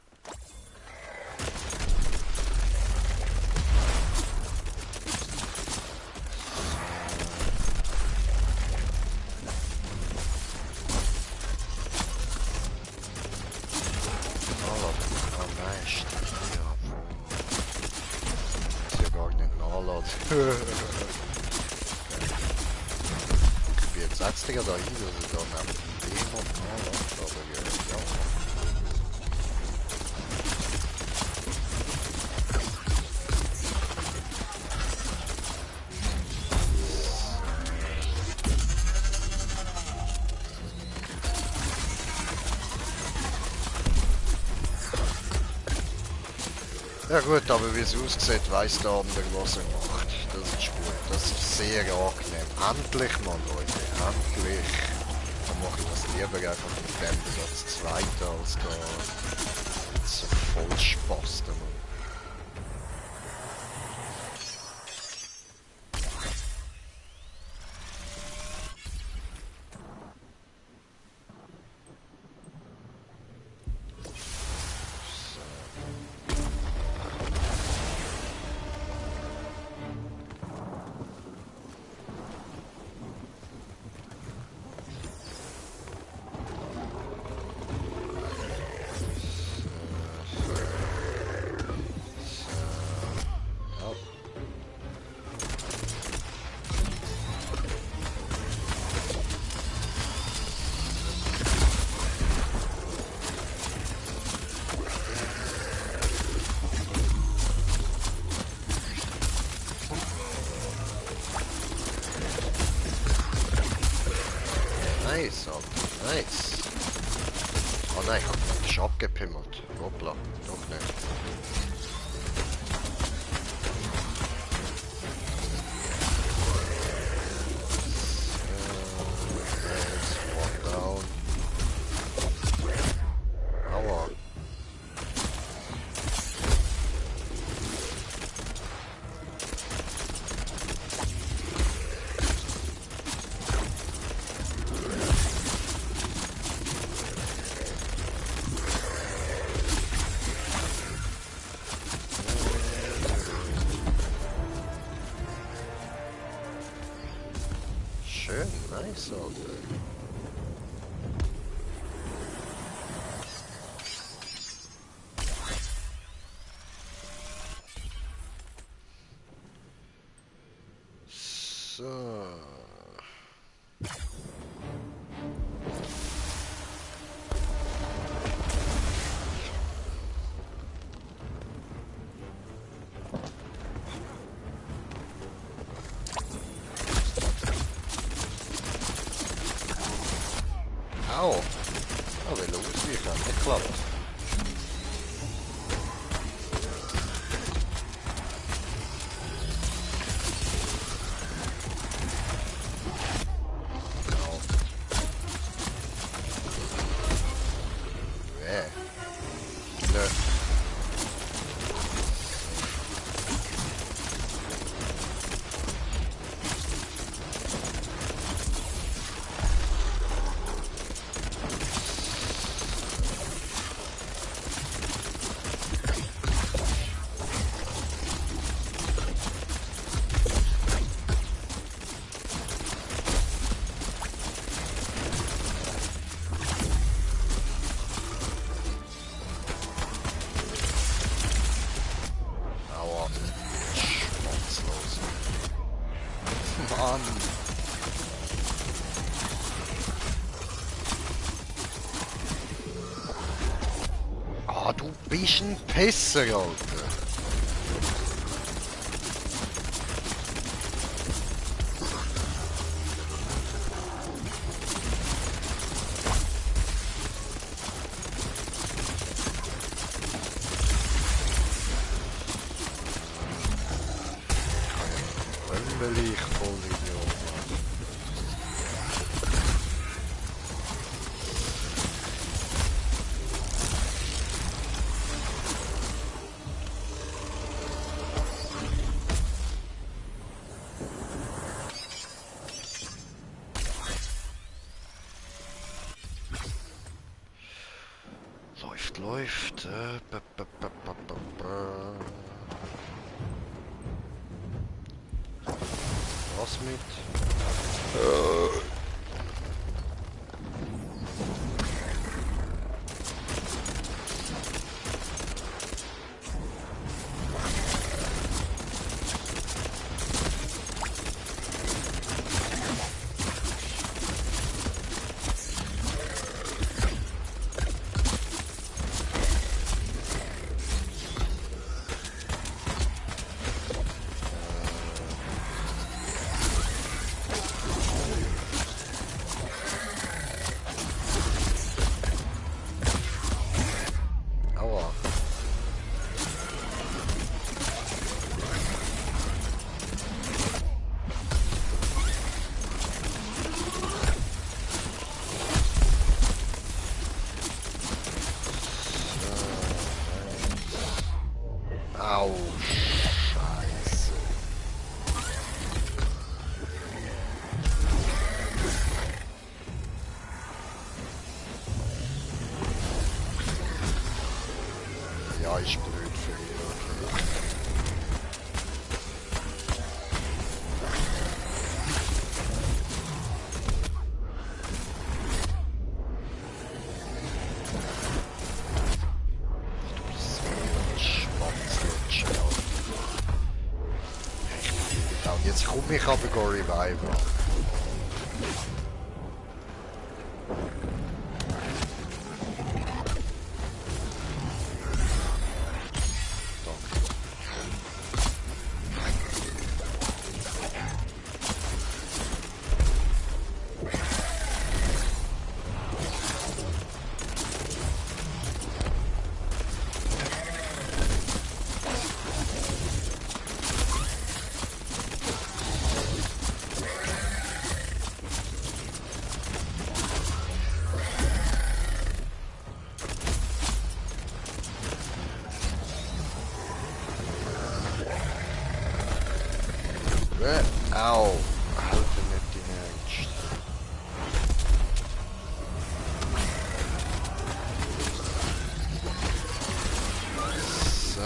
Ich bin jetzt letztlich da hin, dass ich da neben dem Demo nachlasse, aber ja. Ja gut, aber wie es aussieht, weiss der andere, was er macht. Das ist gut, das ist sehr angenehm. Endlich mal, Leute, endlich. Dann mache ich das lieber einfach mit dem Satz zweite, als da so voll Spaß da. Nice, Alter, nice. Oh nein, ich hab abgepimmelt. Hoppla, doch nicht. Nice, one down. Aua. Schön, nice, Alter. So. Au. Oh, will ausweichen. Nicht klappt. Au. Nö. Ah, du bist ein Pisser, Alter. Will ich voll Idiot. Läuft. Was mit? Aua. Au, Scheiße. Ja, ist blöd für ihn, okay. Du bist so ein Schwanzlutsch, Alter. Ja, und jetzt komme ich aber go reviven. Au, Alter, nicht in Ernst. So.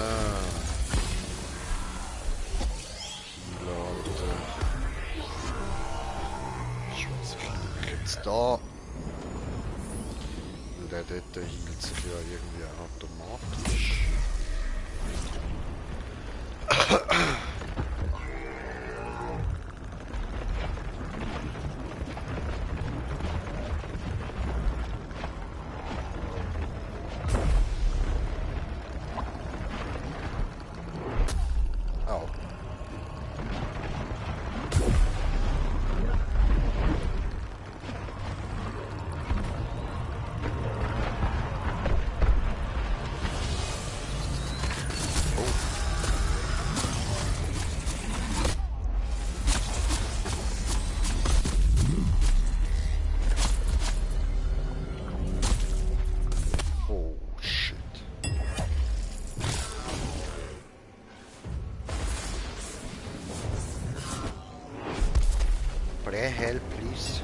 Leute. Schwarze Fliege jetzt da. Und der dort hielt sich ja irgendwie automatisch. Au. Oh, shit. Pray help, please.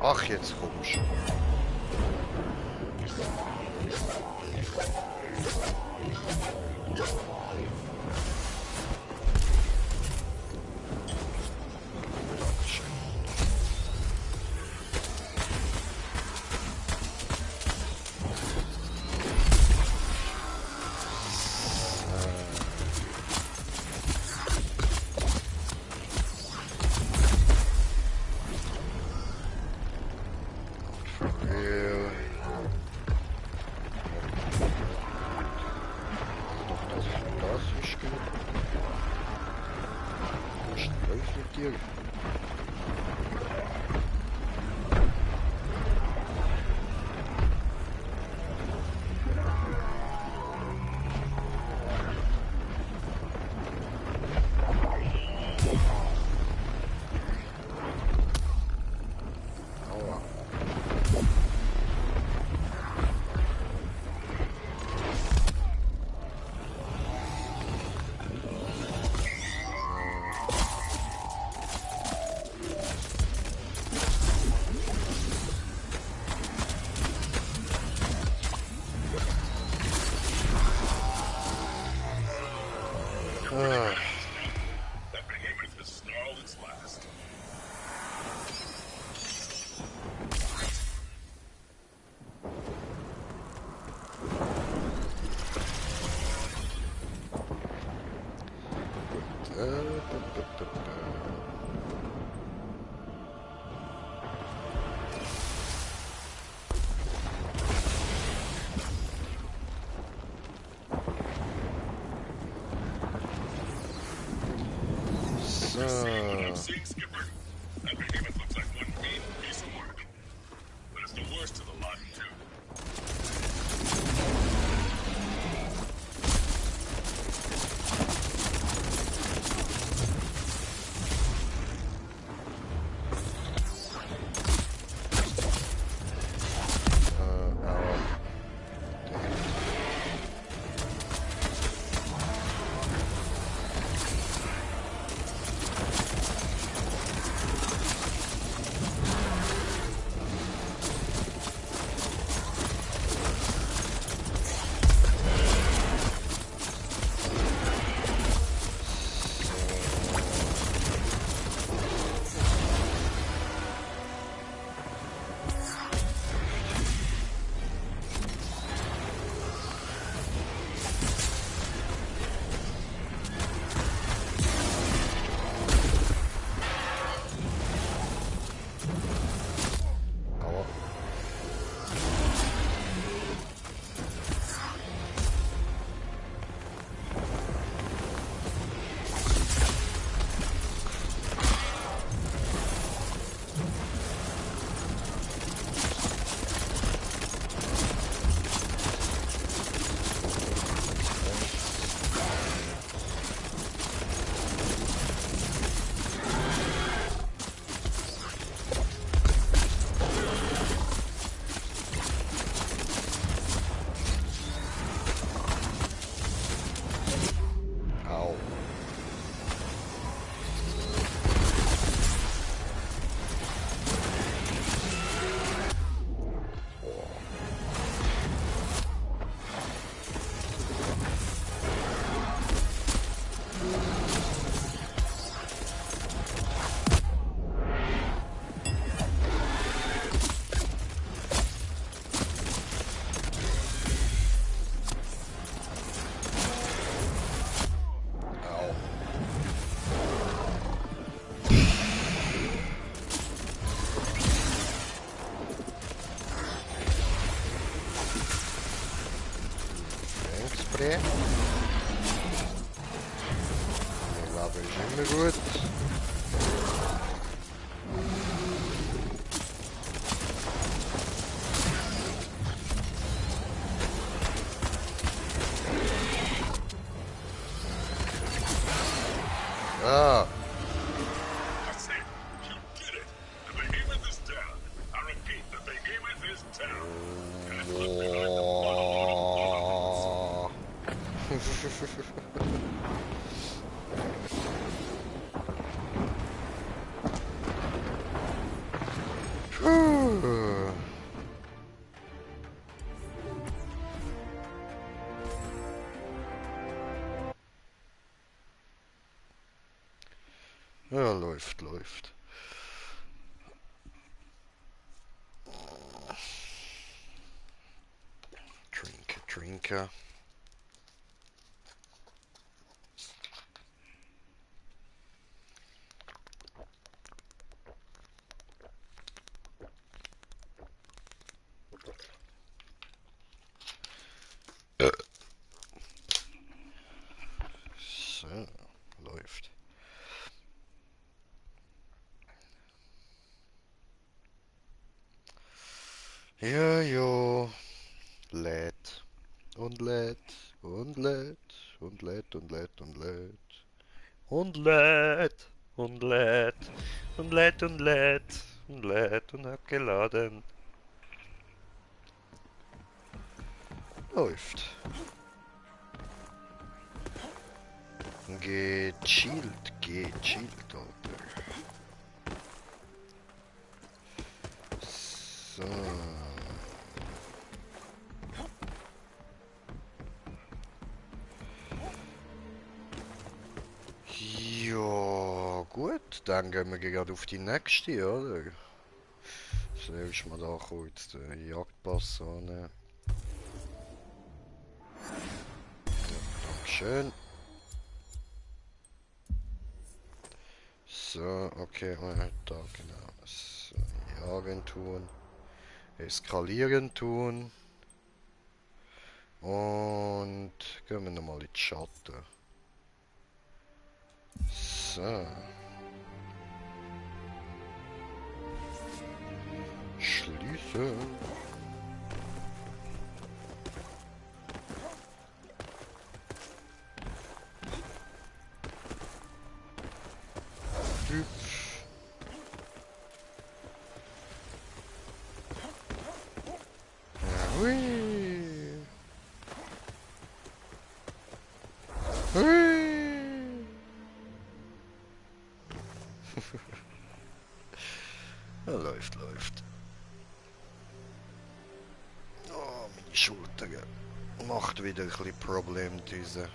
Ach, jetzt kommst du. hier. Aua. Ah. That behemoth has snarled its last. I'm seeing, Skipper. That behemoth looks like one mean piece of work. But it's the worst of the lot, too. Spray. Die Lava ist immer gut. Ah. That's it. You did it. The behemoth is down. I repeat, the behemoth is down. And it's looking like the Ja, läuft. Trinker. So, läuft. Und lädt. Und lädt. Und lädt und lädt und lädt. Und lädt. Und lädt. Und lädt und lädt. Und lädt und hat geladen. Läuft. Gechillt, gechillt, Alter. So. Ja, gut, dann gehen wir gerade auf die nächste, oder? Zuerst mal da kurz den Jagdpass annehmen. Dankeschön. So, okay, da genau. So, jagen tun. Eskalieren tun. Und gehen wir nochmal in die Schatten. So. Schließen. Hüpf. Hui. Hui. Ja, läuft, läuft. Oh, meine Schulter macht wieder ein bisschen Problem, diese.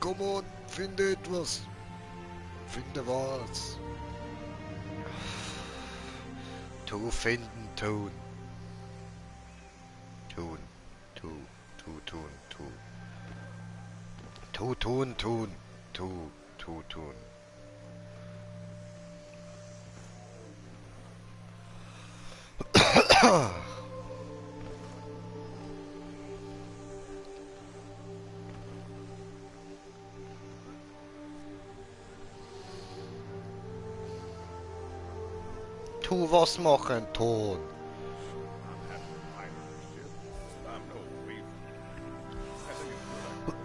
Komm on, finde etwas. Finde was. Tu finden, tun. Tun. Tun. Tun. Tun. Tu was machen, Ton. I'm happy to pilot the ship. I'm no waver. I think it's good I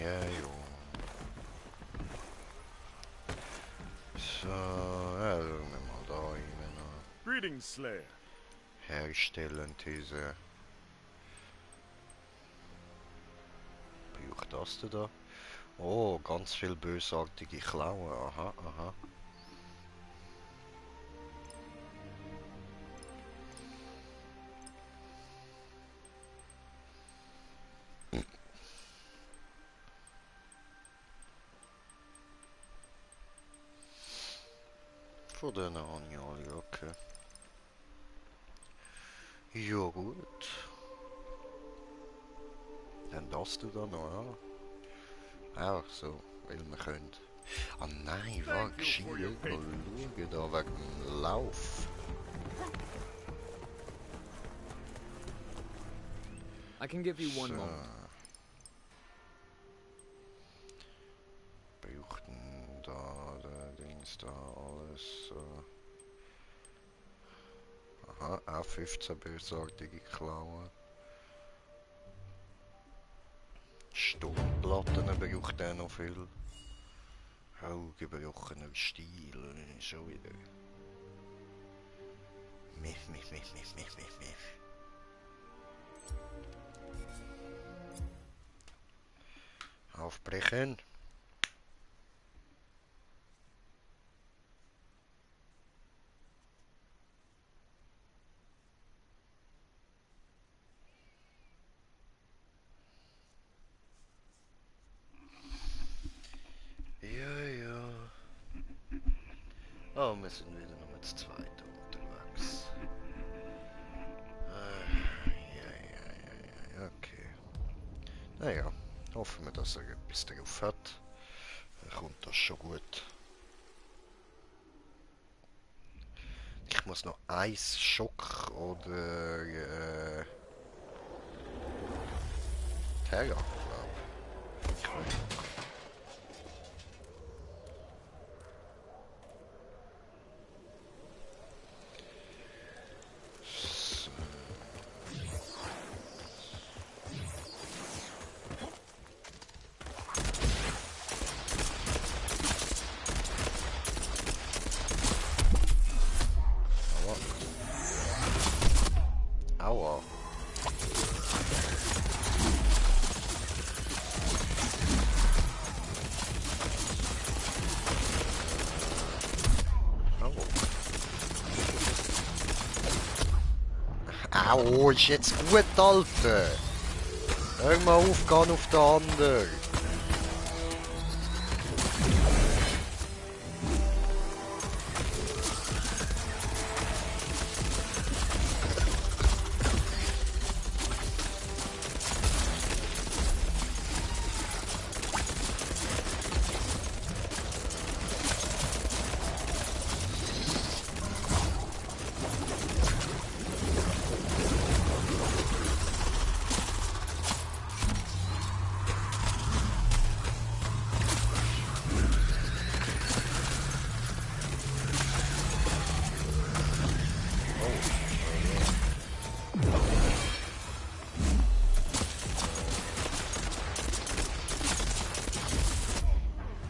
Ja, jo. So, ja, schauen wir mal da rein. Greetings, Slayer. Herstellen diese. Braucht das denn da? Oh, ganz viel bösartige Klauen. Aha. Von denen habe ich alle, okay. Ja gut. Dann das du da noch, ja? Auch so, weil wir können. Ah nein, war Thank you gescheit for your mal patronage. schauen, da wegen dem Lauf. I can give you one So. moment. Brauchten da, der Dings da, alles so. Aha, auch 15 bösartige Klauen. Sturmplatten braucht er noch viel. Augenbrochener Stiel, schon wieder. Miff. Aufbrechen. Ja. Oh, wir wir sind wieder nur mit zweit unterwegs. Ja, okay. Naja, hoffen wir, dass er etwas drauf hat. Dann kommt das schon gut. Ich muss noch Eisschock oder Terra, glaube ich. So. Aua. Aua. Au, ist jetzt gut, Alter. Hör mal auf, geh auf den anderen.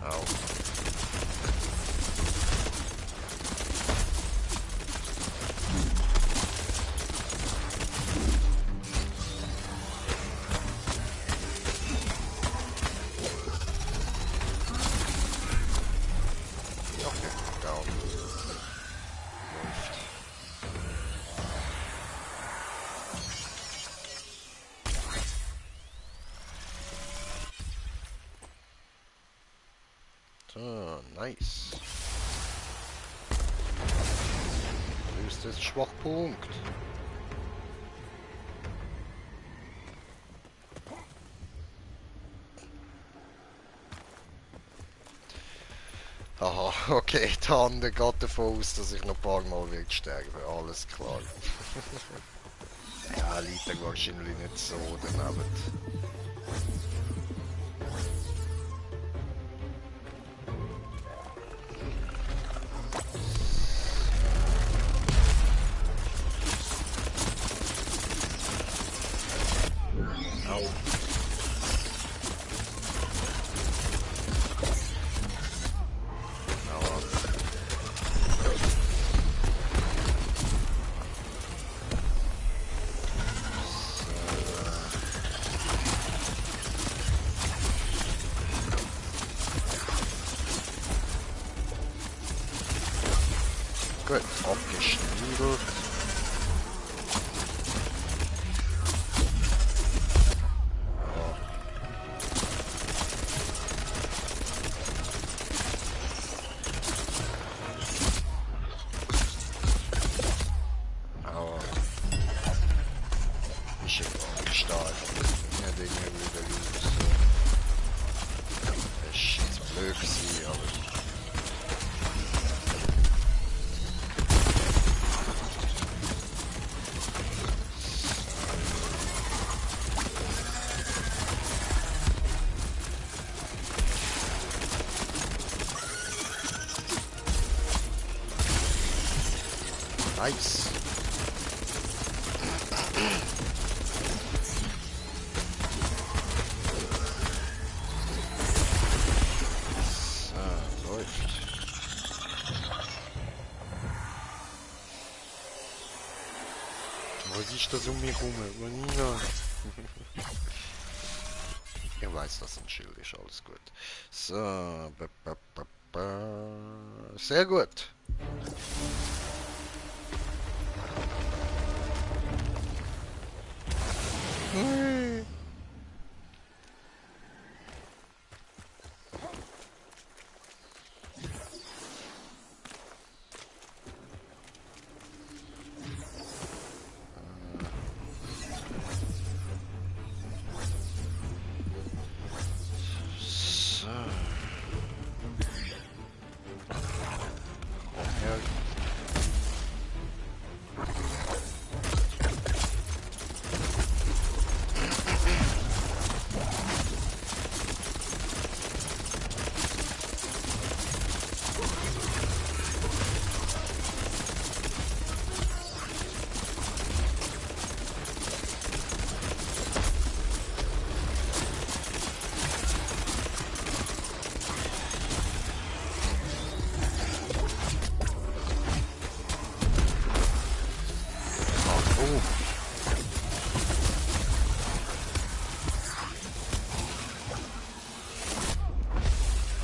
Au. Okay, down. Läuft. So, nice. Löst das Schwachpunkt. Aha, okay, der andere geht davon aus, dass ich noch ein paar Mal wird sterben. Alles klar. Ja, liegt er wahrscheinlich nicht so daneben. Au. Aua. Gut, abgeschniedelt. Aua. Ist egal, gestartet. Ja, Dinge wieder gut. So. Das ist jetzt blöd gewesen, aber... Nice. So, läuft. Was ist das um mich rum? Vanina. Ich weiß, dass ein Schild ist, alles gut. So, sehr gut. Hui.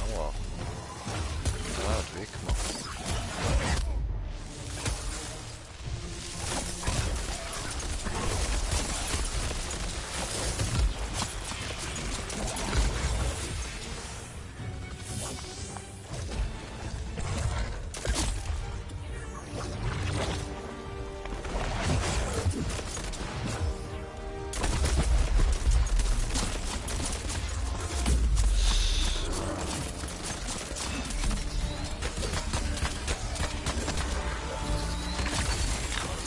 Aua. Ja, hat weggemacht.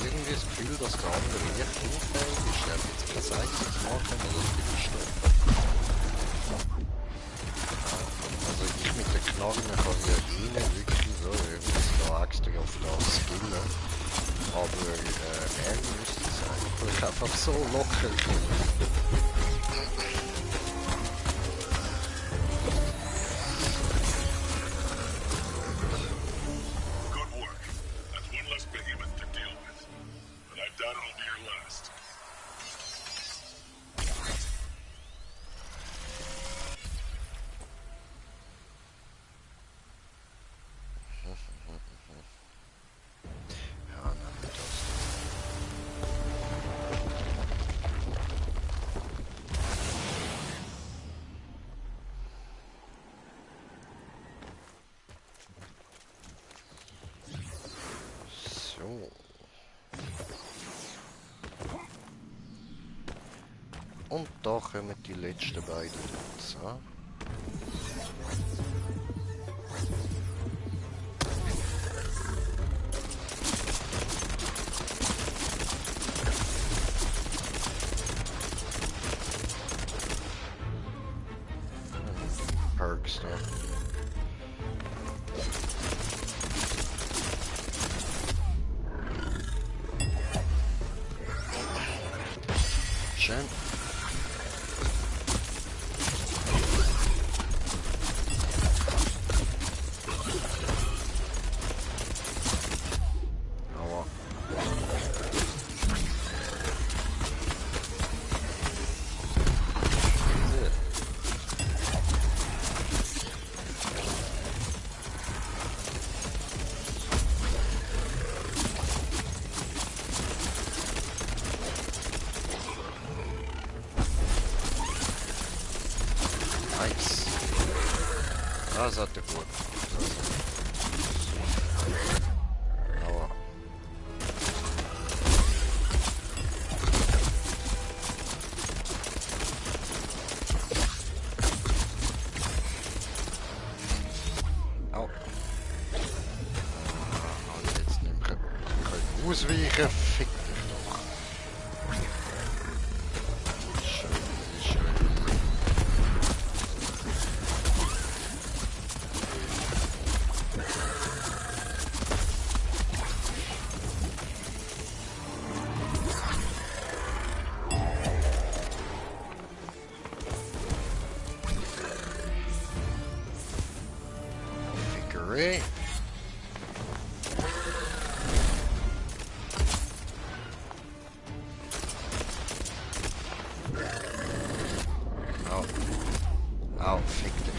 Irgendwie das Gefühl, dass der andere echt unfähig ist. Er hat jetzt kein einziges Mal können das Ding stoppen. Also ich mit den Knarren kann ja eh nicht wirklich so irgendwie da extra auf das skillen. Aber er müsste es eigentlich einfach so locker können. Good work. That's one less behemoth to deal with. But I doubt it'll be your last. Ja, nehmen wir das. So. Und da kommen die letzten beiden Dudes, ja? Perks da. Schön. Aua. Nice. Das hat er gut gemacht. Aua. Au. Und jetzt nicht mehr können ausweichen. Fick dich doch. Schön, schön. Figure eight. Au. Au, fick dich.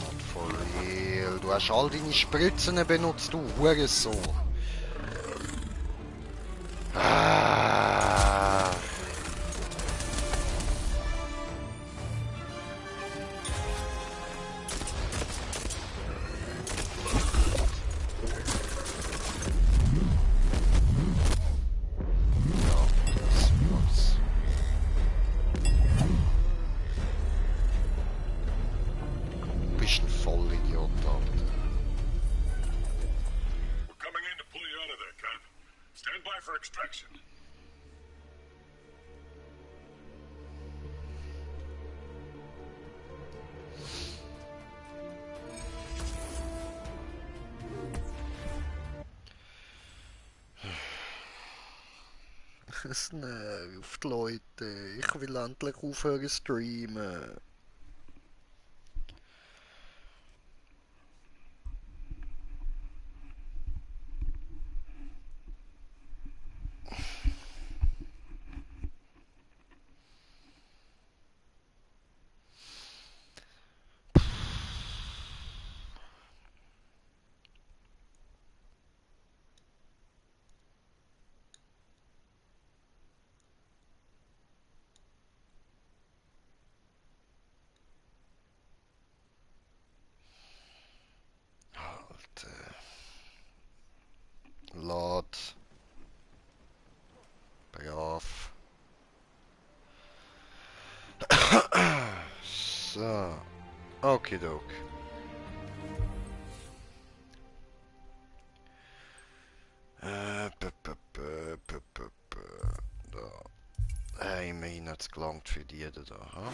Not for real. Du hast all deine Spritzen benutzt, du Hurensohn. Ah. Ja, das war's. Du bist ein Vollidiot, Alter. We're coming in to pull you out of there, Cap. Stand by for extraction. Es nervt, Leute. Ich will endlich aufhören zu streamen. Okidok. Da. Immerhin hat es gelangt für die da. Ha?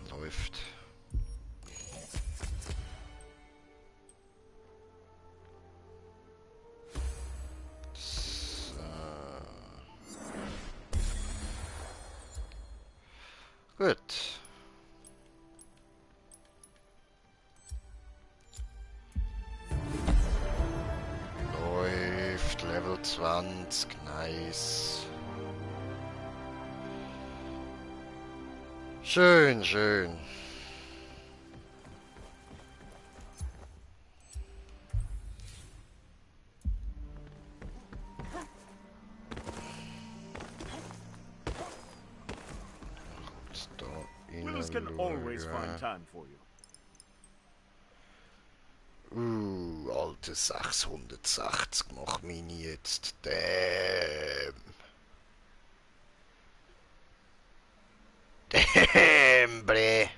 Läuft. Gut. Läuft. Level 20. Nice. Schön, schön. Da Willis can always find time for you. Alte 680 mach Mini jetzt. Damn. Damn, bre.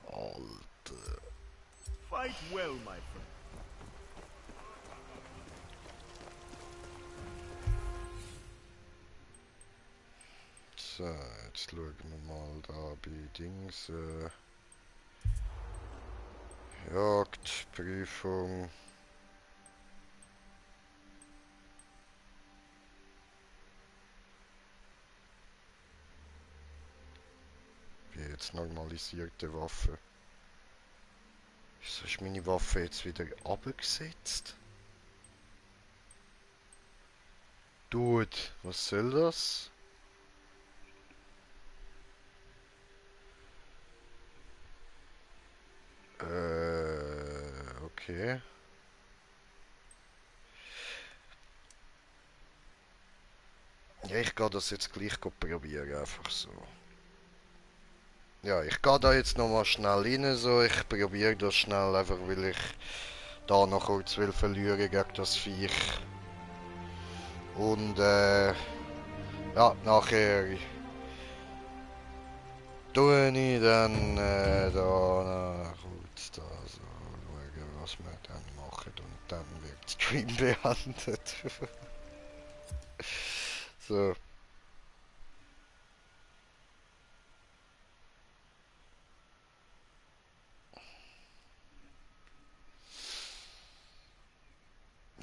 Alter. Fight well, my friend. So, jetzt schauen wir mal da bei Dings. Jagdprüfung. Wie jetzt normalisierte Waffe. Wieso ist meine Waffe jetzt wieder abgesetzt? Dude, was soll das? Okay. Ja, ich gehe das jetzt gleich probieren, einfach so. Ja, ich gehe da jetzt nochmal schnell rein, so. Ich probiere das schnell, einfach weil ich da noch kurz will verlieren gegen das Viech. Und, ja, nachher tue ich dann, da, kurz da so schauen, was wir dann machen und dann wird der Stream beendet. So.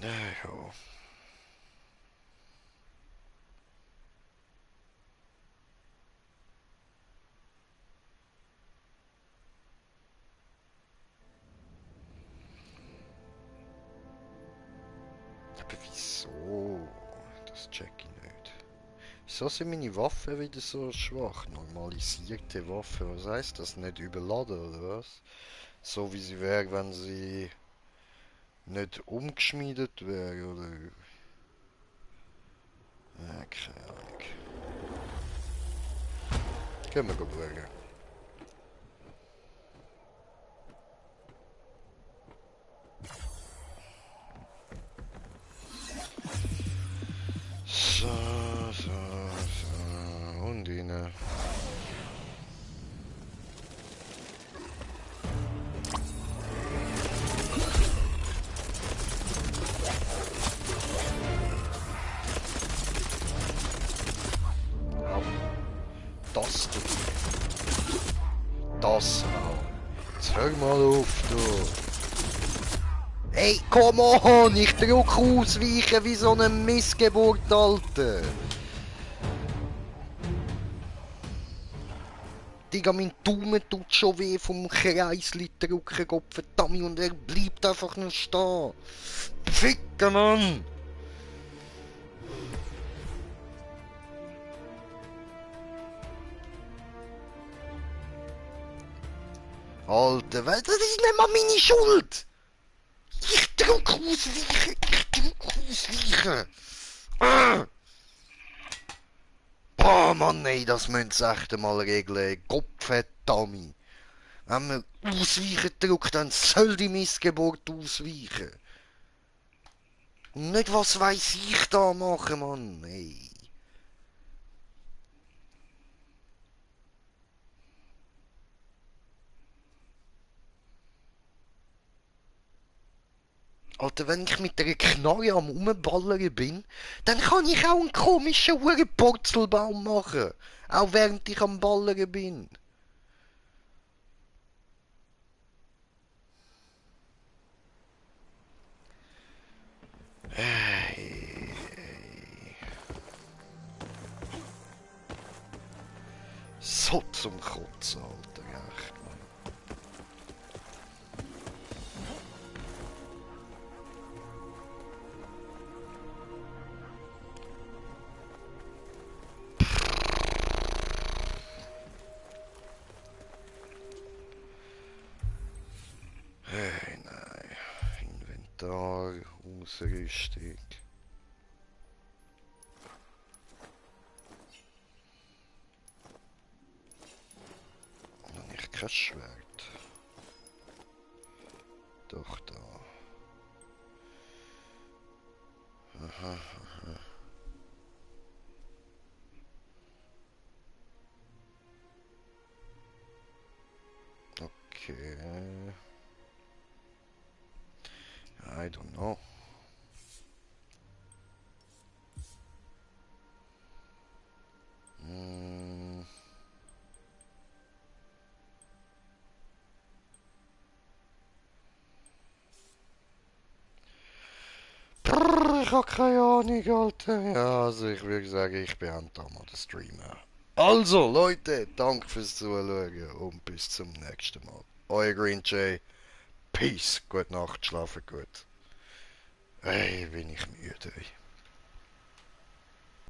Ja. Aber wieso? Das check ich nicht. Wieso sind meine Waffen wieder so schwach? Normalisierte Waffe, was heißt das? Nicht überladen oder was? So wie sie wäre, wenn sie nicht umgeschmiedet wäre oder... Ja, keine Ahnung. Können wir schauen. So, und Undine. Das du. Das auch. Jetzt hör mal auf, du. Hey, come on! Ich drück ausweichen wie so eine Missgeburt, Alter. Digga, mein Daumen tut schon weh vom Kreisli drücken, Gottverdammt, und er bleibt einfach nur stehen. Ficken, Mann! Alter, das ist nicht mal meine Schuld! Ich drück ausweichen! Ich drück ausweichen! Boah, Mann, ey, das müssen sie echt mal regeln. Kopffett, Dummy. Wenn man ausweichen drückt, dann soll die Missgeburt ausweichen. Und nicht, was weiss ich da machen, Mann. Hey. Alter, wenn ich mit einer Knarre am Rumballern bin, dann kann ich auch einen komischen Purzelbaum machen. Auch während ich am Ballern bin. Hey. So zum Kotzen, Alter, echt, Mann. Hey, nein. Inventar, Ausrüstung. Noch nicht kein Schwert. Doch, da. Aha, aha. Okay. I don't know. Hm. Brrr, ich hab keine Ahnung, Alter. Ja, also ich würde sagen, ich beende da mal den Stream. Also, Leute, danke fürs Zuschauen und bis zum nächsten Mal. Euer Green Jay. Peace. Gute Nacht, schlafen gut. Ey, bin ich müde. Ey.